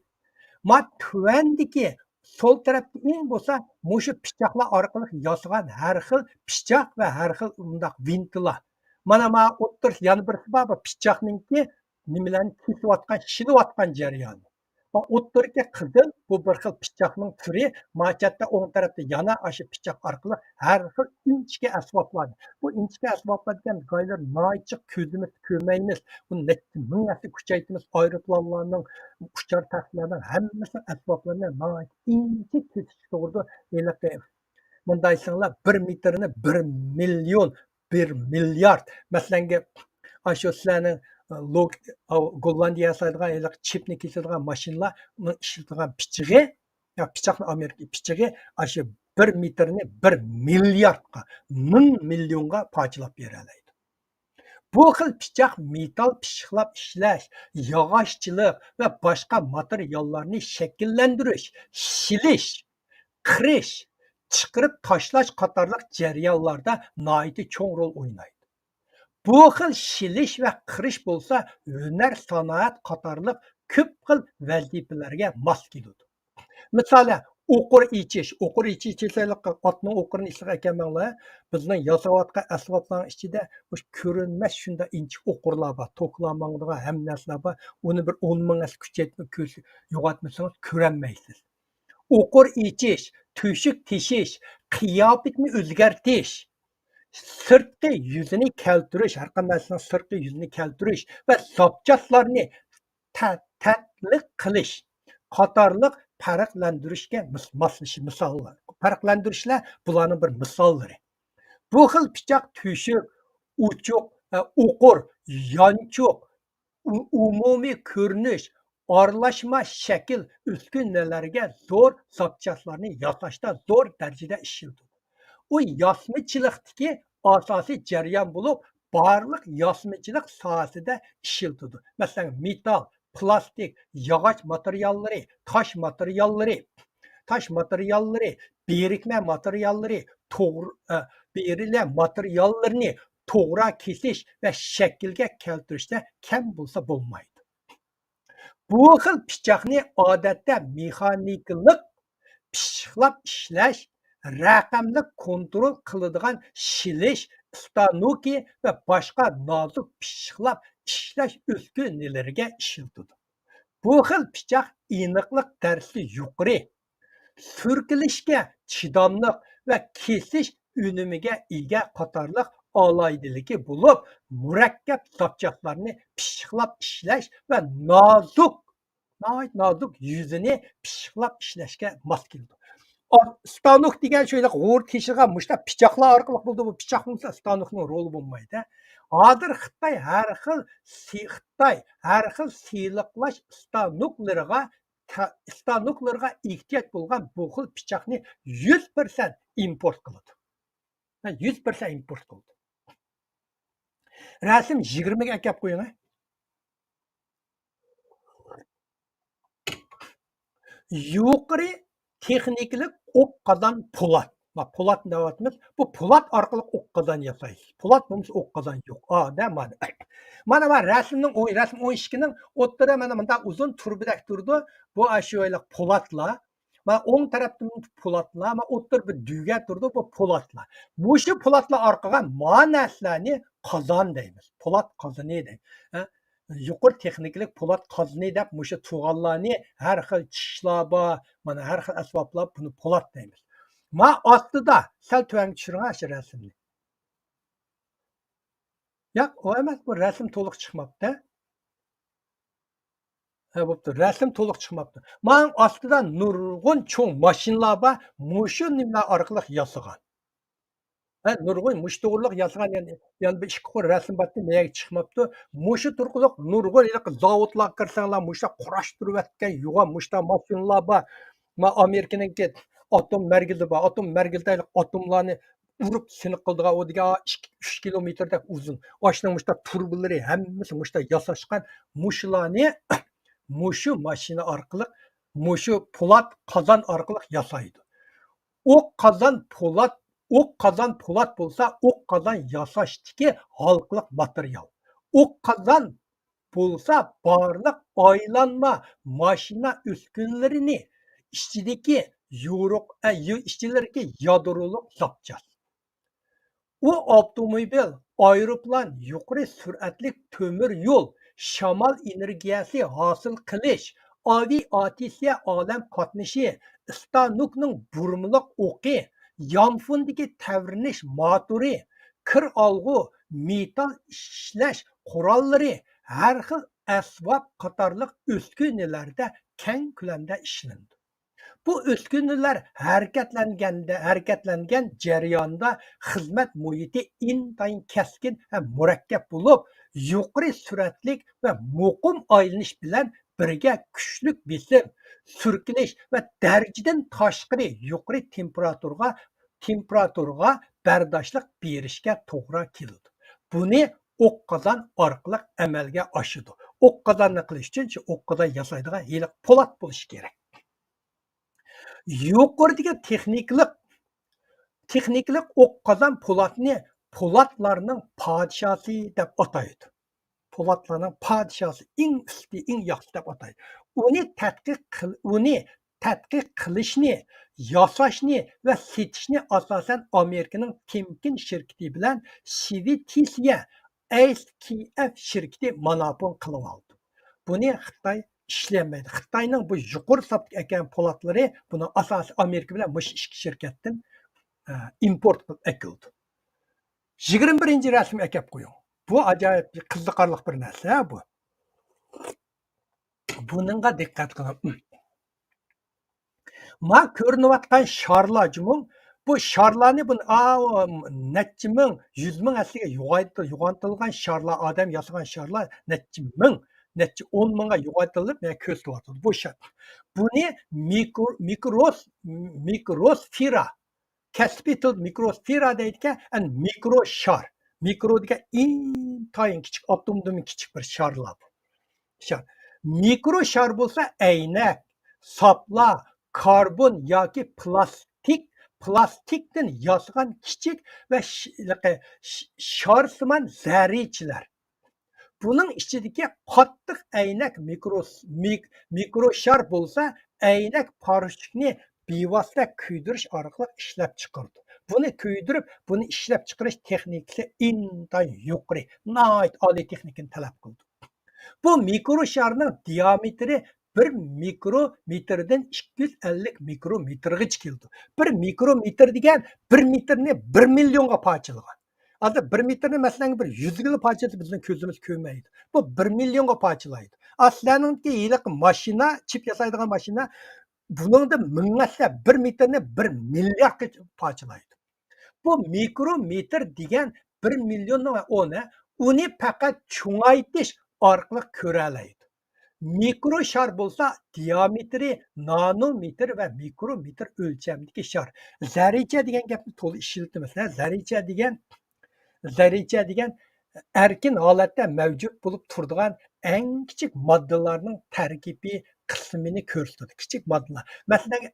ما تۆۋەندىكى سول تەرەپتىكى ئىن بولسا مۇشۇ پىچاقلار ئارقىلىق ياسىغان ھەر خىل پىچاق ۋە ھەر خىل مۇنداق ۋىنتىلار. مانا ما ئوتتۇرىسى يەنە بىرسى بار، بۇ پىچاقنىڭكى نېمىلەرنى كېسىۋاتقان، شىلىۋاتقان جەريانى. ئوتتۇرىدىكى قىزىل، بۇ بىر خىل پىچاقنىڭ تۈرى. ما چەتتە ئوڭ تەرەپتە يەنە ئاشۇ پىچاق ئارقىلىق ھەر خىل ئىنچىكە ئەسۋابلارنى. بۇ ئىنچىكە ئەسۋابلار دېگەن گايلار ناھايىتى جىق، كۆزىمىز كۆرمەيمىز. بۇ نەچچە مىڭ ھەسسە كۈچەيتىمىز. ئايروپىلانلارنىڭ، ئۇچار تەختىلەرنىڭ ھەممىسىنىڭ ئەسۋابلىرىنى ناھايىتى ئىنچىكە كېسىشكە توغرا. ھېلىقى مۇنداق دېسەڭلار، بىر مېتىرنى بىر مىليون، بىر مىليارد. مەسىلەنگە، ئاشۇ سىلەرنىڭ، ئە، لوگ-، ئاۋ-، گوللاندىيە ياسايدىغان ھېلىقى چىپنى كېسىدىغان ماشىنىلارنىڭ ئىشلىتىدىغان پىچىقى، يا پىچاقنى ئامېرىكا پىچىقى ئاشۇ بىر مېتىرنى بىر مىلياردقا، مىڭ مىليونغا پارچىلاپ بېرەلەيدۇ. بۇ خىل پىچاق مېتال پىششىقلاپ ئىشلەش، ياغاچچىلىق ۋە باشقا ماتېرىياللارنى شەكىللەندۈرۈش، شىلىش، قىرىش، چىقىرىپ تاشلاش قاتارلىق جەريانلاردا ناھايىتى چوڭ رول ئوينايدۇ. بۇ خىل شىلىش ۋە قىرىش بولسا ھۈنەر، سانائەت قاتارلىق كۆپ خىل ۋەزىپىلەرگە ماس كېلىدۇ. مىسالى، ئوقۇر ئېچىش. ئوقۇر ئېچىش دېسەڭلار، ئاتنىڭ ئوقۇرىنى ئېسىڭلارغا ئەكەلمەڭلار. بىزنىڭ ياساۋاتقان ئەسۋابلارنىڭ ئىچىدە مۇشۇ كۆرۈنمەس شۇنداق ئىنچىكە ئوقۇرلار بار، توكلار ماڭىدىغان ھەممە نەرسىلەر بار. ئۇنى بىر ئون مىڭ ھەسسە كۈچەيتمە، كۆز-، يوغانتمىسىڭىز كۆرەلمەيسىز. ئوقۇر ئېچىش، تۆشۈك تېشىش، قىياپىتىنى ئۆزگەرتىش، سىرتقى يۈزىنى كەلتۈرۈش، ھەر قانداق نەرسىنىڭ سىرتقى يۈزىنى كەلتۈرۈش ۋە زاپچاسلارنى تە-، تەتلىق قىلىش قاتارلىق پەرقلەندۈرۈشكە مىس-، ماسلىشى، مىساللار. پەرقلەندۈرۈشلەر بۇلارنىڭ بىر مىساللىرى. بۇ خىل پىچاق تۆشۈك، ئوچۇق، ئە، ئوقۇر، يانچۇق، ئۇ-، ئومۇمىي كۆرۈنۈش، ئارىلاشما شەكىل ئۈسكۈنىلەرگە زور زاپچاسلارنى ياساشتا زور دەرىجىدە ئىشلىتىلىدۇ. ئۇ ياسىمىچىلىقتىكى ئاساسىي جەريان بولۇپ، بارلىق ياسىمىچىلىق ساھەسىدە ئىشلىتىلىدۇ. مەسىلەن، مېتال، پىلاستىك، ياغاچ ماتېرىياللىرى، تاش ماتېرىياللىرى، تاش ماتېرىياللىرى، بىرىكمە ماتېرىياللىرى، توغرا، ئە، بىرىلە ماتېرىياللىرىنى توغرا كېسىش ۋە شەكىلگە كەلتۈرۈشتە كەم بولسا بولمايدۇ. بۇ خىل پىچاقنى ئادەتتە مېخانىكىلىق پىششىقلاپ ئىشلەش، رەقەملىك كونترول قىلىدىغان شىلىش ئىستانوكى ۋە باشقا نازۇك پىششىقلاپ ئىشلەش ئۈسكۈنىلىرىگە ئىشلىتىدۇ. بۇ خىل پىچاق ئېنىقلىق دەرىجىسى يۇقىرى، سۈركىلىشكە چىداملىق ۋە كېسىش ئۈنۈمىگە ئىگە قاتارلىق ئالاھىدىلىكى بولۇپ، مۇرەككەپ زاپچاسلارنى پىششىقلاپ ئىشلەش ۋە نازۇك، ناھايىتى نازۇك يۈزىنى پىششىقلاپ ئىشلەشكە ماس كېلىدۇ. ئا-، ستانوك دېگەن شۇ ھېلىقى غورا تېشىغان مۇشۇنداق پىچاقلار ئارقىلىق بولىدۇ. بۇ پىچاق بولمىسا ستانوكنىڭ رولى بولمايدۇ. ھازىر خىتاي ھەر خىل سى-، خىتاي ھەر خىل سىلىقلاش ستانوكلىرىغا تا-، ستانوكلىرىغا ئېھتىياج بولغان بۇ خىل پىچاقنى يۈز پىرسەنت ئىمپورت قىلىدۇ. ھە، يۈز پىرسەنت ئىمپورت قىلىدۇ. رەسىم يىگىرمىگە ئەكەپ قويۇڭ، ھە. يۇقىرى تېخنىكىلىق ئوق قازان پولات. ما پولات دەۋاتىمىز. بۇ پولات ئارقىلىق ئوق قازان ياسايسىز. پولات بولمىسا ئوق قازان يوق. ئا، دە، مانا. مانا، ما رەسىمنىڭ ئوي-، رەسىم ئون ئىككىنىڭ ئوتتۇرا مانا مۇنداق ئۇزۇن تۇربىدەك تۇرىدۇ. بۇ ئاشۇ پولاتلار. ما ئوڭ تەرەپتىمۇ پولاتلار، ما ئوتتۇرا بىر دۈگە تۇرىدۇ، بۇ پولاتلار. مۇشۇ پولاتلار ئارقىغا ما نەرسىلەرنى قازان دەيمىز. پولات قازىنى دەيمىز. ھە؟ يۇقىرى تېخنىكىلىق پولات قازىنى دەپ مۇشۇ تۇغانلارنى ھەر خىل چىشلار بار، مانا ھەر خىل ئەسۋابلار بۇنى پولات دەيمىز. ما ئاستىدا سەل تۆۋەنگە چۈشۈرۈڭ ئاشۇ رەسىمنى. ياق، ئۇ ئەمەس، بۇ رەسىم تولۇق چىقماپتۇ. ھە، بوپتۇ. رەسىم تولۇق چىقماپتۇ. ماڭ ئاستىدا نۇرغۇن چوڭ ماشىنىلار بار. مۇشۇ نېمىلەر ئارقىلىق ياسىغان. ھە، نۇرغۇن مۇشۇ توغرىلىق ياسىغان يەنە، يەنە بىر ئىككى قۇر رەسىم بارتتى. مەيەگە چىقماپتۇ. مۇشۇ تۇرقىلىق نۇرغۇن ھېلىقى زاۋۇتلارغا كىرسەڭلار، مۇشۇلار قۇراشتۇرۇۋەتكەن يوغان مۇشۇلار ماشىنىلار بار. ما ئامېرىكىنىڭكى ئاتوم مەركىزى بار. ئاتوم مەركىزىدە ھېلىقى ئاتوملارنى ئۇرۇپ سىنىق قىلىدىغان ئۇ دېگەن ئىككى، ئۈچ كىلومېتىردەك ئۇزۇن. ئاشۇنىڭ مۇشۇنداق تۇرۇبىلىرى ھەممىسى مۇشۇنداق ياساشقان. مۇشۇلارنى مۇشۇ ماشىنا ئارقىلىق، مۇشۇ پولات قازان ئارقىلىق ياسايدۇ. ئوق قازان پولات، ئوق قازان پولات بولسا، ئوق قازان ياساشتىكى ھالقىلىق ماتېرىيال. ئوق قازان بولسا بارلىق ئايلانما ماشىنا ئۈسكۈنىلىرىنى ئىچىدىكى يورۇق، ئە، يۇ-، ئىچىلىرىدىكى يادرولۇق زاپچاس. ئۇ ئاپتوموبىل، ئايروپىلان، يۇقىرى سۈرئەتلىك تۆمۈر يول، شامال ئېنېرگىيەسى ھاسىل قىلىش، ئاۋىئاتسىيە ئالەم قاتنىشى، ستانوكنىڭ بۇرمىلىق ئوقى، يانفوندىكى تەۋرىنىش ماتورى، كىر ئالغۇ، مېتال ئىشلەش قوراللىرى، ھەر خىل ئەسۋاب قاتارلىق ئۈسكۈنىلەردە كەڭ كۆلەمدە ئىشلىنىدۇ. بۇ ئۈسكۈنىلەر ھەرىكەتلەنگەندە، ھەرىكەتلەنگەن جەرياندا خىزمەت مۇھىتى ئىنتايىن كەسكىن ھەم مۇرەككەپ بولۇپ، يۇقىرى سۈرئەتلىك ۋە مۇقىم ئايلىنىش بىلەن بىرگە كۈچلۈك بېسىم، سۈركىلىش ۋە دەرىجىدىن تاشقىرى يۇقىرى تېمپېراتۇرىغا، تېمپېراتۇرىغا بەرداشلىق بېرىشكە توغرا كېلىدۇ. بۇنى ئوق قازان ئارقىلىق ئەمەلگە ئاشىدۇ. ئوق قازاننى قىلىش ئۈچۈن شۇ ئوق قازان ياسايدىغان ھېلىقى پولات بولۇشى كېرەك. يۇقىرىدىكى تېخنىكىلىق، تېخنىكىلىق ئوق قازان پولاتنى پولاتلارنىڭ پادىشاھى دەپ ئاتايدۇ. پولاتلارنىڭ پادىشاھى، ئەڭ ئۈستى، ئەڭ ياخشى دەپ ئاتايدۇ. ئۇنى تەتقىق قىل-، ئۇنى تەتقىق قىلىشنى، ياساشنى ۋە سېتىشنى ئاساسەن ئامېرىكىنىڭ تېمكىن شىركىتى بىلەن شىۋېتسىيە ئېس كېي ئېف شىركىتى مونوپول قىلىۋالدى. بۇنى خىتاي ئىشلىيەلمەيدۇ. خىتاينىڭ بۇ يۇقىرى ساپتىكى ئەكەلگەن پولاتلىرى، بۇنىڭ ئاساسىي ئامېرىكا بىلەن مۇشۇ ئىككى شىركەتتىن، ئە، ئىمپورت قىلىپ ئەكېلىدۇ. يىگىرمە بىرىنچى رەسىمگە ئەكەپ قويۇڭ. بۇ ئاجايىپ قىزىقارلىق بىر نەرسە بۇ. بۇنىڭغا دىققەت قىلىڭ. ما كۆرۈنۈۋاتقان شارلار جۇمۇ، بۇ شارلارنى بۇ، ئا، نەچچە مىڭ، يۈز مىڭ ئەسلىگە يوغايتى-، يوغانتىلغان شارلار، ئادەم ياسىغان شارلار نەچچە مىڭ، نەچچە ئون مىڭغا يوغايتىلىپ، مانا كۆرسىتىۋاتىدۇ. بۇ شار. بۇنى مىكرو-، مىكروس-، مىكروسفېرا، كەسپىي تىل مىكروسفېرا دەيدىكەن، ئەنە مىكرو شار. مىكرو دېگەن ئىنتايىن كىچىك، ئاتومدىنمۇ كىچىك بىر شارلار بۇ. شار. مىكرو شار بولسا ئەينەك، ساپلا، كاربون ياكى پلاستىك، پلاستىكتىن ياسىغان كىچىك ۋە ش-، ش-، شارسىمان زەررىچىلەر. بۇنىڭ ئىچىدىكى قاتتىق ئەينەك مىكرو-، مىك-، مىكرو شار بولسا ئەينەك پاراشوكىنى بىۋاسىتە كۆيدۈرۈش ئارقىلىق ئىشلەپ چىقىرىدۇ. بۇنى كۆيدۈرۈپ، بۇنى ئىشلەپ چىقىرىش تېخنىكىسى ئىنتايىن يۇقىرى، ناھايىتى ئالىي تېخنىكىنى تەلەپ قىلىدۇ. بۇ مىكرو شارنىڭ دىئامېتىرى بىر مىكرو مېتىردىن ئىككى يۈز ئەللىك مىكرو مېتىرغىچە كېلىدۇ. بىر مىكرو مېتىر دېگەن بىر مېتىرنى بىر مىليونغا پارچىلىغان. ھازىر بىر مېتىرنى، مەسىلەن، بىر يۈزگىلا پارچىلىسا بىزنىڭ كۆزىمىز كۆرمەيدۇ. بۇ بىر مىليونغا پارچىلايدۇ. ئا، سىلەرنىڭكى ھېلىقى ماشىنا، چىپ ياسايدىغان ماشىنا، بۇنىڭدا مىڭ ئەسلە بىر مېتىرنى بىر مىلياردقا پارچىلايدۇ. بۇ مىكرو مېتىر دېگەن بىر مىليوننىڭ ئورنى، ئۇنى پەقەت چوڭايتىش ئارقىلىق كۆرەلەيدۇ. مىكرو شار بولسا دىيامېتىرى نانومېتىر ۋە مىكرومېتىر ئۆلچەمدىكى شار. زەررىچە دېگەن گەپنى تولا ئىشلىتىمىز. ھە، زەررىچە دېگەن، زەررىچە دېگەن ئەركىن ھالەتتە مەۋجۇت بولۇپ تۇرىدىغان ئەڭ كىچىك ماددىلارنىڭ تەركىبىي قىسمىنى كۆرسىتىدۇ. كىچىك ماددىلار. مەسىلەن،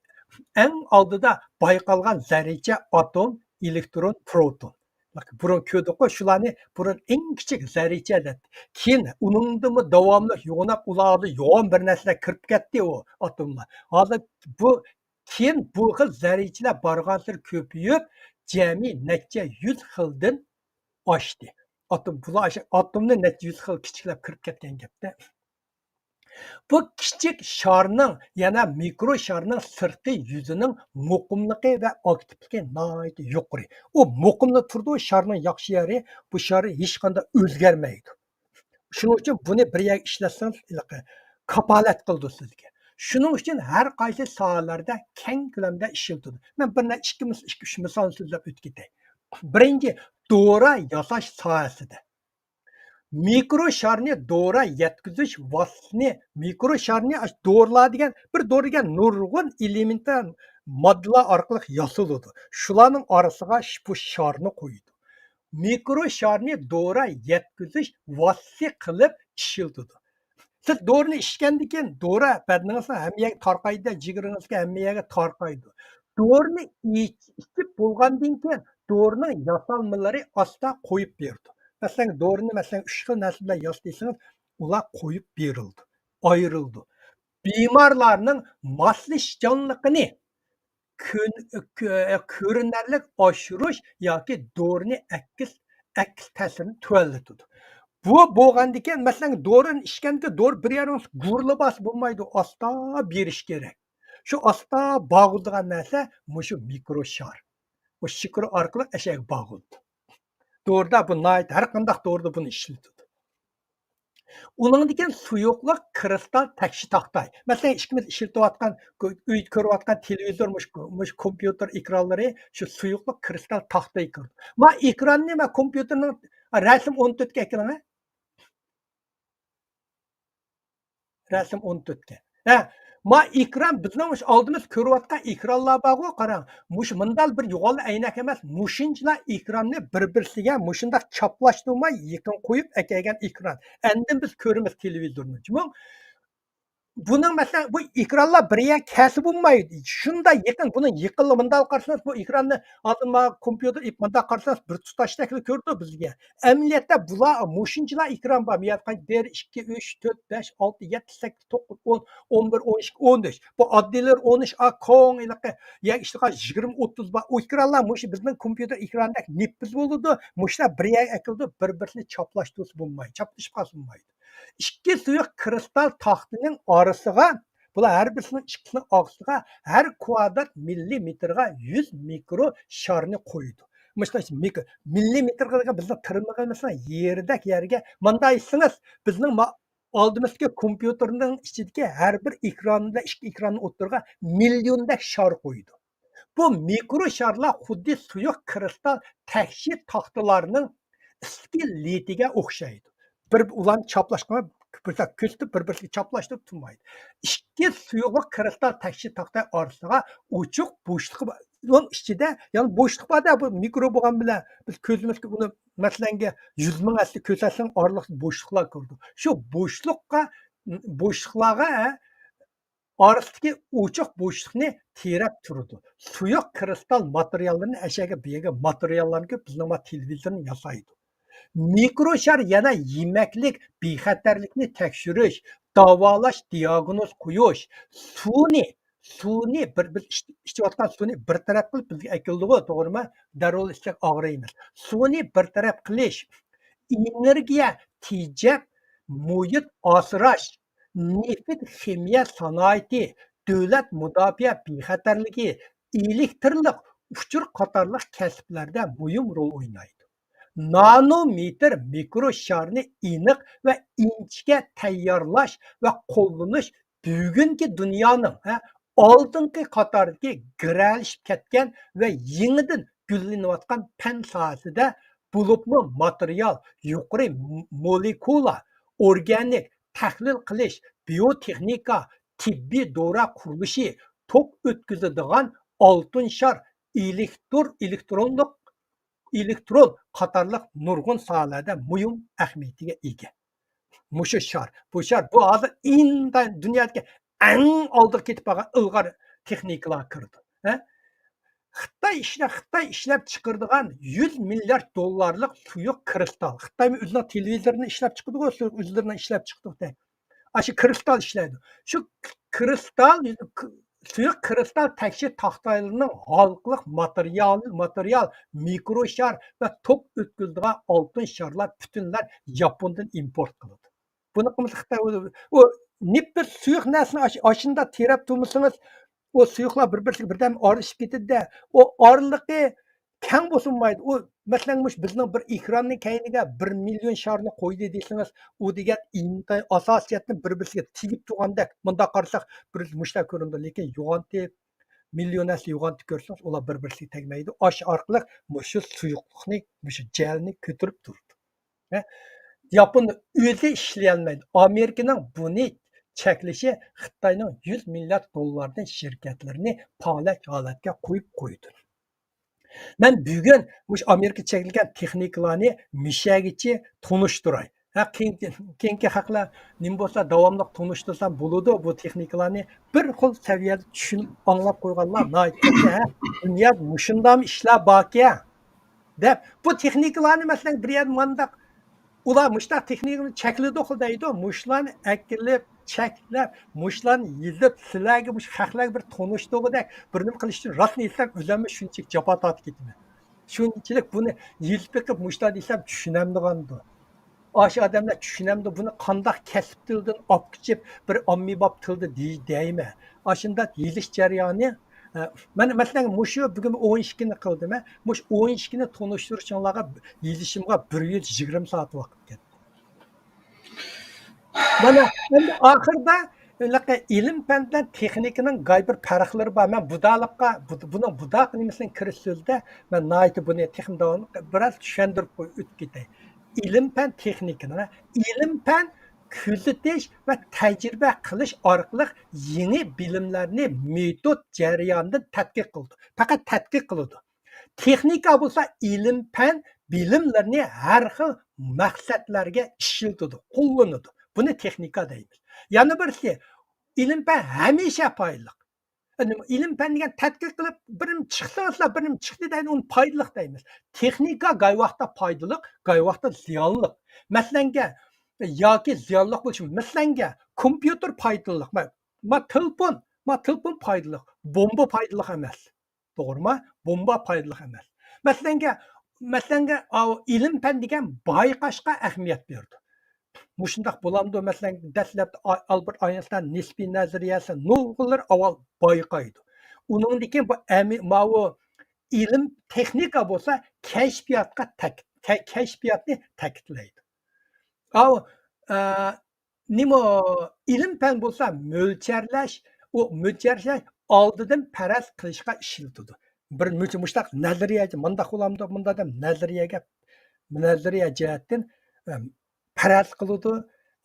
ئەڭ ئالدىدا بايقالغان زەررىچە ئاتوم، ئېلېكترون، پروتون. بۇرۇن كۆردۇققۇ، شۇلارنى بۇرۇن ئەڭ كىچىك زەررىچە دەيتتى. كېيىن ئۇنىڭدىنمۇ داۋاملىق يوغىناپ، ئۇلاردا يوغان بىر نەرسىلەر كىرىپ كەتتى، ئۇ ئاتوملار. ھازىر بۇ، كېيىن بۇ خىل زەررىچىلەر بارغانسېرى كۆپىيىپ، جەمئىي نەچچە يۈز خىلدىن ئاشتى. ئاتوم، بۇلار ئاشۇ ئاتومنى نەچچە يۈز خىل كىچىكلەپ كىرىپ كەتكەن گەپتە. بۇ كىچىك شارنىڭ، يەنى مىكرو شارنىڭ سىرتقى يۈزىنىڭ مۇقىملىقى ۋە ئاكتىپلىقى ناھايىتى يۇقىرى. ئۇ مۇقىملا تۇرىدۇ، شارنىڭ ياخشى يېرى، بۇ شار ھېچقانداق ئۆزگەرمەيدۇ. شۇنىڭ ئۈچۈن بۇنى بىر يەرگە ئىشلەتسىڭىز، ھېلىقى كاپالەت قىلىدۇ سىزگە. شۇنىڭ ئۈچۈن ھەر قايسى ساھەلەردە كەڭ كۆلەمدە ئىشلىتىدۇ. مەن بىر نە-، ئىككى مىس-، ئىككى، ئۈچ مىسالنى سۆزلەپ ئۆتۈپ كېتەي. بىرىنچى، دورا ياساش ساھەسىدە. مىكرو شارنى دورا يەتكۈزۈش ۋاسىتىسىنى، مىكرو شارنى ئاش-، دورىلار دېگەن، بىر دورا دېگەن نۇرغۇن ئېلېمېنتار ماددىلار ئارقىلىق ياسىلىدۇ. شۇلارنىڭ ئارىسىغا ش-، بۇ شارنى قويىدۇ. مىكرو شارنى دورا يەتكۈزۈش ۋاسىتىسى قىلىپ ئىشلىتىدۇ. سىز دورىنى ئىچكەندىن كېيىن، دورا بەدىنىڭىزنىڭ ھەممە يەرگە تارقايدۇ، جىگىرىڭىزگە، ھەممە يەرگە تارقايدۇ. دورىنى ئىچ-، ئىچىپ بولغاندىن كېيىن، دورىنىڭ ياسالمىلىرى ئاستا قويۇپ بېرىدۇ. مەسىلەن، دورىنى، مەسىلەن، ئۈچ خىل نەرسە بىلەن ياسىدىسىڭىز، ئۇلار قويۇپ بېرىلىدۇ، ئايرىلىدۇ. بىمارلارنىڭ ماسلىشىشچانلىقىنى كۆن-، كۆ-، كۆرۈنەرلىك ئاشۇرۇش ياكى دورىنى ئەكس، ئەكس تەسىرىنى تۆۋەنلىتىدۇ. بۇ بولغاندىكىن، مەسىلەن، دورىنى ئىچكەندىكىن دورا بىر يەرگە گۇرلا باسا بولمايدۇ، ئاستا بېرىش كېرەك. شۇ ئاستا باغلىدىغان نەرسە مۇشۇ مىكرو شار. بۇ شىكىر ئارقىلىق ئەشەگە باغلىدى. دورىدا بۇ ناھايىتى، ھەر قانداق دورىدا بۇنى ئىشلىتىدۇ. ئۇنىڭدىن كېيىن سۇيۇقلۇق كىرىستال تەكشى تاختاي. مەسىلەن، ئىككىمىز ئىشلىتىۋاتقان، ئۆيدە كۆرۈۋاتقان تېلېۋىزور، مۇشۇ، مۇشۇ كومپيۇتېر ئېكرانلىرى شۇ سۇيۇقلۇق كىرىستال تاختىغا كىرىدۇ. ما ئېكراننى، ما كومپيۇتېرنىڭ، رەسىم ئون تۆتكە ئەكىلىڭە. رەسىم ئون تۆتكە. ھە، ما ئېكران، بىزنىڭ مۇشۇ ئالدىمىز كۆرۈۋاتقان ئېكرانلار بارغۇ، قاراڭ. مۇشۇ مۇنداق بىر يوغانلا ئەينەك ئەمەس، مۇشۇنچىلا ئېكراننى بىر-بىرسىگە مۇشۇنداق چاپلاشتۇرماي يېقىن قويۇپ ئەكەلگەن ئېكران. ئاندىن بىز كۆرىمىز تېلېۋىزورنى. جۇمۇ بۇنىڭ، مەسىلەن، بۇ ئېكرانلار بىر يەرگە كەلسە بولمايدۇ. شۇنداق يېقىن، بۇنىڭ يېقىنلا مۇنداق قارىسىڭىز، بۇ ئېكراننى ھازىر ما كومپيۇتېر ئېلىپ مۇنداق قارىسىڭىز، بىر تۇتاشتەكلا كۆرىدۇ بىزگە. ئەمەلىيەتتە بۇلار مۇشۇنچىلا ئېكران بار. بۇ يەردە بىر، ئىككى، ئۈچ، تۆت، بەش، ئالتە، يەتتە، سەككىز، توققۇز، ئون، ئون بىر، ئون ئىككى، ئون ئۈچ. بۇ ئاددىيلىرى ئون ئۈچ، ئا، كوڭ ھېلىقى يەر ئىچىدىغان يىگىرمە، ئوتتۇز بار. ئۇ ئېكرانلار مۇشۇ بىزنىڭ كومپيۇتېر ئېكرانىدەك نېپىز بولىدۇ. مۇشۇلار بىر يەرگە ئەكېلىدۇ، بىر-بىرسىنى چاپلاشتۇرسا بولمايدۇ، چاپلىشىپ قالسا بولمايدۇ. ئىككى سۇيۇق كىرىستال تاختىنىڭ ئارىسىغا، بۇلار ھەر بىرسىنىڭ ئىككىسىنىڭ ئارىسىغا ھەر كۋادرات مىللىمېتىرغا يۈز مىكرو شارنى قويىدۇ. مۇشۇنداق مىك-، مىللىمېتىرغا دېگەن بىزنىڭ تىرىمىغىمىزنىڭ يېرىدەك يەرگە مۇنداق ئېيتسىڭىز، بىزنىڭ ما-، ئالدىمىزدىكى كومپيۇتېرنىڭ ئىچىدىكى ھەر بىر ئېكران بىلەن ئىككى ئېكراننىڭ ئوتتۇرىغا مىليوندەك شار قويىدۇ. بۇ مىكرو شارلار خۇددى سۇيۇق كىرىستال تەكشى تاختىلارنىڭ ئىسكىلىتىگە ئوخشايدۇ. بىر ئۇلارنى چاپلاشقا، بىر كۆزىتىپ، بىر-بىرسىگە چاپلاشتۇرۇپ تۇرمايدۇ. ئىككى سۇيۇقلۇق كىرىستال تەكشى تاختاي ئارىسىغا ئوچۇق بوشلۇقى بار. ئۇنىڭ ئىچىدە يەنە بوشلۇق بار-دە، بۇ مىكرو بولغان بىلەن بىز كۆزىمىزگە ئۇنى، مەسىلەنگە، يۈز مىڭ ھەسسە كۆرسەتسەڭ، ئارىلىق بوشلۇقلار كىرىدۇ. شۇ بوشلۇققا، بوشلۇقلارغا ئارىسىدىكى ئوچۇق بوشلۇقنى تېرەپ تۇرىدۇ. سۇيۇق كىرىستال ماتېرىياللىرىنى ئەشەگە بىيەگە ماتېرىياللارنى كۆپ بىزنىڭ ما تېلېۋىزورنى ياسايدۇ. مىكرو شار يەنە يېمەكلىك بىخەتەرلىكنى تەكشۈرۈش، داۋالاش، دىياگنوز قويۇش، سۇنى، سۇنى بىر، بىز ئىچ-، ئىچىۋاتقان سۇنى بىر تەرەپ قىلىپ بىزگە ئەكېلىدىغۇ، توغرىمۇ؟ دەررۇ ئىچسەك ئاغرىيمىز. سۇنى بىر تەرەپ قىلىش، ئېنېرگىيە تېجەپ، مۇھىت ئاسراش، نېفىت خىمىيە سانائىتى، دۆلەت مۇداپىئە بىخەتەرلىكى، ئېلېكتىرلىق ئۇچۇر قاتارلىق كەسىپلەردە مۇھىم رول ئوينايدۇ. نانومېتىر مىكرو شارنى ئېنىق ۋە ئىنچىكە تەييارلاش ۋە قوللىنىش بۈگۈنكى دۇنيانىڭ، ھە، ئالدىنقى قاتاردىكى گىرەلىشىپ كەتكەن ۋە يېڭىدىن گۈللىنىۋاتقان پەن ساھەسىدە، بولۇپمۇ ماتېرىيال، يۇقىرى م-، مولېكۇلا، ئورگانىك، تەھلىل قىلىش، بىيوتېخنىكا، تېببىي دورا قۇرۇلۇشى، توك ئۆتكۈزىدىغان ئالتۇن شار، ئېلېكتر، ئېلېكترونلۇق، ئېلېكترون قاتارلىق نۇرغۇن ساھەلەردە مۇھىم ئەھمىيىتىگە ئىگە. مۇشۇ شار، بۇ شار، بۇ ھازىر ئىنتايىن دۇنيادىكى ئەڭ ئالدىغا كېتىپ بارغان ئىلغار تېخنىكىلارغا كىرىدۇ. ھە؟ خىتاي ئىشلەپ، خىتاي ئىشلەپ چىقىرىدىغان يۈز مىليارد دوللارلىق سۇيۇق كرىستال. خىتايمۇ ئۆزىنىڭ تېلېۋىزورىنى ئىشلەپ چىقىدىغۇ، ئۆزلىرىنىڭ ئىشلەپ چىقىدۇ. ئاشۇ كرىستال ئىشلەيدۇ. شۇ كرىستال، سۇيۇق كرىستال تەكشى تاختايلىرىنىڭ ھالقىلىق ماتېرىيال، ماتېرىيال، مىكرو شار ۋە توك ئۆتكۈزىدىغان ئالتۇن شارلار پۈتۈنلەي ياپوندىن ئىمپورت قىلىدۇ. بۇنى قىلمىسا خىتاي ئۇ، ئۇ نېپىز سۇيۇق نەرسىنى ئاش-، ئاشۇنداق تېرەپ تۇرمىسىڭىز، ئۇ سۇيۇقلار بىر-بىرسىگە بىردەم ئارىلىشىپ كېتىدۇ-دە. ئۇ ئارىلىقى كەڭ بولسا بولمايدۇ. ئۇ، مەسىلەن، مۇشۇ بىزنىڭ بىر ئېكراننىڭ كەينىگە بىر مىليون شارنى قويدى دېسىڭىز، ئۇ دېگەن ئىنتايىن ئاساسىيەتنى بىر-بىرسىگە تېگىپ تۇرغاندەك، مۇنداق قارىساق، بىر مۇشتاق كۆرۈنىدۇ، لېكىن يوغانتى، مىليون ئەسلى يوغانتى كۆرسىڭىز، ئۇلار بىر-بىرسىگە تەگمەيدۇ. ئاشۇ ئارقىلىق مۇشۇ سۇيۇقلۇقنى، مۇشۇ جەلنى كۆتۈرۈپ تۇرىدۇ. ھە؟ ياپون ئۆزى ئىشلىيەلمەيدۇ. ئامېرىكىنىڭ بۇنى چەكلىشى خىتاينىڭ يۈز مىليارد دوللاردىن شىركەتلىرىنى پالەچ ھالەتكە قويۇپ قويدى. مەن بۈگۈن مۇشۇ ئامېرىكا چەكلىگەن تېخنىكىلارنى مىشەگىچە تونۇشتۇراي. ھە، كېيىنكى، كېيىنكى خەقلەر نېمە بولسا داۋاملىق تونۇشتۇرسام بولىدۇ. بۇ تېخنىكىلارنى بىر خىل سەۋىيەدە چۈشىنىپ، ئاڭلاپ قويغانلار ناھايىتى كۆپ. ھە، دۇنيادا مۇشۇنداقمۇ ئىشلار باركەن دەپ، بۇ تېخنىكىلارنى، مەسىلەن، بىر يەردە مانداق، ئۇلار مۇشۇنداق تېخنىكىنى چەكلىدۇق دەيدۇ، مۇشۇلارنى ئەكېلىپ، چەكلەپ، مۇشۇلارنى يېزىپ، سىلەرگە، مۇشۇ خەقلەرگە بىر تونۇشتۇرغۇدەك بىر نېمە قىلىش ئۈچۈن راستىنى ئېيتسام، ئۆزۈممۇ شۇنچىلىك جاپا تارتىپ كېتىمەن. شۇنچىلىك بۇنى يېزىپ بېقىپ، مۇشۇنداق دېسەم، چۈشىنەمدىغاندۇ؟ ئاشۇ ئادەملەر چۈشىنەمدۇ؟ بۇنى قانداق كەسىپ تىلىدىن ئاپ كېچىپ، بىر ئاممىباب تىلدا دېي-، دەيمەن. ئاشۇنداق يېزىش جەريانى، ئە، مەن، مەسىلەن، مۇشۇ بۈگۈن ئون ئىككىنى قىلدىم، ھە؟ مۇشۇ ئون ئىككىنى تونۇشتۇرۇشۇڭلارغا، يېزىشىمغا بىر يۈز يىگىرمە سائەت ۋاقىت كەتتى. مانا، ئەمدى ئاخىرىدا ھېلىقى ئىلىم-پەن بىلەن تېخنىكىنىڭ گاي بىر پەرقلىرى بار. مەن بۇدالىققا، بۇ-، بۇنىڭ بۇداق نېمىسىنىڭ كىرىش سۆزىدە مەن ناھايىتى بۇنى تېخىمۇ داۋاملىق بىراز چۈشەندۈرۈپ قوي-، ئۆتۈپ كېتەي. ئىلىم-پەن تېخنىكىنى، ئىلىم-پەن كۆزىتىش ۋە تەجرىبە قىلىش ئارقىلىق يېڭى بىلىملەرنى مېتود جەريانىدا تەتقىق قىلىدۇ. پەقەت تەتقىق قىلىدۇ. تېخنىكا بولسا ئىلىم-پەن بىلىملىرىنى ھەر خىل مەقسەتلەرگە ئىشلىتىدۇ، قوللىنىدۇ. بۇنى تېخنىكا دەيمىز. يەنە بىرسى، ئىلىم-پەن ھەمىشە پايدىلىق. ئىلىم-پەن دېگەن تەتقىق قىلىپ، بىر نېمە چىقسىڭىزلا، بىر نېمە چىقتى دەيدۇ، ئۇنى پايدىلىق دەيمىز. تېخنىكا گاي ۋاقىتتا پايدىلىق، گاي ۋاقىتتا زىيانلىق. مەسىلەنگە، ياكى زىيانلىق بولۇشى، مەسىلەنگە، كومپيۇتېر پايدىلىق. ما، ما تېلېفون، ما تېلېفون پايدىلىق، بومبا پايدىلىق ئەمەس. توغرىما؟ بومبا پايدىلىق ئەمەس. مەسىلەنگە، مەسىلەنگە، ئاۋۇ ئىلىم-پەن دېگەن بايقاشقا ئەھمىيەت بېرىدۇ. مۇشۇنداق بولامدۇ؟ مەسىلەن، دەسلەپتە ئا-، ئالبېرت ئاينشتاين نىسپىي نەزەرىيەسى نۇرغۇنلار ئاۋۋال بايقايدۇ. ئۇنىڭدىن كېيىن بۇ ئەمە-، ماۋۇ ئىلىم، تېخنىكا بولسا كەشپىياتقا تەك-، تە-، كەشپىياتنى تەكىتلەيدۇ. ئاۋۇ، ئە، نېمە، ئىلىم-پەن بولسا مۆلچەرلەش، ئۇ مۆلچەرلەش ئالدىدىن پەرەز قىلىشقا ئىشلىتىدۇ. بىر مۆلچە-، مۇشتاق نەزەرىيە، مۇنداق بولامدۇ، مۇنداق دەپ نەزەرىيەگە، نەزەرىيە جەھەتتىن، ئەم، پەرەز قىلىدۇ.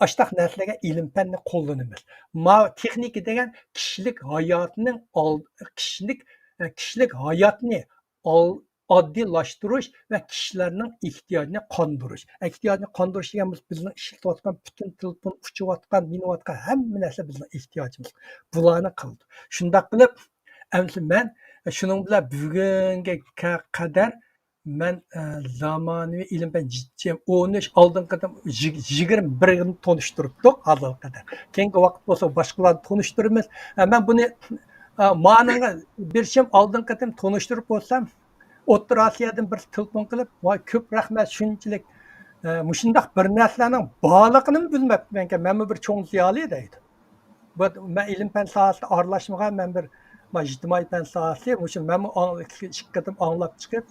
ئاشتاق نەرسىلەرگە ئىلىم-پەننى قوللىنىمىز. ما تېخنىكا دېگەن كىشىلىك ھاياتنىڭ ئال-، كىشىلىك، ئە، كىشىلىك ھاياتنى ئال-، ئاددىيلاشتۇرۇش ۋە كىشىلەرنىڭ ئېھتىياجىنى قاندۇرۇش. ئېھتىياجنى قاندۇرۇش دېگەن بىز، بىزنىڭ ئىشلىتىۋاتقان پۈتۈن تېلېفون، ئۇچۇۋاتقان، مىنىۋاتقان ھەممە نەرسە بىزنىڭ ئېھتىياجىمىز. بۇلارنى قىلىدۇ. شۇنداق قىلىپ، ئەمدى مەن شۇنىڭ بىلەن بۈگۈنگە قەدەر مەن، ئە، زامانىۋى ئىلىم-پەن جىم ئون ئۈچ، ئالدىنقى قېتىم يىگ-، يىگىرمە بىرنى تونۇشتۇرۇپتۇق ھازىرغا قەدەر. كېيىنكى ۋاقىت بولسا باشقىلارنى تونۇشتۇرىمىز. ئە، مەن بۇنى، ئە، مانىڭغا بېرىشىم، ئالدىنقى قېتىم تونۇشتۇرۇپ بولسام، ئوتتۇرا ئاسىيادىن بىرسى تېلېفون قىلىپ، ۋاي، كۆپ رەھمەت، شۇنچىلىك، ئە، مۇشۇنداق بىر نەرسىلەرنىڭ بارلىقىنىمۇ بىلمەپتىمەنكەن، مەنمۇ بىر چوڭ زىيالىي دەيدۇ. بۇ، مەن ئىلىم-پەن ساھەسىدە ئارىلاشمىغان، مەن بىر، ما، ئىجتىمائىي پەن ساھەسى، مۇشۇ مەنمۇ ئاڭ-، ئىككى قېتىم ئاڭلاپ چىقىپ،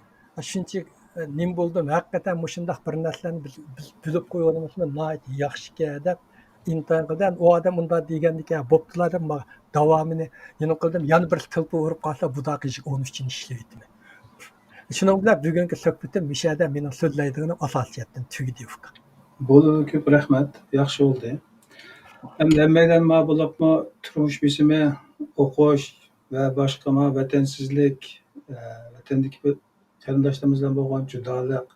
شۇنچە، ئە، نېمە بولدۇم، ھەقىقەتەن مۇشۇنداق بىر نەرسىلەرنى بىز، بىز بىلىپ قويغىنىمىزمۇ ناھايىتى ياخشىكەن دەپ، ئىنتايىن قىلدىم. ئۇ ئادەم ئۇنداق دېگەندىكىن، بوپتۇلا دەپ، ما-، داۋامىنى يەنە قىلدىم. يەنە بىرسى تېلېفون ئۇرۇپ قالسا، بۇ داقى يىگىرمە ئون ئۈچىنچى ئىشلەۋېتىمەن. شۇنىڭ بىلەن بۈگۈنكى سۆھبىتىم مۇشۇ يەردە مېنىڭ سۆزلەيدىغىنىم ئاساسىيەتتىن تۈگىدى، ئۇكا. بولىدۇ، كۆپ رەھمەت. ياخشى بولدى. ھەم ھەممەيلەن ما بولۇپمۇ تۇرمۇش بېسىمى، ئوقۇش ۋە باشقا ما ۋەتەنسىزلىك، ئە، ۋەتەندىكى قېرىنداشلىرىمىز بىلەن بولغان جۇدالىق،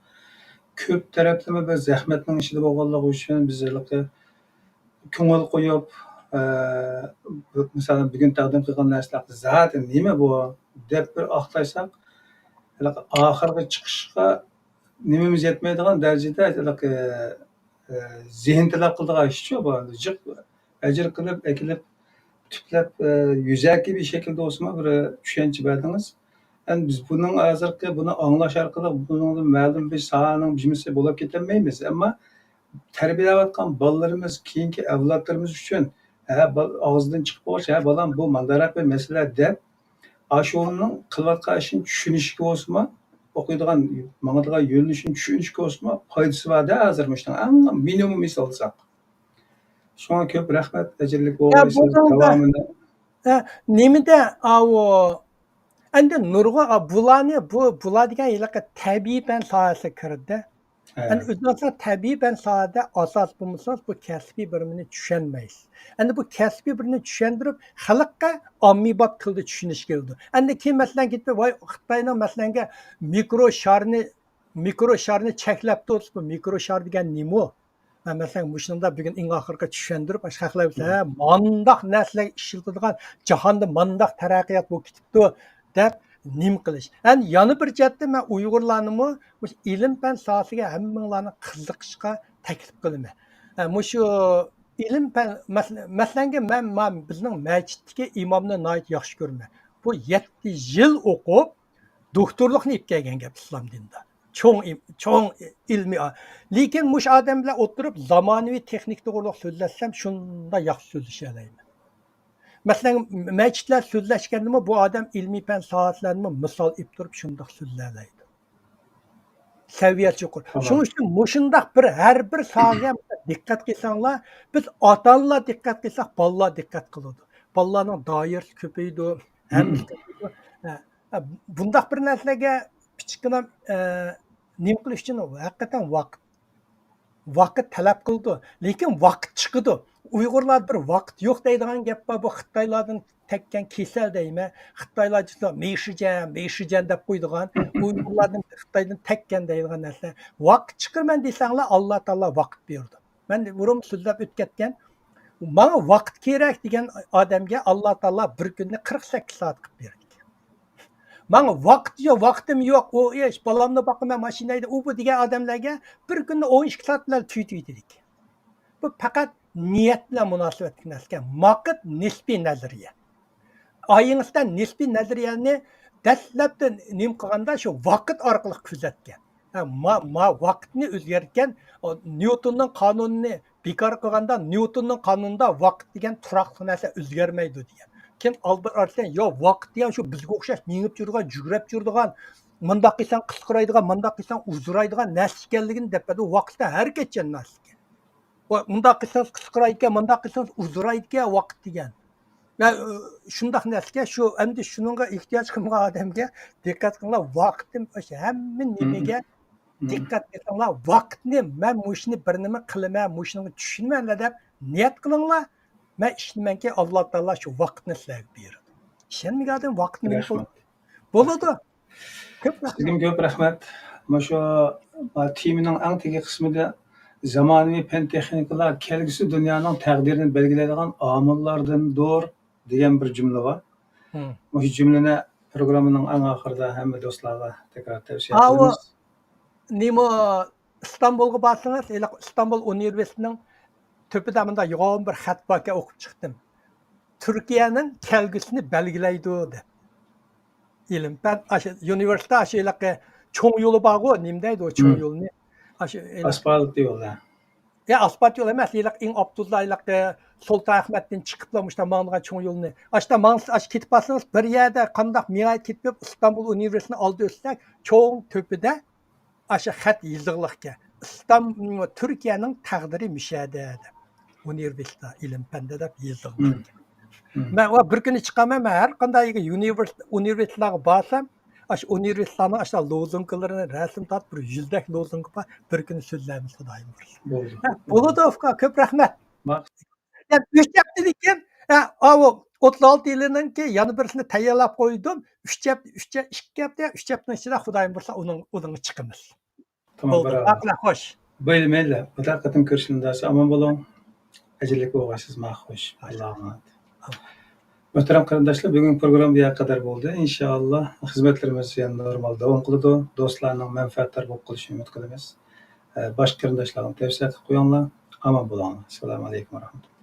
كۆپ تەرەپلىمە بىر زەھمەتنىڭ ئىچىدە بولغانلىقى ئۈچۈن بىز ھېلىقى كۆڭۈل قويۇپ، ئە، بۇ، مىسالەن، بۈگۈن تەقدىم قىلغان نەرسىلەر زادى نېمە بۇ دەپ بىر ئاقلايساق، ھېلىقى ئاخىرقى چىقىشقا نېمىمىز يەتمەيدىغان دەرىجىدە ھېلىقى، ئە، زېھىن تەلەپ قىلىدىغان ئىشچۇ بۇ. جىق ئەجىر قىلىپ، ئەكېلىپ، تۈپلەپ، ئە، يۈزەكى بىر شەكىلدە بولسىمۇ بىر چۈشەنچە بەردىڭىز. ئەمدى بىز بۇنىڭ ھازىرقى بۇنى ئاڭلاش ئارقىلىق بۇنىڭدىن مەلۇم بىر ساھەنىڭ بىمىسى بولۇپ كېتەلمەيمىز. ئەمما تەربىيەلەۋاتقان بالىلىرىمىز، كېيىنكى ئەۋلادلىرىمىز ئۈچۈن، ھە، بال-، ئاغزىدىن چىقىپ بولغاچ، ھە، بالام، بۇ مانداقراق بىر مەسىلە دەپ، ئاشۇنىڭ قىلىۋاتقان ئىشىنى چۈشىنىشكە بولسىمۇ، ئوقۇيدىغان، ماڭىدىغان يۆنىلىشىنى چۈشىنىشكە بولسىمۇ، پايدىسى بار-دە، ھازىر مۇشۇنىڭ ئەڭ مىنىمۇم ھېسابلىساق. شۇڭا كۆپ رەھمەت، ئەجىرلىك يا، بولغايسىز، بولغاندا، داۋامىنى. ئە، نېمىدە، ئاۋۇ، ئەندى نۇرغۇن، ئا، بۇلارنى، بۇ، بۇلار دېگەن ھېلىقى تەبىئىي پەن ساھەسىگە كىرىدۇ. ھە. ئەنە ئۆزىڭىزنىڭ تەبىئىي پەن ساھەدە ئاساس بولمىسىڭىز، بۇ كەسپىي بىرىمىنى چۈشەنمەيسىز. ئەنە بۇ كەسپىي بىرىمىنى چۈشەندۈرۈپ، خەلققە ئاممىباب تىلدا چۈشىنىش كېلىدۇ. ئەندى كېيىن مەسىلەن كېتىپ، ۋاي، خىتاينىڭ مەسىلەنگە مىكرو شارنى، مىكرو شارنى چەكلەپتۇ، بۇ مىكرو شار دېگەن نېمە؟ مەن مەسىلەن مۇشۇنىڭدا بۈگۈن ئەڭ ئاخىرقى چۈشەندۈرۈپ، ئاشۇ خەقلەر بىلەن، ھە، مانداق نەرسىلەر ئىشلىتىدىغان، جاھاندا مانداق تەرەققىيات بولۇپ كېتىپتۇ، دەپ نېمە قىلىش. ئەنە يەنە بىر جەھەتتىن مەن ئۇيغۇرلارنىمۇ مۇشۇ ئىلىم پەن ساھەسىگە ھەممىڭلارنى قىزىقىشقا تەكلىپ قىلىمەن. ھە، مۇشۇ ئىلىم پەن، مەسىلەن، مەسىلەنگە مەن، مەن بىزنىڭ مەسچىتتىكى ئىمامنى ناھايىتى ياخشى كۆرىمەن. بۇ يەتتە يىل ئوقۇپ، دوكتورلۇقنى ئېلىپ كەلگەن گەپ ئىسلام دىنىدا. چوڭ ئىم-، چوڭ ئىلمىي ئا-، لېكىن مۇشۇ ئادەم بىلەن ئولتۇرۇپ زامانىۋى تېخنىكا توغرۇلۇق سۆزلەشسەم، شۇنداق ياخشى سۆزلىشەلەيمەن. مەسىلەن، مەسچىتلەر سۆزلەشكەندىمۇ بۇ ئادەم ئىلمىي پەن ساھەسىلەرنىمۇ مىسال ئېلىپ تۇرۇپ شۇنداق سۆزلەيدۇ. سەۋىيەسى يۇقىرى. تامام. شۇنىڭ ئۈچۈن مۇشۇنداق بىر، ھەر بىر ساھەگە دىققەت قىلساڭلار، بىز ئاتا-ئانىلار دىققەت قىلساق، بالىلار دىققەت قىلىدۇ. بالىلارنىڭ دائىرىسى كۆپىيىدۇ، ھەممىسى كۆپىيىدۇ. ھە، ھە، بۇنداق بىر نەرسىلەرگە كىچىككىنە، ئە، نېمە قىلىش ئۈچۈن ھەقىقەتەن ۋاقىت، ۋاقىت تەلەپ قىلىدۇ. لېكىن ۋاقىت چىقىدۇ. ئۇيغۇرلاردا بىر ۋاقىت يوق دەيدىغان گەپ بار. بۇ خىتايلاردىن تەگكەن كېسەل دەيمەن. خىتايلار جۇدا مېشىجەن، مېشىجەن دەپ قويىدىغان. ئۇيغۇرلاردىن خىتايدىن تەگكەن دەيدىغان نەرسە. ۋاقىت چىقىرىمەن دېسەڭلار، ئاللا تائالا ۋاقىت بېرىدۇ. مەن بۇرۇن سۆزلەپ ئۆتكەن، ماڭا ۋاقىت كېرەك دېگەن ئادەمگە ئاللا تائالا بىر كۈننى قىرىق سەككىز سائەت قىلىپ بېرىدىكەن. ماڭا ۋاقىت يوق، ۋاقتىم يوق، ئۇ ئىش، بالامنى باقىمەن، ماشىنا ھەيدەپ، ئۇ بۇ دېگەن ئادەملەرگە بىر كۈندە ئون ئىككى سائەت بىلەن تۈگىتىۋېتىدىكەن. بۇ پەقەت نىيەت بىلەن مۇناسىۋەتلىك نەرسىكەن. ۋاقىت نىسپىي نەزەرىيە. ئايىنغستاين نىسپىي نەزەرىيەنى دەسلەپتە نېمە قىلغاندا شۇ ۋاقىت ئارقىلىق كۆزەتكەن. ھە، ما، ما ۋاقىتنى ئۆزگەرتكەن، ئو، نيۇتوننىڭ قانۇنىنى بىكار قىلغاندا، نيۇتوننىڭ قانۇنىدا ۋاقىت دېگەن تۇراقلىق نەرسە ئۆزگەرمەيدۇ دېگەن. كېيىن ئالبېر ئاينشتاين، يا، ۋاقىت دېگەن شۇ بىزگە ئوخشاش مېڭىپ يۈرىدىغان، جۈگرەپ يۈرىدىغان، مۇنداق قىلساڭ قىسقىرايدىغان، مۇنداق قىلساڭ ئۇزىرايدىغان نەرسە ئىكەنلىكىنى دەپ بەردى. ۋاقىت ھەرىكەتچان نەرسە ئىكەن. ۋاي، مۇنداق قىلسىڭىز قىسقىرايدىكەن، مۇنداق قىلسىڭىز ئۇزىرايدىكەن ۋاقىت دېگەن. ۋە، ئى، شۇنداق نەرسىكەن، شۇ، ئەمدى شۇنىڭغا ئېھتىياج قىلمىغان ئادەمگە دىققەت قىلىڭلار، ۋاقىتتىن ئاشۇ ھەممە نېمىگە دىققەت قىلساڭلار، ۋاقىتنى، مەن مۇشۇنى بىر نېمە قىلىمەن، مۇشۇنىڭغا چۈشىنىمەن دەپ نىيەت قىلىڭلار. مەن ئىشىنىمەنكى، ئاللا تائالا شۇ ۋاقىتنى سىلەرگە بېرىدۇ. ئىشەنمىگەن ئادەم ۋاقىتنى نېمە قىلىدۇ؟ بولىدۇ. كۆپ رەھمەت. سىزگىمۇ كۆپ رەھمەت. مۇشۇ تېمىنىڭ ئەڭ تېگى قىسمىدا زامانىۋى پەن تېخنىكىلار كەلگۈسى دۇنيانىڭ تەقدىرىنى بەلگىلەيدىغان ئامىللاردىندۇر دېگەن بىر جۈملە بار. مۇشۇ جۈملىنى پروگراممىنىڭ ئەڭ ئاخىرىدا ھەممە دوستلارغا تەكرار تەۋسىيە قىلىمىز. نېمە، ئىستانبۇلغا بارسىڭىز، ھېلىقى ئىستانبۇل ئۇنىۋېرسىتېتىنىڭ تۆپىدە مۇنداق يوغان بىر خەت باركەن، ئوقۇپ چىقتىم. تۈركىيەنىڭ كەلگۈسىنى بەلگىلەيدۇ دەپ. ئىلىم پەن، ئاشۇ ئۇنىۋېرسىتېت، ئاشۇ ھېلىقى چوڭ يولى بارغۇ، نېمە دەيدۇ ئۇ چوڭ يولنى؟ ئاشۇ ھېلىقى ئاسفالت يول، ھە. يا، ئاسفالت يول ئەمەس، ھېلىقى ئەڭ ئابدۇللا، ھېلىقى سۇلتان ئەخمەتتىن چىقىپلا مۇشۇنداق ماڭىدىغان چوڭ يولنى. ئاشۇنداق ماڭسا، ئاشۇ كېتىپ بارسىڭىز، بىر يەردە قانداق مېڭە كېتىپ بېرىپ ئىستانبۇل ئۇنىۋېرسىتېتىنىڭ ئالدىدا ئۆتسەك، چوڭ تۆپىدە ئاشۇ خەت يېزىقلىقكەن. ئىستان-، تۈركىيەنىڭ تەقدىرى مۇشەدە دەپ. ئۇنىۋېرسىتېت ئىلىم پەندى دەپ يېزىقلىقكەن. مەن ۋە بىر كۈنى چىقارمەن، مەن ھەر قانداق يەرگە ئۇنىۋېرسىتېتلارغا بارسام، ئاشۇ ئۇنىۋېرسىتېتلارنىڭ ئاشۇ لوزۇنكىلىرىنى رەسىم تارتىپ، بىر يۈزدەك لوزۇنكا بار، بىر كۈنى سۆزلەيمىز، خۇدايىم بۇيرۇسا. بولدى. ھە، بولىدۇ، ئۇكا، كۆپ رەھمەت. ئۈچ ھەپتىدىن كېيىن، ھە، ئاۋۇ ئوتتۇز ئالتە يىلىنىڭكى يەنە بىرسىنى تەييارلاپ قويدۇم. ئۈچ ھەپتە، ئۈچ، ئىككى ھەپتە، ئۈچ ھەپتىنىڭ ئىچىدە خۇدايىم بۇيرۇسا ئۇنىڭ، ئۇنىڭغا چىقىمىز. تامام، بولدى. بارابەر. باقلا، خوش. بولدى، مەيلى. بىر قېتىم كۆرۈشكەندە ئامان بولۇڭ. ئەجەللىك بولغايسىز، ماڭا خوش. ئاللاغا ئامانەت. مۆھتەرەم قېرىنداشلار، بۈگۈنكى پروگرامما بۇ يەرگە قەدەر بولدى. ئىنشائاللا، خىزمەتلىرىمىز يەنە نورمال داۋام قىلىدۇ. دوستلارنىڭ مەنپەئەتدار بولۇپ قېلىشىنى ئۈمىد قىلىمىز. ئە، باشقا قېرىنداشلارغا تەۋسىيە قىلىپ قويۇڭلار. ئامان بولۇڭلار. ئەسسالامۇ ئەلەيكۇم ۋە رەھمەتۇللا.